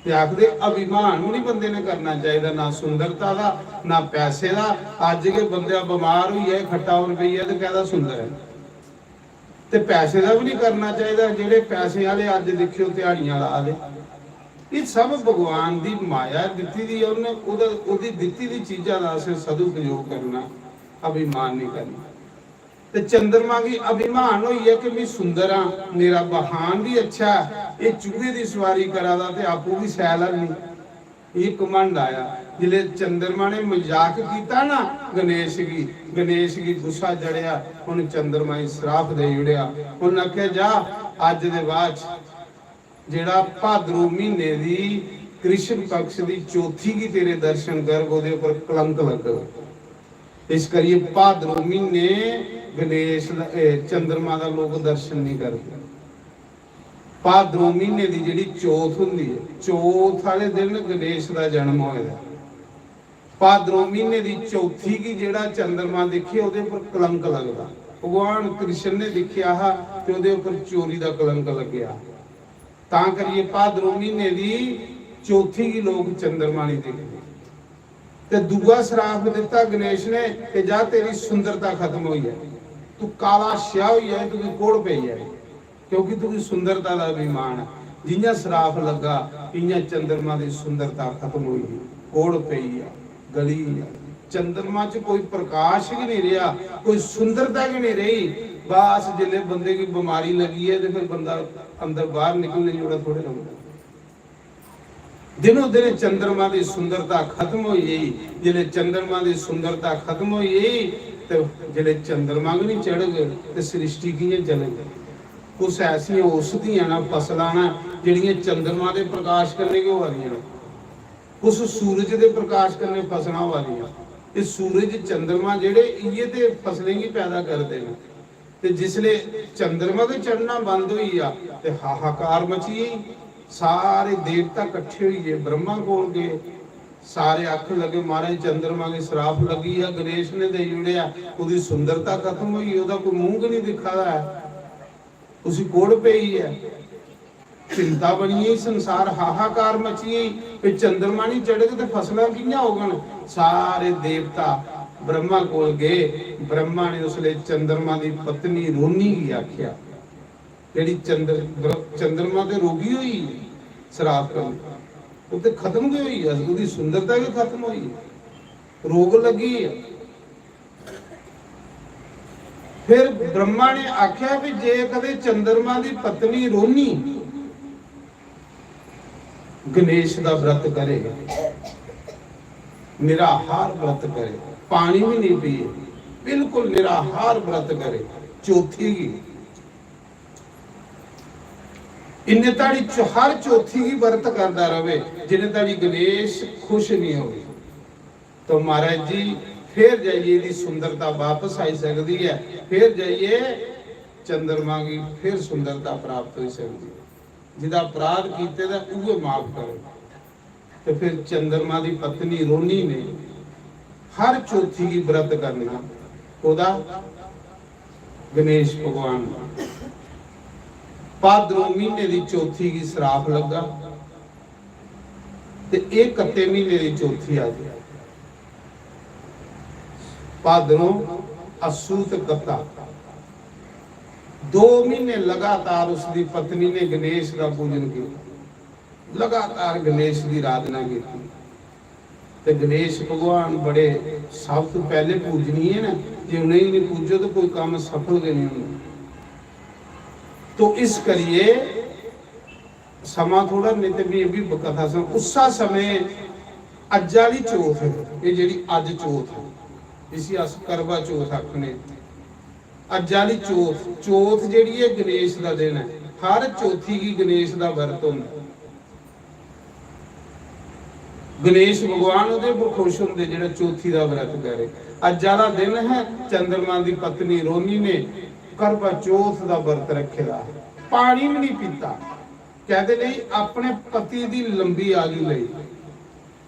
ते आखदे, अभिमान बी निं बंदे ने करना चाहिदा, ना सुंदरता दा, ना पैसे दा। अज्ज गै बंदा बमार होई जाए, खट्टा पर पेई जाए, ते कैह्दा सुंदर ऐ? ते पैसे दा बी निं करना चाहिदा। जेह्ड़े पैसे आह्ले अज्ज दिक्खेओ ध्याड़ियां ला दे, एह् सब भगवान दी माया दित्ती दी ऐ। उन्नै, ओह्दा, ओह्दी दित्ती दी चीजा दा असें सदुपयोग करना, अभिमान निं करना। ते चंद्रमा गी अभिमान होई गेआ कि मैं सुंदर आं, मेरा बहान बी अच्छा ऐ, एह् चूहे दी सवारी करा दा ते आपूं बी सैल आह्ली। एह् घमंड आया। जिसलै चंद्रमा ने मजाक कीता ना गणेश गी, गणेश गी गुस्सा चढ़ेआ, उन्न चंद्रमा गी श्राप देई ओड़ेआ। उन्न आखेआ, "जा, अज्ज दे बाद च जेह्ड़ा भादरो म्हीने दी कृष्ण पक्ष दी चौथी गी तेरे दर्शन करग, ओह्दे उप्पर कलंक लग्गग।" इस करियै भादरो म्हीने गणेश दा, ए, चंद्रमा दा लोक दर्शन निं करदे। भादरो म्हीने दी जेह्ड़ी चौथ होंदी ऐ, चौथ आह्ले दिन गणेश दा जन्म होए दा। भादरो म्हीने दी चौथी गी जेह्ड़ा चंद्रमा दिक्खे, ओह्दे पर कलंक लगदा। भगवान कृष्ण ने दिक्खेआ हा ते ओह्दे उप्पर चोरी दा कलंक लग्गेआ। तां करियै भादरो म्हीने दी चौथी गी लोक चंद्रमा निं दिखदे। ते दूआ श्राप दित्ता गणेश ने कि जा, तेरी सुंदरता खत्म होई जाए, तू काला स्याह होई जाए, तुगी कोढ़ पेई जाए, क्योंकि तुगी सुंदरता दा अभिमान ऐ। जि'यां श्राप लग्गा, इ'यां चंद्रमा दी सुंदरता खत्म होई गेई, कोढ़ पेई गेआ, गली गेआ। चंद्रमा च कोई प्रकाश गै नहीं रेहा, कोई सुंदरता गै नहीं रेही। बस जिसले बंदे गी बमारी लगी है ते फिर बंदा अंदर बाहर निकलने जोड़ा थोड़े रौंहदा। दिनों दिन चंद्रमा दी सुंदरता खत्म होई गेई। जिसले चंद्रमा दी सुंदरता खत्म होई गेई ते जिसले चंद्रमा गै नहीं चढ़ग ते सृष्टि कि'यां चलग? कुछ ऐसियां औषधियां न, फसलां न, जेह्ड़ियां चंद्रमा दे प्रकाश कन्नै गै होआ दियां न। कुछ सूरज दे प्रकाश कन्नै फसलां होआ दियां। ते सूरज, चंद्रमा जेह्ड़े, इ'यै ते फसलें गी पैदा करदे न। ते जिसले चंद्रमा गै चढ़ना बंद होई गेआ ते हाहाकार मची गेई। सारे देवता कट्ठे होई गे, ब्रह्मा कोल गे। सारे आखन लगे, "महाराज, चंद्रमा गी श्राप लग्गी गेआ, गणेश ने देई ओड़ेआ, ओह्दी सुंदरता खत्म होई गेई, ओह्दा कोई मूंह गै नहीं दिक्खा दा ऐ, उसी कोढ़ पेई ऐ।" चिंता बनी गेई, संसार हाहाकार मची गेई, "ते चंद्रमा नहीं चढ़ग ते फसलां कि'यां होङन?" सारे देवता ब्रह्मा कोल गे। ब्रह्मा ने उसले चंद्रमा दी पत्नी रोनी गी आखेआ, जेह्ड़ी चंद्र-, ब्र-, चंद्रमा ते रोगी होई गेई श्राप कन्नै, ओह् ते खत्म गै होई गेआ, ओह्दी सुंदरता गै खत्म होई गेई, रोग लग्गी गेआ। फिर ब्रह्मा ने आख्या कि जे कदे चंद्रमा दी पत्नी रोनी गणेश दा व्रत करे, निराहार व्रत करे, पानी भी नहीं पिए, बिल्कुल निराहार व्रत करे, चौथी गी इन्ने ताड़ी च-, हर चौथी गी व्रत करदा रवे, जिन्ने ताड़ी गणेश खुश नहीं होवे। तो महाराज जी, फिर जाइए एह्दी सुंदरता वापस आई सकदी ऐ, फिर जाइए चंद्रमा गी फिर सुंदरता प्राप्त होई सकदी ऐ। जिदा अपराध कीते दा उ'ऐ माफ करो। ते फिर चंद्रमा दी पत्नी रोनी ने हर चौथी गी व्रत करना। ओह्दा गणेश भगवान दा। भाद्रो म्हीने दी चौथी गी श्राप लग्गा। ते एह् कत्ते म्हीने दी चौथी आई। भादरों, अस्सू ते कत्ता, दो म्हीने लगातार उसदी पत्नी ने गणेश दा पूजन कीता, लगातार गणेश दी आराधना कीती। ते गणेश भगवान बड़े सब तो पैह्ले पूजनीय न, जे उ'नेंगी निं पूजो ते कोई कम्म सफल गै निं होंदा। तो इस करियै समां थोह्ड़ा, नेईं ते में बी कथा सुन। उस्सा समें अज्ज आह्ली चौथ, एह् जेह्ड़ी अज्ज चौथ ऐ, जिसी अस करवा चौथ आखने, अज्ज आह्ली चौथ, चौथ जेह्ड़ी ऐ गणेश दा दिन ऐ। हर चौथी गी गणेश दा व्रत होंदा। गणेश भगवान ओह्दे पर खुश होंदे जेह्ड़ा चौथी दा व्रत करे। अज्ज आह्ला दिन ऐ, चंद्रमा दी पत्नी रोनी ने करवा चौथ दा व्रत रक्खे दा, पानी भी नहीं पीता। कैह्दे लेई? अपने पति दी लंबी आयु लेई,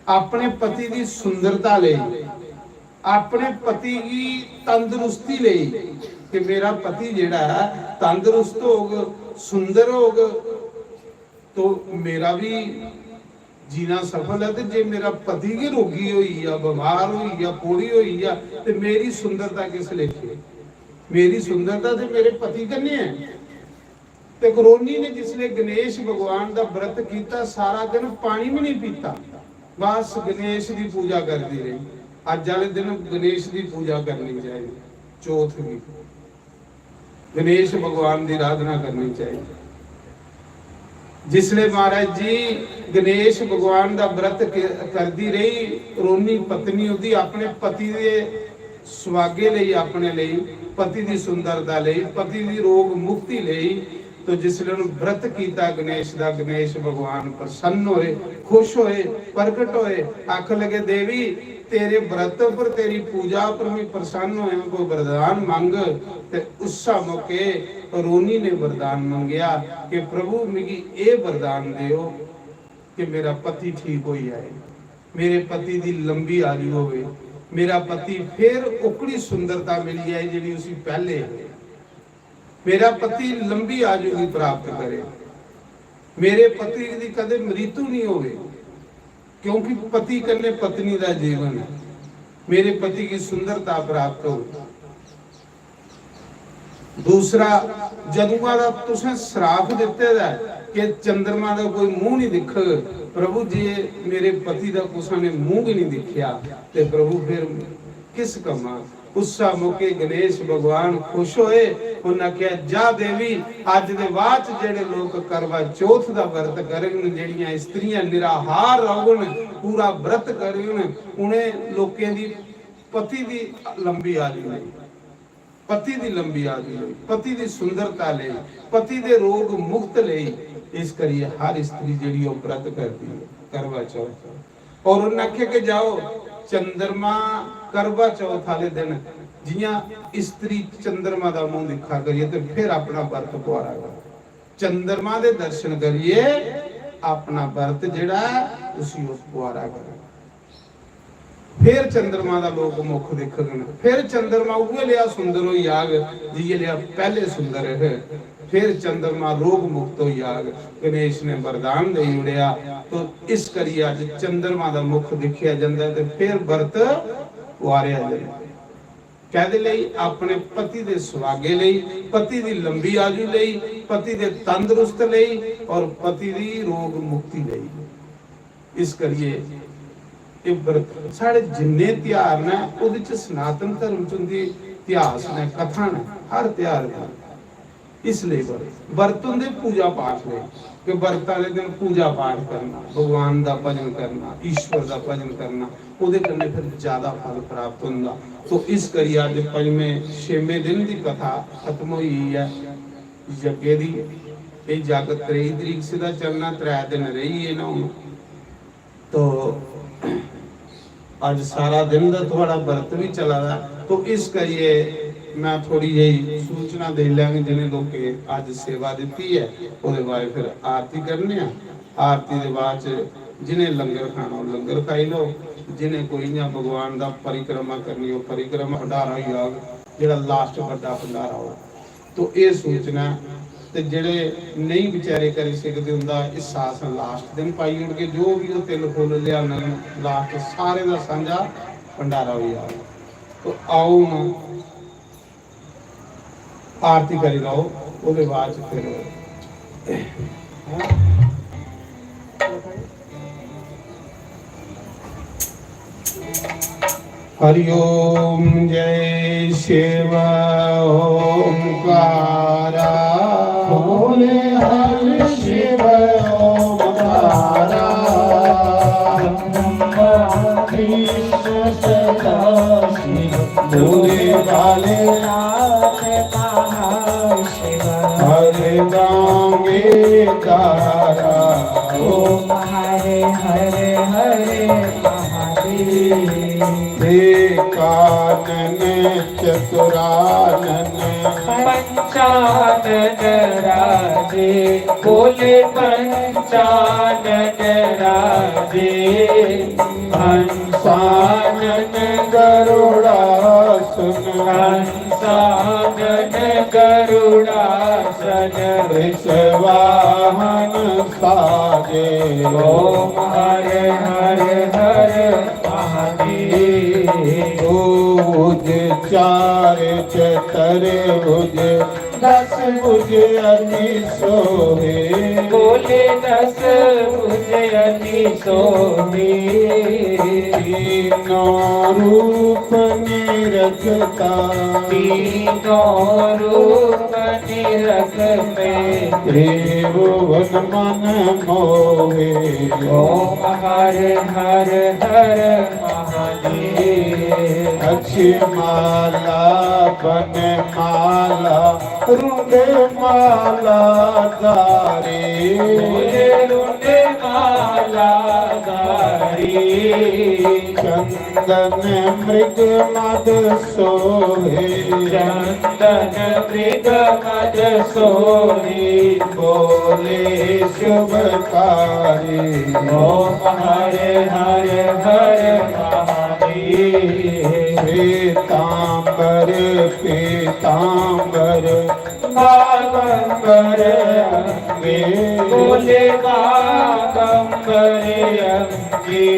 अपने पति दी सुंदरता लेई, अपने पति गी तंदरुस्ती लेई कि मेरा पति जेह्ड़ा ऐ तंदरुस्त होग, सुंदर होग, तो मेरा भी जीना सफल ऐ। ते जे मेरा पति गै रोगी होई गेआ, बमार होई गेआ, कोड़ी होई गेआ, ते मेरी सुंदरता किस लेखे? मेरी सुंदरता ते मेरे पति कन्नै ऐ। ते रोनी ने जिसले गणेश भगवान दा व्रत कीता, सारा दिन पानी भी नहीं पीता, बस गणेश दी पूजा करदी रही। अज्ज आह्ले दिन गणेश दी पूजा करनी चाहिदी, चौथ दी गणेश भगवान दी आराधना करनी चाहिदी। जिसले महाराज जी गणेश भगवान दा व्रत के-, करदी रेही रोनी पत्नी, ओह्दी अपने पति दे सुहागे लेई, अपने लेई, पति दी सुंदरता लेई, पति दी रोग मुक्ति लेई, तो जिसले उन्हें व्रत कीता गणेश दा, गणेश भगवान प्रसन्न होए, खुश होए, प्रगट होए, आखन लगे, "देवी, तेरे व्रत पर, तेरी पूजा पर मैं प्रसन्न होया, कोई वरदान मंग।" ते उस्सा मौके रोनी ने वरदान मंगेआ कि, "प्रभु, मिगी एह् वरदान देओ कि मेरा पति ठीक होई जाए, मेरे पति दी लंबी आयु होवे, मेरा पति फिर ओकड़ी सुंदरता मिली जाए जेह्ड़ी उसी पैह्ले ही।" मेरा पति लंबी आयु गी प्राप्त करे, मेरे पति दी कदे मृत्यु नहीं होवे, क्योंकि पति कन्नै पत्नी दा जीवन है। मेरे पति की सुंदरता प्राप्त हो। दूसरा, जदुआ दा तुसें श्राप दित्ते दा है कि चंद्रमा दा कोई मुंह नहीं दिखग, प्रभु, जे मेरे पति दा कुसा ने मुंह भी नहीं दिखया, ते प्रभु फिर किस कम्मा? उस्सा मौके गणेश भगवान खुश होए। उन्हें आखेआ, "जा देवी, अज्ज दे बाद च जेह्ड़े लोक करवा चौथ दा व्रत करगन, जेह्ड़ियां स्त्रियां निराहार रौह्गन, पूरा व्रत करगन, उ'नें लोकें दी पति दी लंबी आयु लेई, पति दी लंबी आयु लेई, पति दी सुंदरता लेई, पति दे रोग मुक्त लेई।" इस करियै हर स्त्री जेह्ड़ी ओह् व्रत करदी ऐ करवा चौथ। और उन्हें आखेआ कि जाओ, चंद्रमा करवा चौथ आह्ले दिन जियां स्त्री चंद्रमा दा मुंह दिक्खा करियै ते फिर अपना व्रत पुआरा करो। चंद्रमा दे दर्शन करियै अपना व्रत जेह्ड़ा ऐ उसी ओह् पुआरा करो। फिर चंद्रमा दा लोक मुख दिक्खगन, फिर चंद्रमा उ'ऐ लेआ सुंदर होई जाग जि'यै लेआ पैह्ले सुंदर हे। फिर चंद्रमा रोग मुक्त होई जाग। गणेश ने वरदान देई ओड़ेआ। तो इस करियै अज्ज चंद्रमा दा मुख दिक्खेआ जंदा ऐ ते फिर व्रत पुआरेआ जंदा ऐ। कैह्दे लेई? अपने पति दे सुहागे लेई, पति दी लंबी आयु लेई, पति दे तंदरुस्त लेई और पति दी रोग मुक्ति लेई। इस करियै एह् व्रत, साढ़े जिन्ने ध्यार न, ओह्दे च सनातन धर्म च उं'दी इतिहास न, कथा न, हर ध्यार दा। इसलेई व्रत, व्रत होंदे पूजा पाठ दे, कि व्रत आह्ले दिन पूजा पाठ करना, भगवान दा भजन करना, ईश्वर दा भजन करना, ओह्दे कन्नै फिर ज्यादा फल प्राप्त होंदा। तो इस करियै अज्ज पंजमें, छेमें दिन दी कथा खत्म होई गेई ऐ यज्ञ दी। एह् यज्ञ त्रेई तरीक सिद्धा चलना, त्रै दिन रेही गे न हून। तो अज्ज सारा दिन दा थुआढ़ा व्रत बी चला दा, तो इस करियै मैं थोड़ी जेही सूचना देई लैंग जिनें लोकें अज्ज सेवा दित्ती ऐ, ओह्दे बाद फिर आरती करने आं। आरती दे बाद च जिनें लंगर खाना, ओह् लंगर खाई लैओ। जिनें कोई इ'यां भगवान दा परिक्रमा करनी, ओह् परिक्रमा भंडारा होई जाग, जेह्ड़ा लास्ट बड्डा भंडारा होग। तो एह् सूचना ऐ। ते जेह्ड़े नेईं बेचारे करी सकदे, उं'दा हिस्सा असें लास्ट दिन पाई ओड़गे। जो बी ओह् तिल फुल्ल लेआङन, लास्ट सारें दा सांझा भंडारा होई जाग। तो आओ, हून आरती करी लैओ, ओह्दे बाद च फिर हरि ओम। जय शिव ओंकारा। बोले हरि शिव ओंकारा। ब्रह्मा विष्णु सदा शिव। बोले भोलेनाथ महाशिव। हर दांगे तारा। ओम हरे हरे हरे महादेव। एकानन चतुरानन। पंचानन राजे। बोले पंचानन राजे। हंसानन गरुड़ासन। हंसानन गरुड़ासन। वृषवाहन साजे। ओम हरे हरे हरे महादेव। भुज चार चतुर्भुज। दस भुज अति शोभे। बोले दस भुज अति शोभे। तीनों रूप निरखता। तीनों रूप निरखते। त्रिभुवन मन मोहे। ओम हर हर हर महादेव। अक्षमाला बनमाला रुंड माला धारी। रुंड माला धारी। चंदन मृग मद सोहे। चंदन मृग मद सोहे। बोले शुभकारी। ओम हरे हरे हरे महादेव। श्वेतांबर पीतांबर बागंबर अंगे। बोले बागंबर अंगे।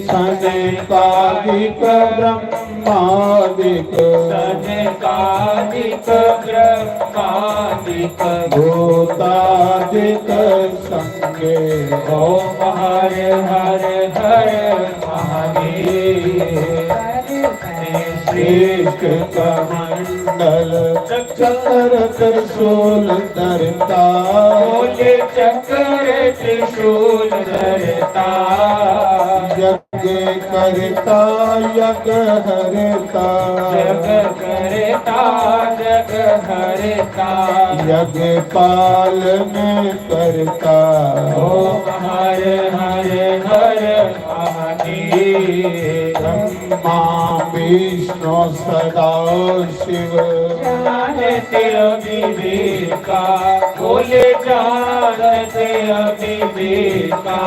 सनकादिक ब्रह्मादिक। सनकादिक ब्रह्मादिक। भूतादिक संगे। ओम हरे हरे हरे महादेव। श्रेष्ठ कमंडल चक्र त्रिशूल धरता। बोले चक्र त्रिशूल धरता। यज्ञ करता यज्ञ हरता। जग करता जग हरता। यज्ञ पालन करता। ओम हर हर हर महादेव। ब्रह्मा विष्णु सदा शिव। जानते अविवेका। बोले जानते अविवेका।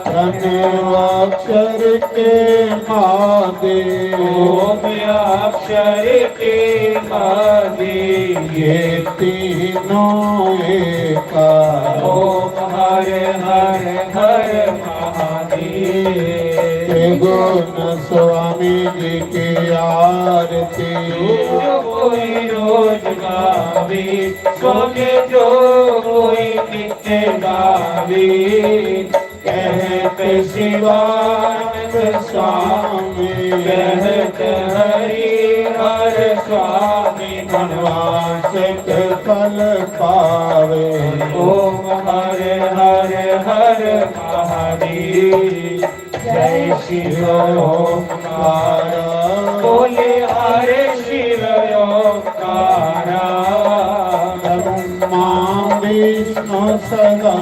प्रणवाक्षर के महादेव। ओम अक्षर के महादेव। ये तीनों एका। ओम हर हर हर महादेव। त्रिगुण स्वामी जी की आरती। जो कोई रोज गावे। स्वामी जो कोई नित्य गावे। कहत शिवानंद स्वामी। कहत हरि हर स्वामी। मनवांछित फल पावे। ओम हर हर हर महादेव। जय शिव ओंकारा। बोले हरे शिव ओंकारा। ब्रह्मा विष्णु सदा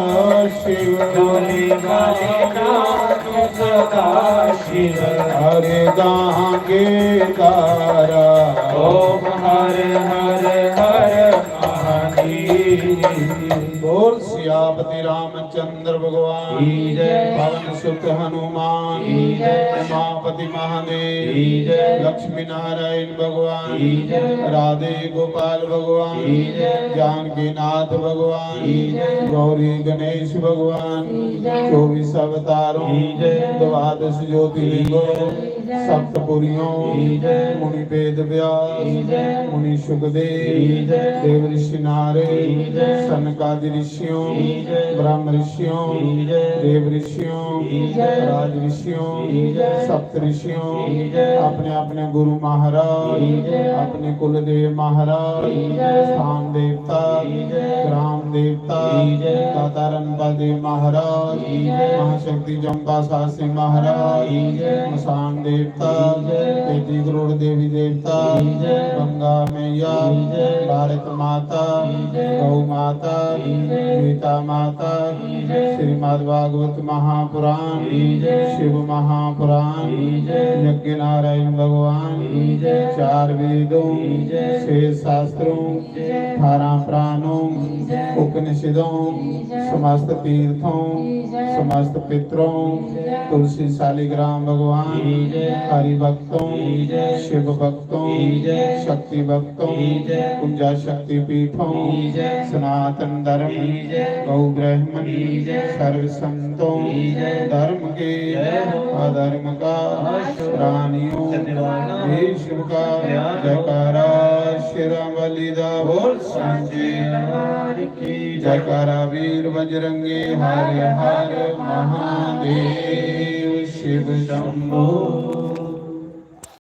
शिव। बोले भोलेनाथ सदा शिव। हर दांगे तारा। ओम हर हर हर महादेव। बोल सियापति रामचंद्र भगवान की जय। पवन सुत हनुमान की जय। उमापति महादेव, लक्ष्मी नारायण भगवान, राधे गोपाल भगवान, जानकी नाथ भगवान, गौरी गणेश भगवान, चौबीस अवतारों, द्वादश ज्योतिर्लिंगों, सप्तपुरियों, मुनि वेद व्यास, मुनि सुखदेव, देव ऋषि नारद, सनकादि ऋषियों, ब्रह्म ऋषियों, देव ऋषियों, राज ऋषियों, सप्त ऋषियों, अपने अपने गुरु महाराज, अपने कुलदेव महाराज, स्थान देवता, ग्राम देवता, दाता रंपा देव महाराज, महाशक्ति चंपा सासी महाराज, मसान देवता, तेती करोड़ देवी देवता, गंगा मैया, भारत माता, गौ माता, गीता माता, श्रीमद् भागवत महापुराण, शिव महापुराण, यज्ञ नारायण भगवान, चार वेदों, छह शास्त्रों, अठारह पुराणों, उपनिषदों, समस्त तीर्थों, समस्त पितरों, तुलसी शालिग्राम भगवान, हरि भक्तों, शिव भक्तों, शक्ति भक्तों, कुंजा शक्ति पीठों, सनातन धर्म, गौ ब्राह्मण, सर्व संतों, धर्म के अधर्म का रानियों, विश्व का जयकारा शेरां वाली दा बोल सांचे दरबार की जयकारा वीर बजरंगी हर हर महादेव शिव शंभो।